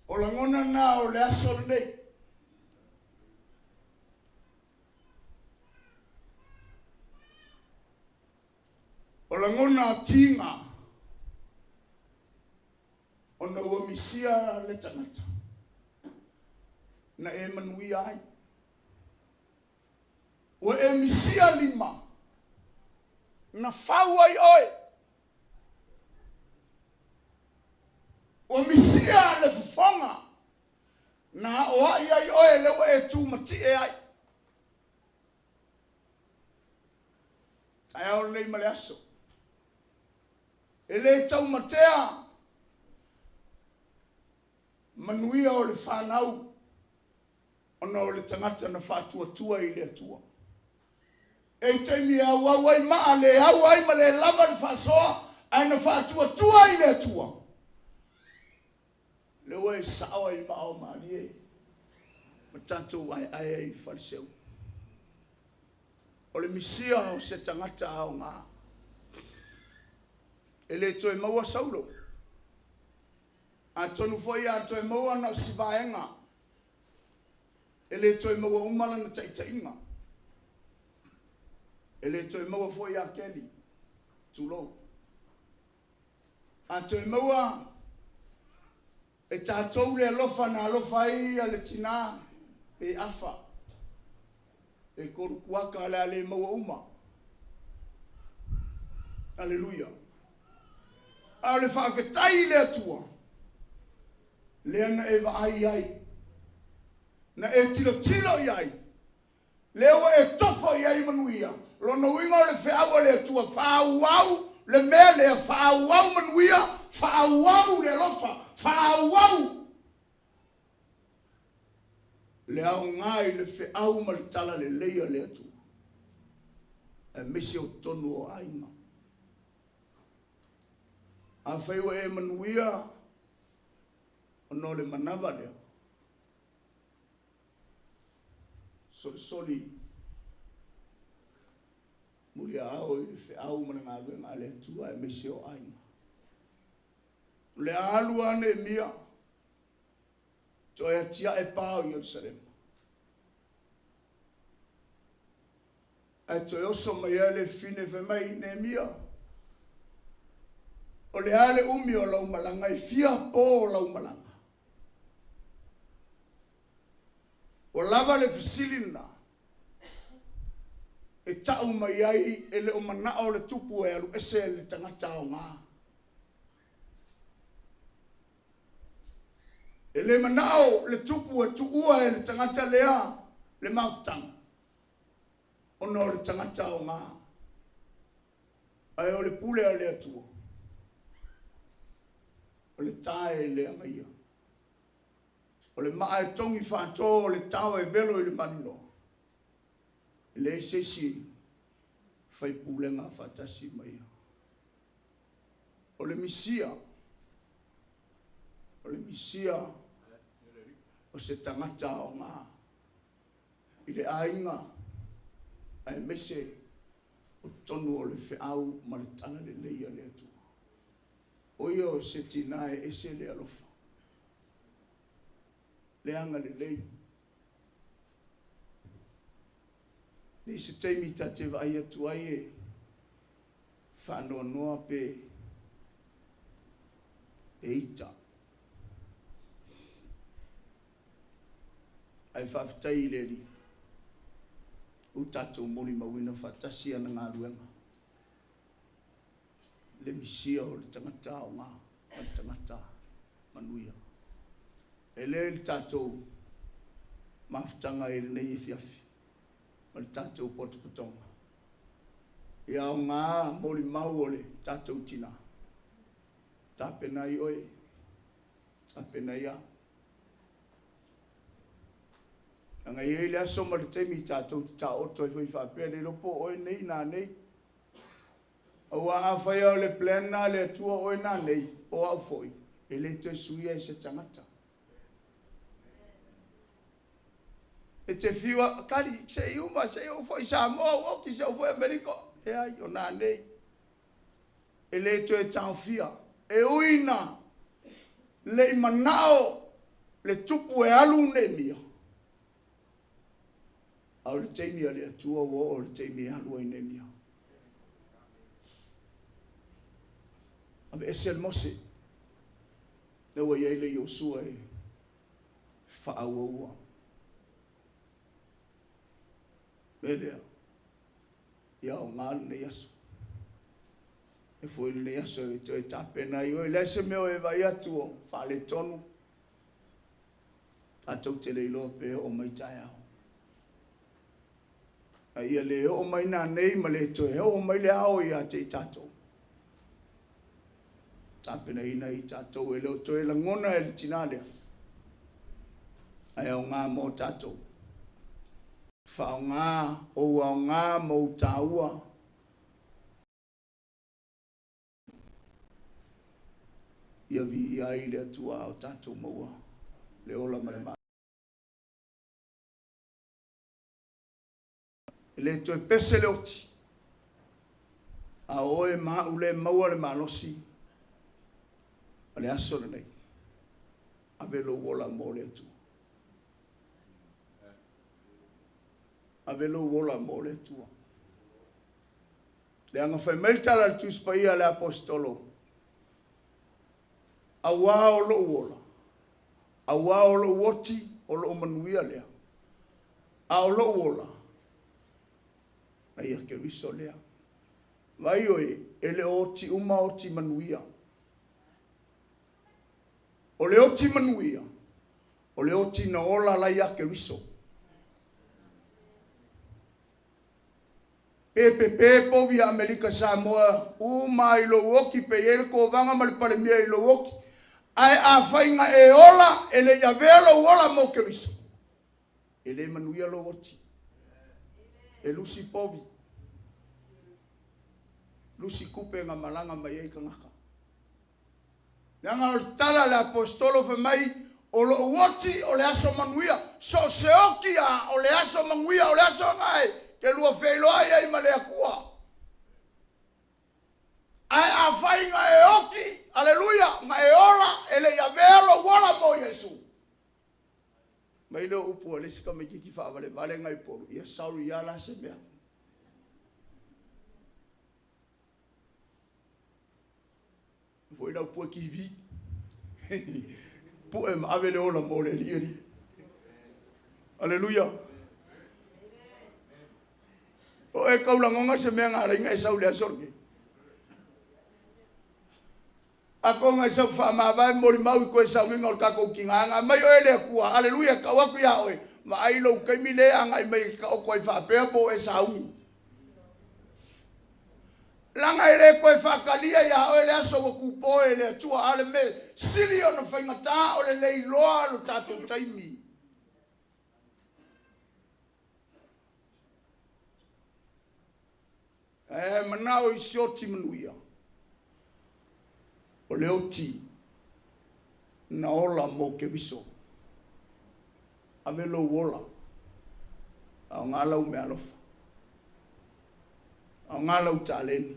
O lagona na o le aso lenei. O lagona tiga ona ua misia le tagata na e manuia ai. Ua e misia lima na fau ai oe. Ua misia le fofoga na aoai ai oe le ua e tumatie ai. Taeao lenei ma le aso. E le taumatea manuia o le fanau ona o le tagata na faatuatua i le Atua. E i taimi e auau ai maa le au ai ma le lava le faasoa, ae na faatuatua i le Atua. Le ua e sao ai maa o malie ma tatou aeae ai i faleseu. O le misia o se tagata aoga. E le toe maua Saulo. Atonu foi a toe maua na o si vaega. E le toe maua uma lana taitaiga. E le toe maua foi a Keli. Tulou. A toe maua e tatou le alofa na alofa ai a le tinā pe afa. E koru kuaka le a le maua uma. Aleluia. A o le faafetai i le Atua, lea na e vaai ai, na e tilotilo i ai, lea ua e tofo i ai manuia. Lona uiga o le feau a le Atua, faaauau le mea lea, faaauau manuia, faaauau le alofa, faaauau le aoga i le feau ma le talalelei a le Atua, aemaise o totonu o aiga. Afai ua e manuia ona o le manava lea, solisoli muliaao i le feau ma le galuega a le Atua aemaise o aiga. O le a alu a Neemia, toe atiae pa o Ierusalema. Ae toe oso mai ai le fine fai mai, Neemia, o le a le umi o lau malaga, e fia pō o lau malaga. Ua lava le fesili lena e tau mai ai e le o manao le tupu e alu ese le tagata aoga. E le manao le tupu e tuua e le tagata lea le mafutaga ona o le tagata aoga. Ae o le pule a le Atua, o le tae le agaia. O le maa e togi faato o le tao e velo i le maninoa. E leai se isi faipulega faatasi ma ia. O le Misia, o le Misia o se tagata aoga i le aiga aemaise o totonu o le feau ma le talalelei a le Atua. O ia o se tinā e ese le alofa, le agalelei. Nei se taimi ta te vaai atu ai e faanoanoa pe e ita. Ae faafetai i le Alii ua tatou molimauina faatasi ana galuega, le misia o le tagata aoga ma le tagata manuia. E le le tatou mafutaga i lenei afiafi ma le tatou potopotoga. Ia aoga molimau o le tatou tinā. Tapena ai oe, tapena ai au. Leaga e i ai le aso ma le taimi tatou te taoto ai foi faapea, le iloa po o oe nei nanei. Aua afai lava o le plan lena a le Atua o oe nanei, po o au foi, e le toe suia e se tagata. E te fiu a, kali, se i uma, se i ou foi i Samoa, ou oki, se i ou foi i Amerika. Leai, o nanei. E le toe taofia. E ui ina le i manao le tupu e alu Neemia, a o le taimi a le Atua ua oo i le taimi e alu ai Neemia. Aveese le Mose, lea ua i ai le Iosua e faaauaua. Mea lea, ia aoga lenei aso. E foi lenei aso e toe tapena ai oe. Le se mea o e vaai atu o faaletonu, tatou te le iloa pe oo mai taeao. A ia le oo mai nanei ma le toe oo mai le ao ia te i tatou. Tapenaina i tatou e le o toe lagona e le tinā lea. Ae aoga mo tatou. Faaaoga ou aoga ma ou taua ia viia ai le Atua o tatou maua le ola ma le malosi. E le toe pese le oti, a o oe ma au lea e maua le malosi o le aso lenei. Ave lou ola mo le Atua. Ave lou ola mo le Atua. Leaga fai mai le tala a le Tusi Paia a le Aposetolo, auā o lou ola, auā o lou oti, o lou manuia lea. A o lou ola, na ia Keriso lea. Vaai oe, e le o oti uma oti manuia. O le oti manuia, o le oti na ola lai ia Keriso. Pe pepe povi a Amerika Samoa uma i lou oki pe i ai le kovaga ma le palemia i lou oki. Ae afai na e ola e le i avea lou ola mo Keriso, e le manuia lou oti. E lusi povi. Lusi kupe nga malaga mai ai tagata. Leaga o le tala a le Aposetolo fai mai, o lou oti o le aso manuia. So o se oti a o le aso manuia, o le aso lena e te lua feiloai ai ma le Atua. Ae afai na e oti, aleluia, na e ola, e le i avea lou ola mo Iesu. Mai lea o upu a le isi tamaitiiti faavalevale nai Upolu, ia sorry lava la se mea. Foi lau pue TV. Pue ma ave le ola mo le alii alii. Aleluia. O e kaulagoga se mea ngalainga e sau le aso lenei. A konga e sau faamavae molimau i koe saugiga o le tatou tigaga mai oe le Atua. Aleluia, tau atu ia oe. Vaai lou taimi lea agai mai e taoto ai faapea po o e sauni. Laga e lē toe faatalia iā oe le aso ua tupō e le Atua, a o le mea sili ona faigatā o le le iloa lo tatou taimi. E manao i se oti manuia, o le oti na ola mo Keriso. Ave lou ola, aogā lau meaalofa, aogā lau taleni.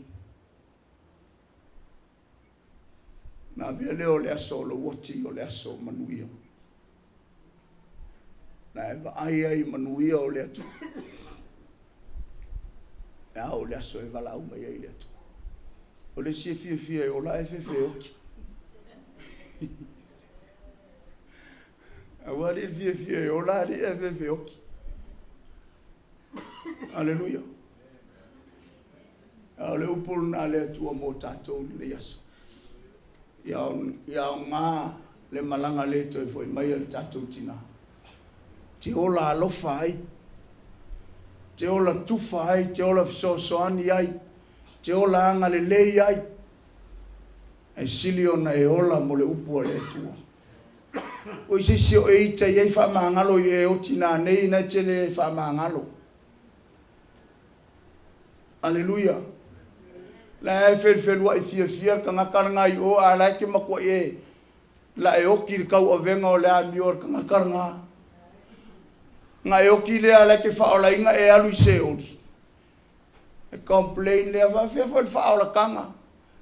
Na avea lea o le aso o lou oti o le aso manuia. Na e vaai ai manuia o le Atua. E ao le aso e valaau mai ai le Atua. O le isi e fiafia e ola ae fefe oti. Aua le fiafia e ola alii ae fefe oti. Aleluia. A o le upu lena a le Atua mo tatou i lenei aso. Ia aoga le malaga le toe foi mai a le tatou tinā. Te ola alofa ai, te ola tufa ai, te ola fesoasoani ai, te ola agalelei ai. Ae sili ona e ola mo le upu a le Atua. O i se isi o e ita i ai faamagalo i e oti nā nei na te le faamagalo. Aleluia. La e felufelua'i fiafia le tagata lena i o a la e te matua'i e la e oti le tauavega o le amio a le tagata lena. Na e oti lea la e te faaolaina e alu i seoli. E complain lea faafefea foi le faaolataga.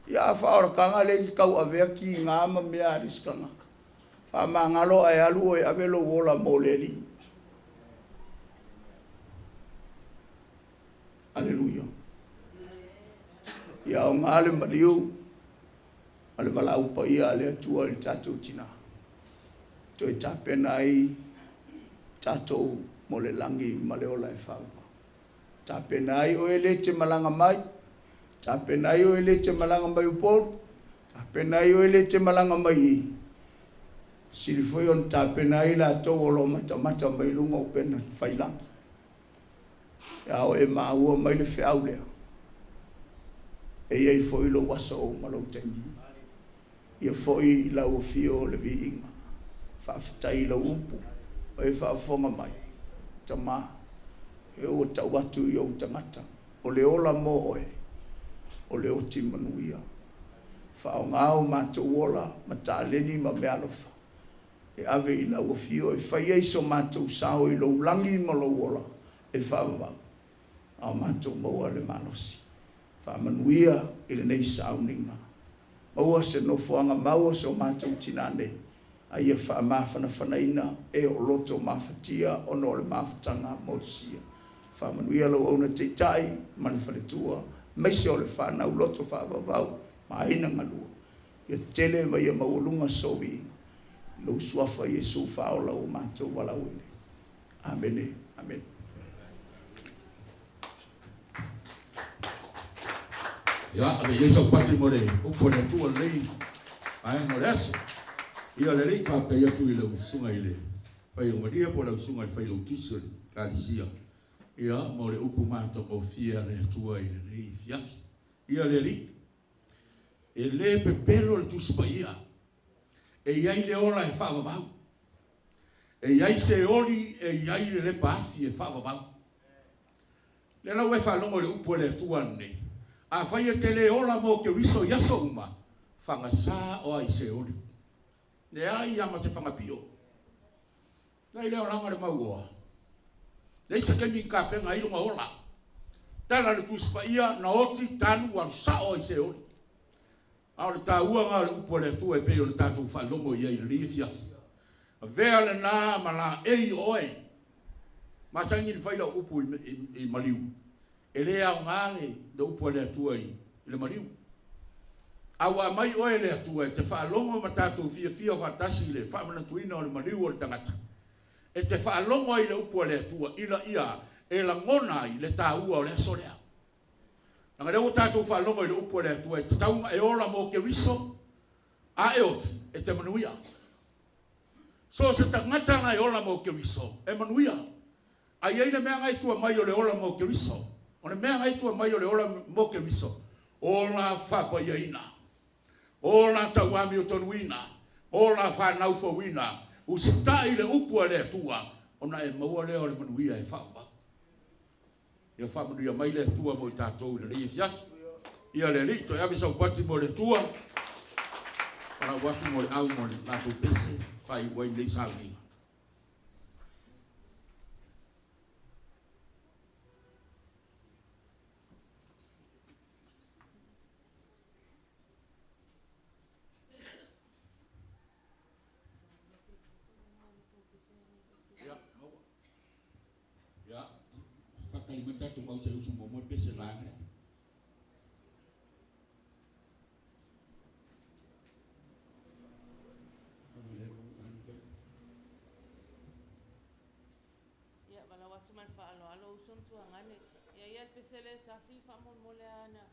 Ia a faaolataga le i tauavea kiga ma mea a le isi tagata. Faamagalo ae alu oe ave lou ola mo le Alii. Aleluia. Ia aoga le maliu ma le valaau paia a le Atua i le tatou tinā. Toe tapena ai tatou mo le lagi ma le ola e faavavau. Tapena ai oe le te malaga mai, tapena ai oe le te malaga mai Upolu, tapena ai oe le te malaga mai i. Sili foi ona tapena ai latou o lo o matamata mai luga o upega tafailagi. Ia o e maua mai le feau lea, e i ai foi lou aso ma lou taimi. Ia foi lau afio o le viiga. Faafetai i lau upu, o e faafofoga mai, Tama, e ua tau atu i ou tagata, o le ola mo oe, o le oti manuia. Faaaoga o matou ola ma taleni ma meaalofa, e ave i lau afio e fai ai so matou sao i lou lagi ma lou ola e faavavau, a o matou maua le malosi. Faamanuia i lenei sauniga. Maua se nofoaga mau o so matou tinā nei, a ia faamafanafanaina e o loto mafatia ona o le mafutaga motusia. Faamanuia lau auauna taitai ma le faletua, aemaise o le fanau loto faavauvau ma aiga galua. Ia tele ma ia maualuga sou viiga. Lou suafa Iesu faaola ua matou valaauina. Amene. Amene. Ia, ave i ai sau pati mo le upu a le Atua lenei vaega o le aso. Ia, le Alii, faafetai atu i lau susuga i le Faiaumalie po o lau susuga i le Failautusi o le Ekalesia, ia, mo le upu matagofie a le Atua i lenei afiafi. Ia, le Alii, e le pepelo le Tusi Paia, e i ai le ola e faavavau. E i ai se oli, e i ai le lepa afi e faavavau. Lea la ua e faalogo i le upu a le Atua ananei, afai e te le ola mo Keriso i aso uma, fagasā oe i Seoli. Leai lava ma se fagapio. Leai le olaga le mauoa. Leai se taimi i tapena ai lona ola. Tala le Tusi Paia, na oti, tanu, ua alu sao lava i Seoli. A o le taua lena o le upu a le Atua e pei ona tatou faalogo i ai i lenei afiafi. Avea lena ma laei o oe. Masani ona fai lau upu i maliu. E le aoga le upu a le Atua i le maliu. A ua aumai oe e le Atua e te faalogo ma tatou fiafia faatasi i le faamanatuina o le maliu o le tagata, e te faalogo ai i le upu a le Atua ina ia e lagona ai le taua o le aso lea. Leaga o lea ua tatou faalogo i le upu a le Atua e tatau ona e ola mo Keriso, a e oti, e te manuia. So o se tagata na e ola mo Keriso, e manuia. A i ai le mea na e tua mai o le ola mo Keriso, o le mea na e tua mai o le ola mo Keriso, O la faapaiaina, o la tauamiotonuina, o la whanau usita'i le upu a le Atua, ona e maua lea o le manuia e faavavau. Ia faamanuia mai le Atua mo i tatou i lenei afiafi. Ia le Alii toe ave sau pati mo le Atua, palau atu mo le au mo le latou pese, faaiu ai lenei sauniga. Ya, whakalimata tu mau se usu mo mo pese langa. Ia, wala watu man whaaloalo usu mtua ngane. Ia ia pese le tasi wha mo mo le ana.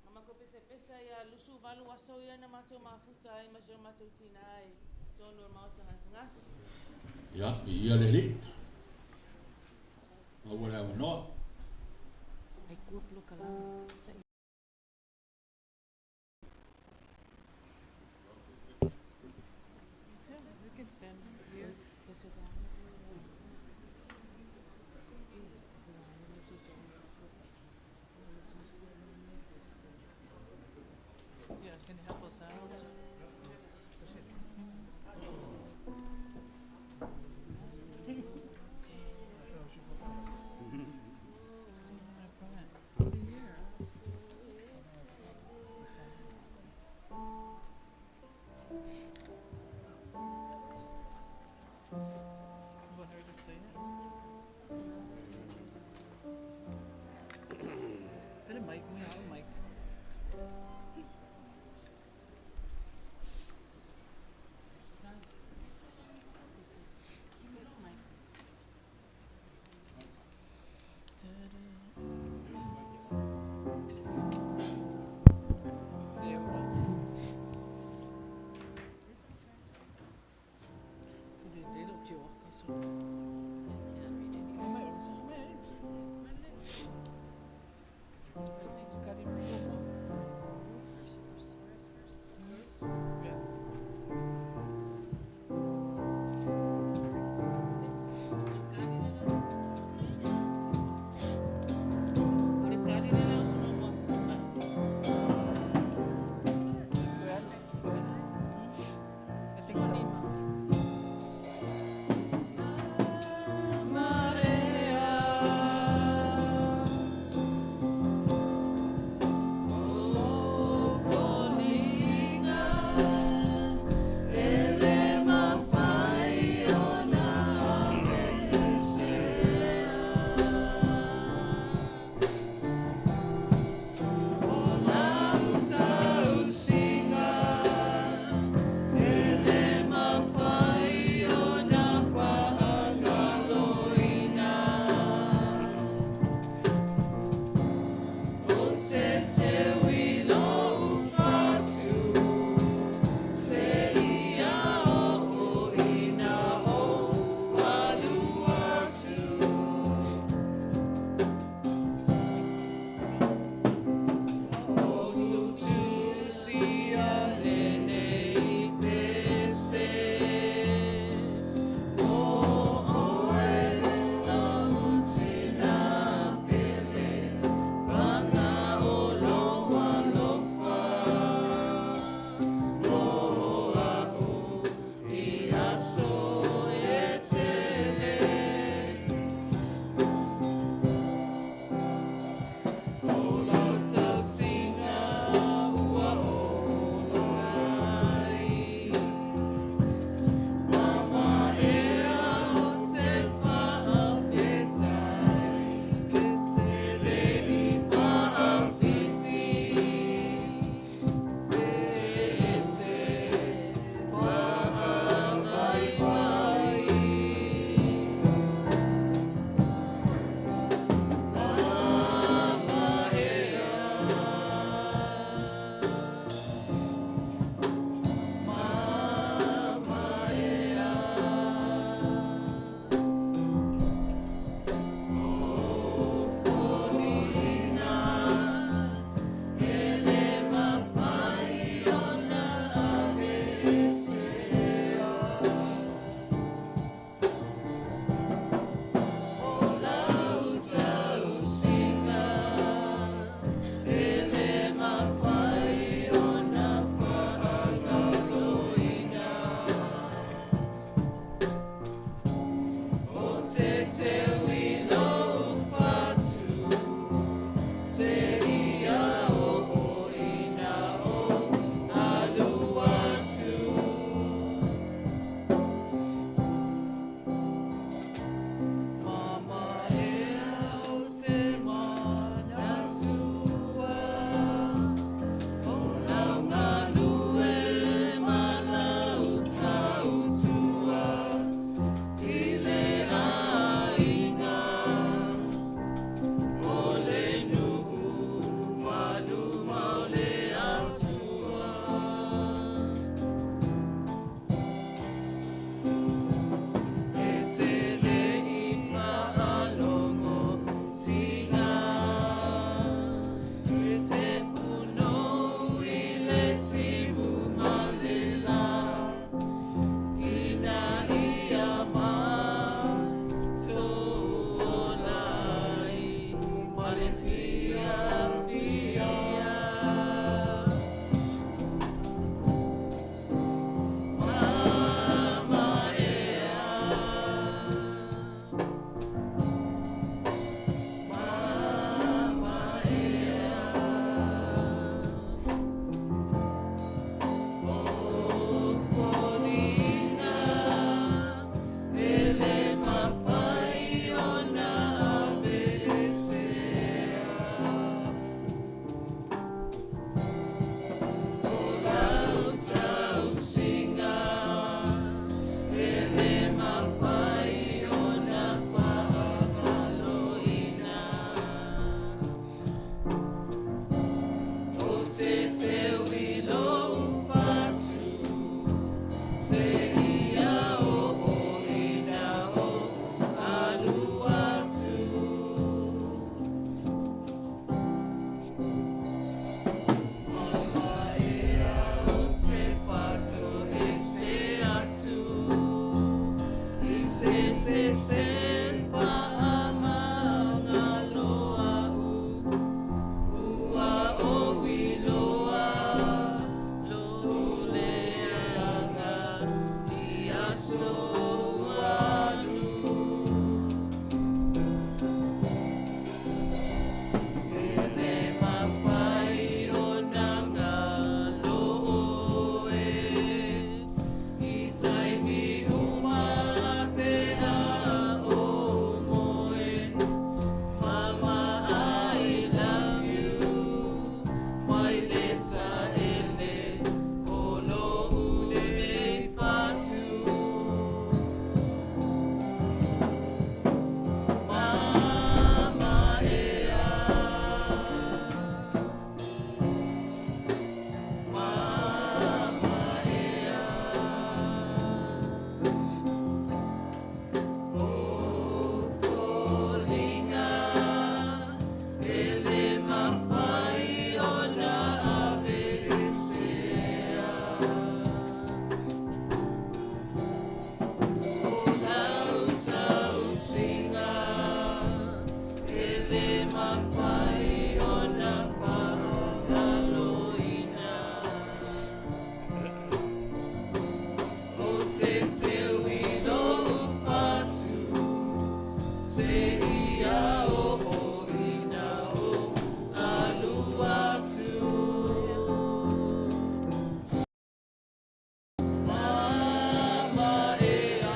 Mama ko pese pesa ia lusu valu aso ia na matou mafuta ai ma so matou tina ai. Tonu maota ngas. Ia, ia le li. Maua le avanoa. Ai kua plo kala. Yeah, we can stand here. Yeah, can you help us out? Stand in front. Here. Te teu i lou fatu, se ia o o ina o alu atu. Mama e a.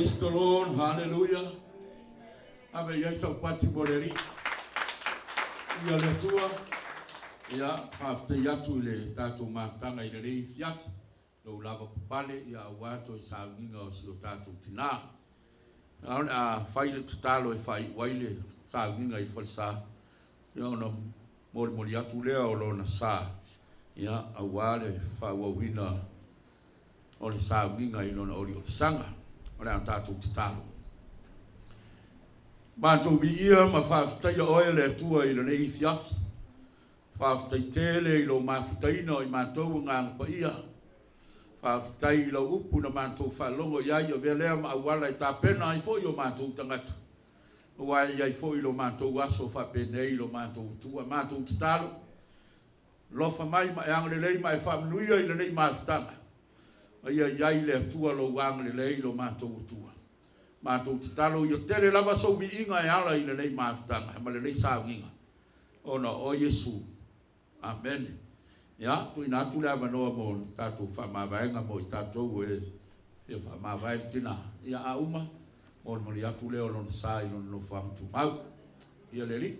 Praise the Lord, hallelujah. Ave iai sau pati mo le Alii. Ia le Atua, ia, faafetai atu i le tatou mafutaga i lenei afiafi, lou lava papale, ia aua toe sauniga o si o tatou tinā. A o le a fai le tatalo e faaiu ai le sauniga i falesa, ia ona molimoli atu lea o lona sa, ia aua le faaauauina o le sauniga i lona oliolisaga. O le a tatou tatalo. Matou viia ma faafetaia oe le Atua i lenei afiafi. Faafetai tele i lou mafutaina o i matou agaga paia. Faafetai i lau upu na matou faalogo i ai, avea lea ma auala e tapena ai foi o matou tagata. Aua e i ai foi lo matou aso faapenei lo matou Atua. Matou tatalo, lofa mai ma e agalelei ma e faamanuia i lenei mafutaga. Ma ia i ai le Atua lou agalelei lo matou Atua. Matou tatalo ia tele lava sou viiga e ala i lenei mafutaga ma lenei sauniga. Ona o Iesu. Amene. Ia, tuuina atu le avanoa mo le tatou faamavaega mo i tatou e fia faamavae le tinā. Ia, a uma, molimoli atu lea o lona sa i lona nofoaga tumau. Ia le Alii.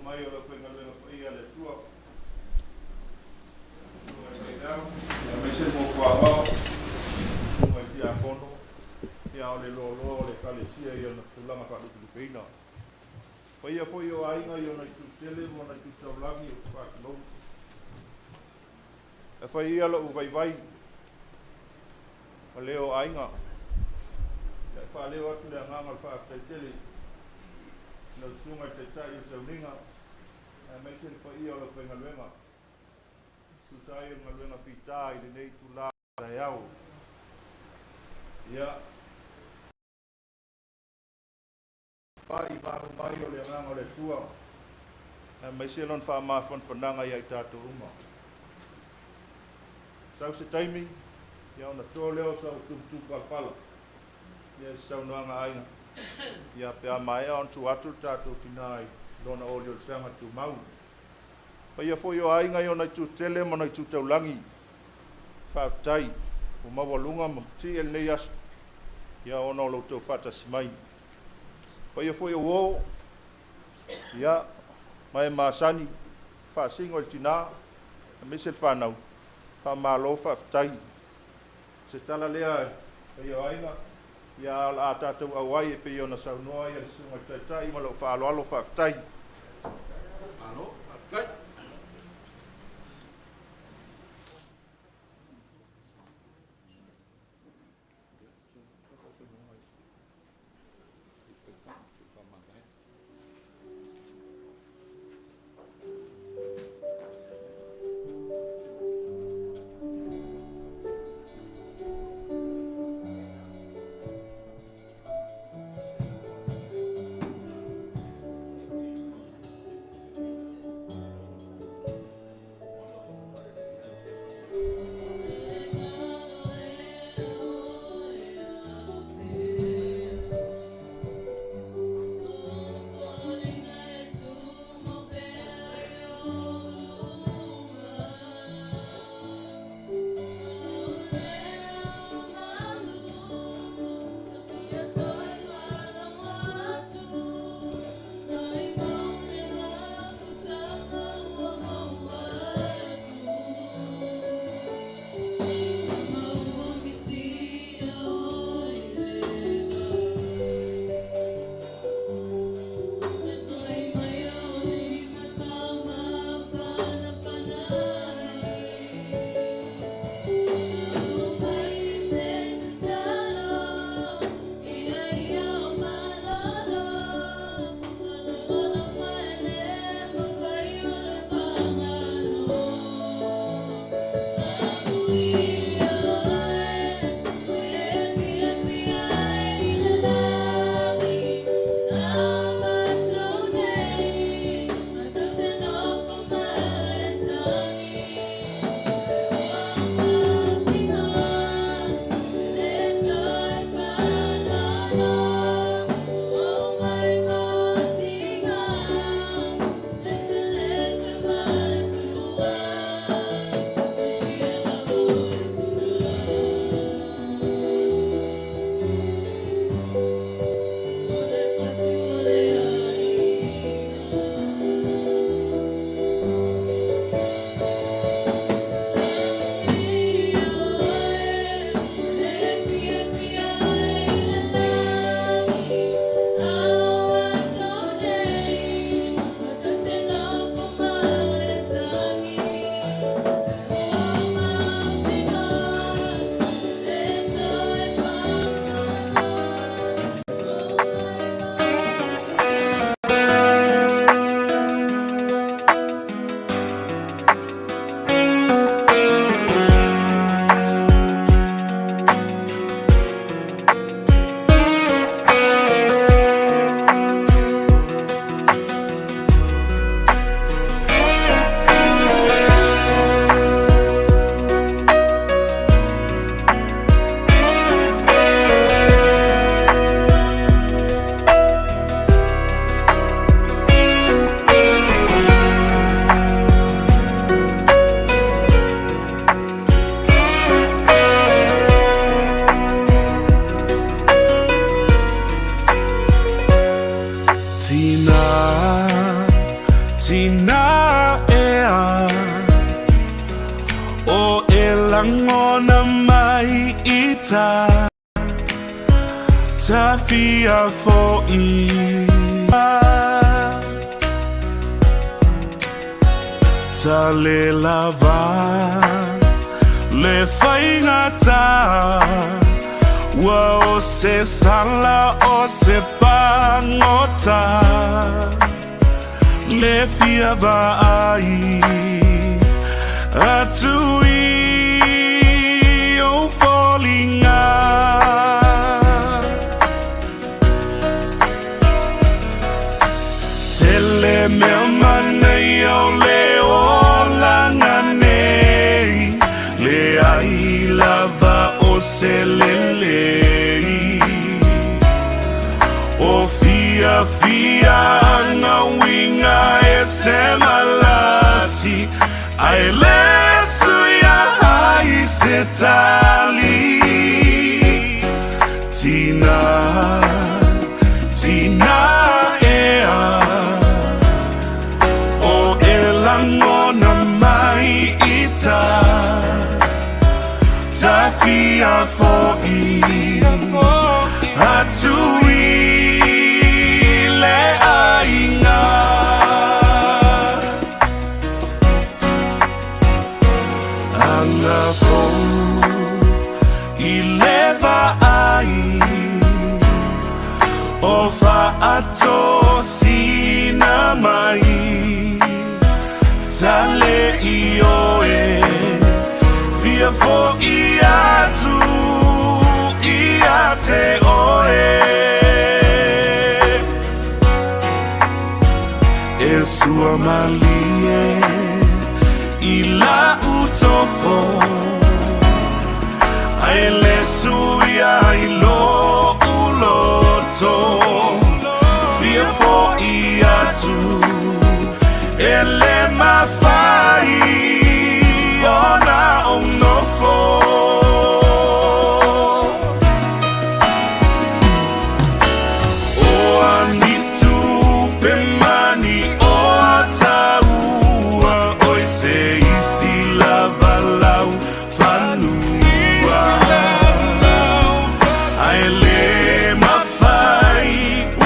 Mai o le aufaigaluega paia a le Atua. Susuga i Faifeau, aemaise le nofoaao, susuga i tiakono, ia o le loaloa o le Ekalesia i ona tulaga faalupelupeina. Paia foi o aiga i ona itu tele ma ona itu taulagi ou te faatulou. E fai ia lou vaivai ma leo o aiga. Ia e faaleo atu le agaga o le faafetai tele i lau susuga i le Taitai o le Sauniga, aemaise le paia o le aufaigaluega, tusa ai o le galuega fita i lenei itula taeao. Ia, pai malu mai o le agaga o le Atua, aemaise lona faamafanafanaga ia i tatou uma. Sau se taimi, ia ona to lea o sau tumutumu palapala, ia i se saunoaga aiga, ia pe a maea ona tuu atu le tatou tinā i lona oliolisaga tumau. Paia foi o aiga i ona itu tele ma ona itu taulagi, faafetai ua maualuga ma matie lenei aso, ia ona o lo outou faatasi mai. Paia foi o uo, ia, ma e masani, faasino i le tinā, aemaise le fanau, faamalo faafetai. Se tala lea paia o aiga, ia o le a tatou auai e pei ona saunoa ia le susuga i le Taitai ma lou faaaloalo faafetai. Malo, faafetai. langona mai ita Tafia fo'i Ta le lava Le faigata Ua o se sala o se pagota Le fia vaai Atu i ou foliga. Tele mea manaia o le olaga nei, leai lava o se lelei. O fiafiaga uiga e se malasi, ae le suia ai se tali. Tina, tina ea, o e lagona mai ita Tafia fo'i atu i le aiga. Aga fou i le vaai o faatosina mai, tale i oe fia fo'i atu ia te oe. E sua malie i la utofo, ae le suia i lo uloto, fia fo'i atu e le mafai ona ou nofo. O ani tupe mani o ataua, oi se isi lava lau fanua. Ae le mafai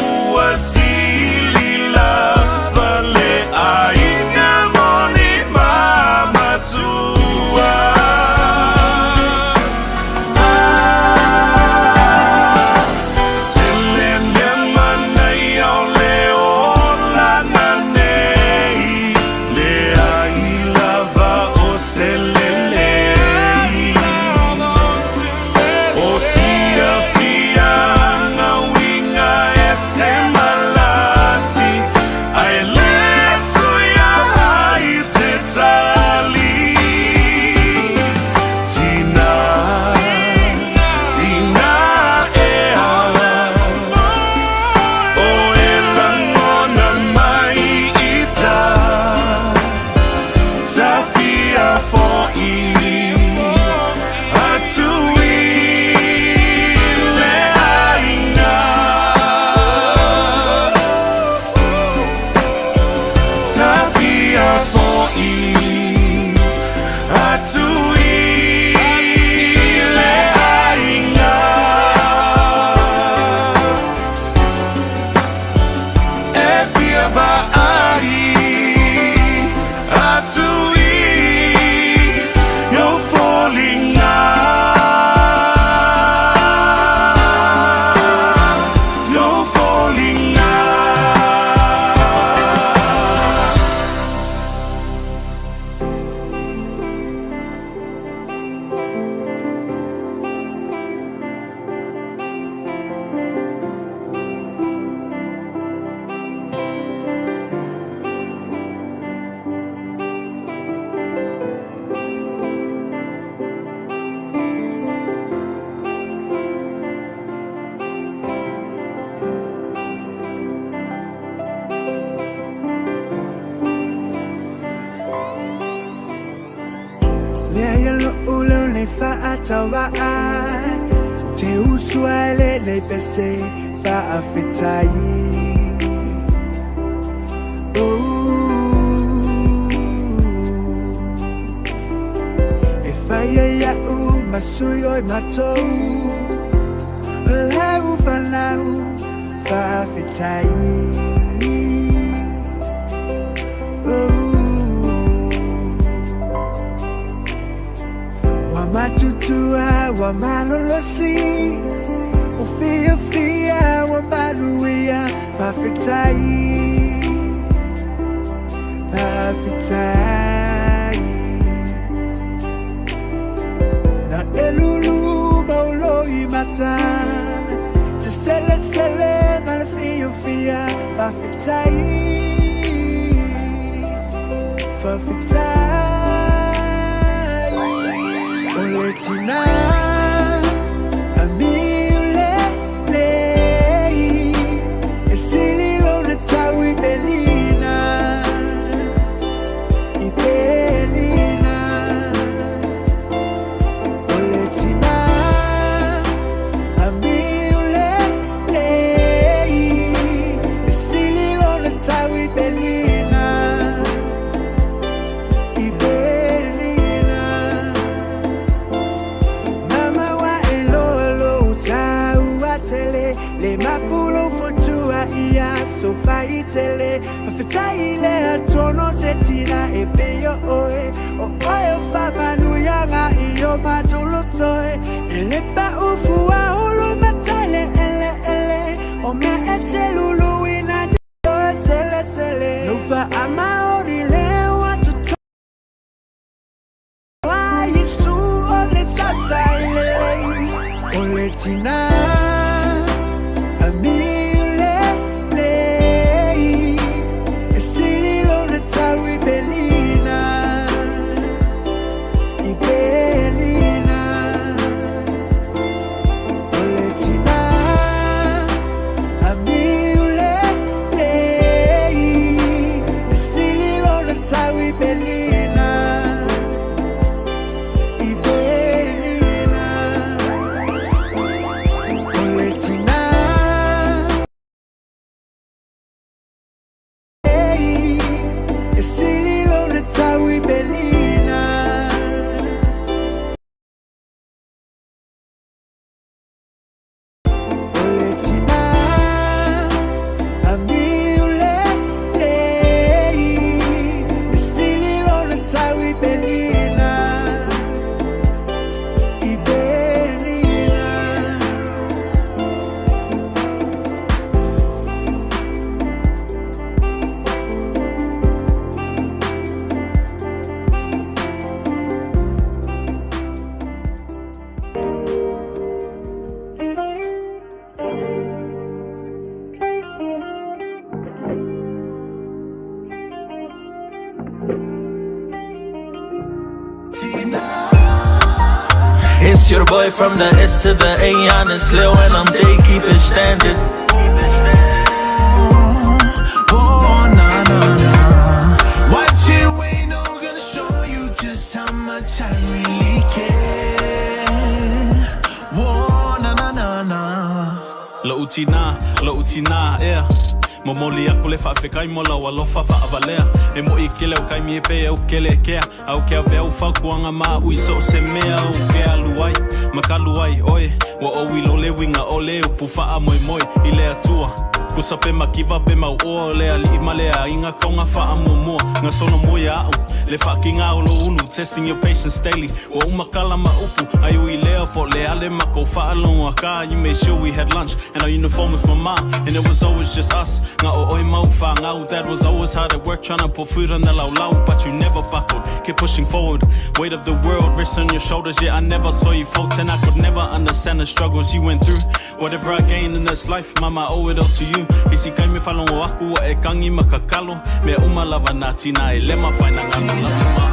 ua sili lava le aiga moni ma matua. Tele mea manaia o le olaga nei, leai lava o se lelei. O fiafiaga uiga e se malasi, ae le suia ai se tali. Tina, tina ea, o e lagona mai ita Tafia fo'i atu i le aiga. Tafia fo'i atu i le aiga. E fia vaai atu i ou foliga. Ou foliga. Lea ia lo'u leo nei fa'ataua'a Te usu ai le nei pese fa'afetai. Oh, e fai ia ia'u ma sui oi matou O lau fanau faafetai. Ua matutua ua malolosi O fiafia ua manuia faafetai faafetai. Na e lulu maulo i mata Te sele sele ma le fiafia faafetai faafetai. O le tina amiu lelei E sili lona tau i pelina I pelina. O le tina amiu lelei E sili lona tau i pelina I pelina. Mama wa e loa lo tau atele Le mapulo fotua ia so faitele Faafetai le atono se tina e peo oe O oe o whamanuianga i o matolotoe E le pa ufua olo mataile ele ele O mea e te lulu ina te oe sele sele No wha ama ori le watoto A Yesu o le tata i lelei O le tina amiu lelei E sili lona tau i pelina I pelina. O le tina amiu lelei E sili lona tau i pelina I pelina. O le tina E sili lona tau i pelina O le tina amiu lelei E sili lona tau i pelina I pelina. It's your boy from the S to the A, honest Lil, and I'm J, keep it standard. Oh, na, na, na. What you ain't no gonna show you just how much I really care. Whoa, na, na, na, na. Lo'u tina, lo'u tina, ea. Momoli aku le faafekai mo lau alofa faavalea. E mo'i kele o kaimi e pe au kele kea. Au ke ave au fautuaga ma ui so se mea o ke alu ai. Makalu ai oe, ua ou ilo le uiga o le upu faamoemoe i le Atua. Kusa pe makiva pe mau oa o le ali'i ma le aiga kauga faamuamua. Gasolo mo ia a'u, le faakiga o lou ulu, testing your patience daily. Ua uma kala ma upu, ai ui lea po le ale ma kou faalogo akā. You made sure we had lunch and our uniform was mama. And it was always just us, nga o oi mau whāngau. Dad was always hard at work trying to put food on the lau lau. But you never buckled, kept pushing forward. Weight of the world rests on your shoulders, yeah, I never saw you fault. And I could never understand the struggles you went through. Whatever I gained in this life, mama, I owe it all to you. Isi kaimi faalogo aku ua e kagi ma kakalo. Mea uma lava nā tina e le mafai na galo lava ma.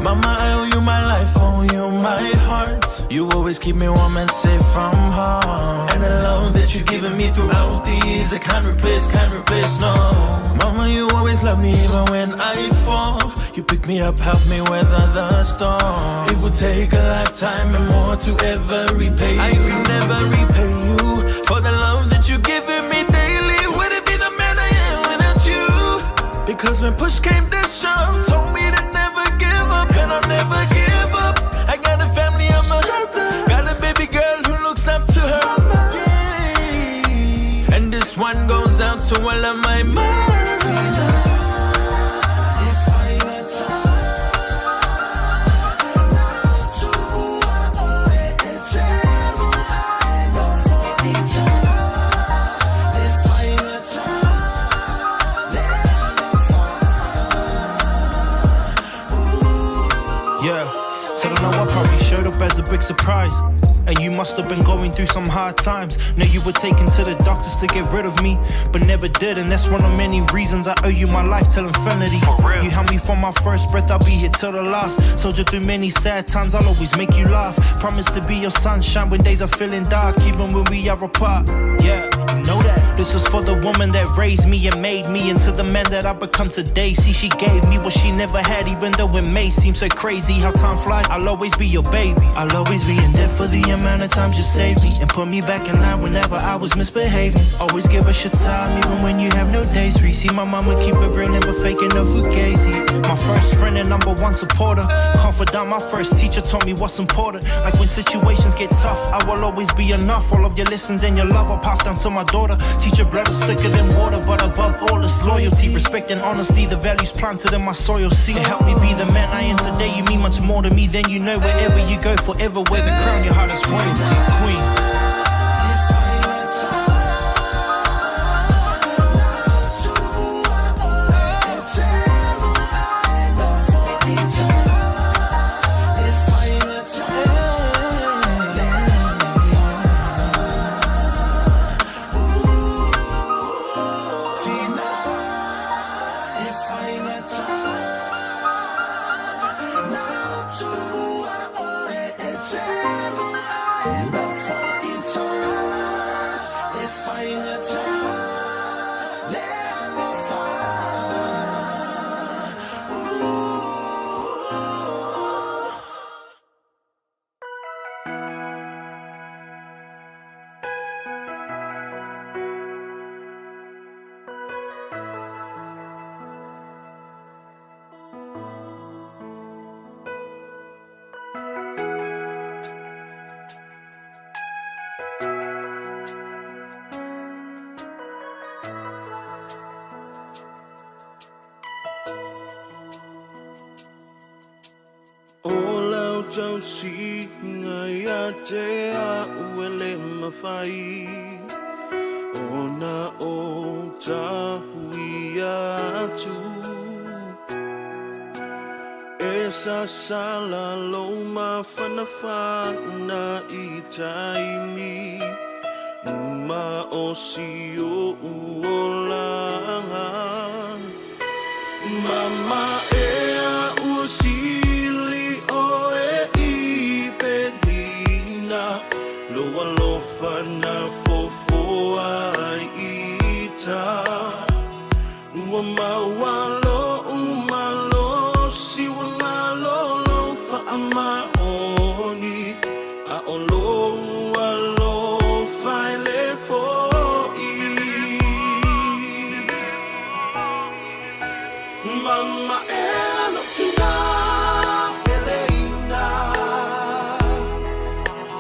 Mama, I owe you my life, owe you my heart. You always keep me warm and safe from harm. And the love that you've given me throughout the years, I can't replace, can't replace, no. Mama, you always love me even when I fall. You pick me up, help me weather the storm. It would take a lifetime and more to ever repay you. I could never repay you for the love that you've given me daily. Wouldn't be the man I am without you. Because when push came to shove, told me to never give up, and I'll never give up. I got a family, I'm a got a baby girl who looks up to her. Yeah. And this one goes out to all of my moms. Yeah, so I know I probably showed up as a big surprise. And you must have been going through some hard times. Know you were taken to the doctors to get rid of me, but never did. And that's one of many reasons I owe you my life till infinity. You held me from my first breath, I'll be here till the last. Soldier through many sad times, I'll always make you laugh. Promise to be your sunshine when days are feeling dark, even when we are apart. Yeah, you know that. This is for the woman that raised me and made me into the man that I've become today. See, she gave me what she never had, even though it may seem so crazy how time flies. I'll always be your baby. I'll always be in debt for the amount of times you saved me and put me back in line whenever I was misbehaving. Always give us your time, even when you have no days free. See, my mama keep it real, never faking no fugazi. My first friend and number one supporter, confidant, my first teacher taught me what's important. Like when situations get tough, I will always be enough. All of your lessons and your love I pass down to my daughter. Teach her blood is thicker than water, but above all, it's loyalty, respect, and honesty. The values planted in my soil. See, it helped me be the man I am today. You mean much more to me than you know. Wherever you go, forever wear the crown. Your heart is royalty, queen. O lau tausiga ia te au e le mafai ona o tapuia atu. E sasala lou mafanafana i taimi uma o si o'u olaga. Mama ea ua sili oe i penina, lou alofa na fofoa ai ita. Ua maualo umalosi ua malolo faamaoni, a o lou alofa e le fo'i. Mama ea lou tina peleina,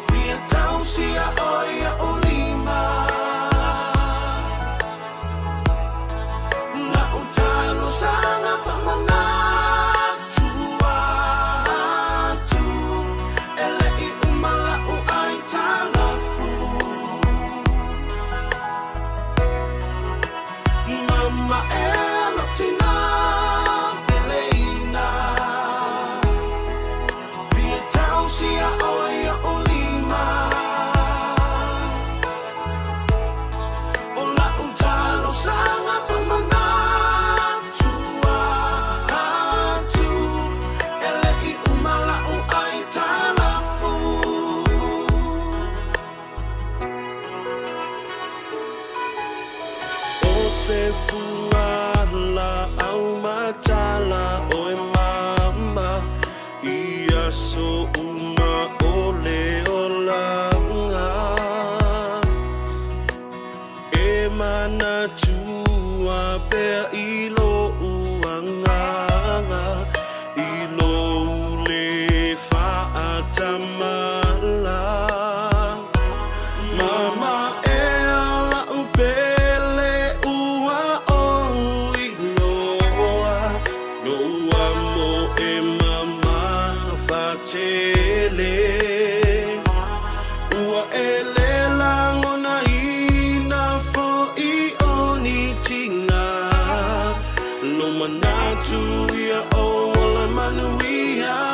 fia tausia oe ia o lima. Na utalosaga faamanatu atu, e le'i uma la'u aitalafu. Mama ea lou tina peleina, Atu ia o ola manuia.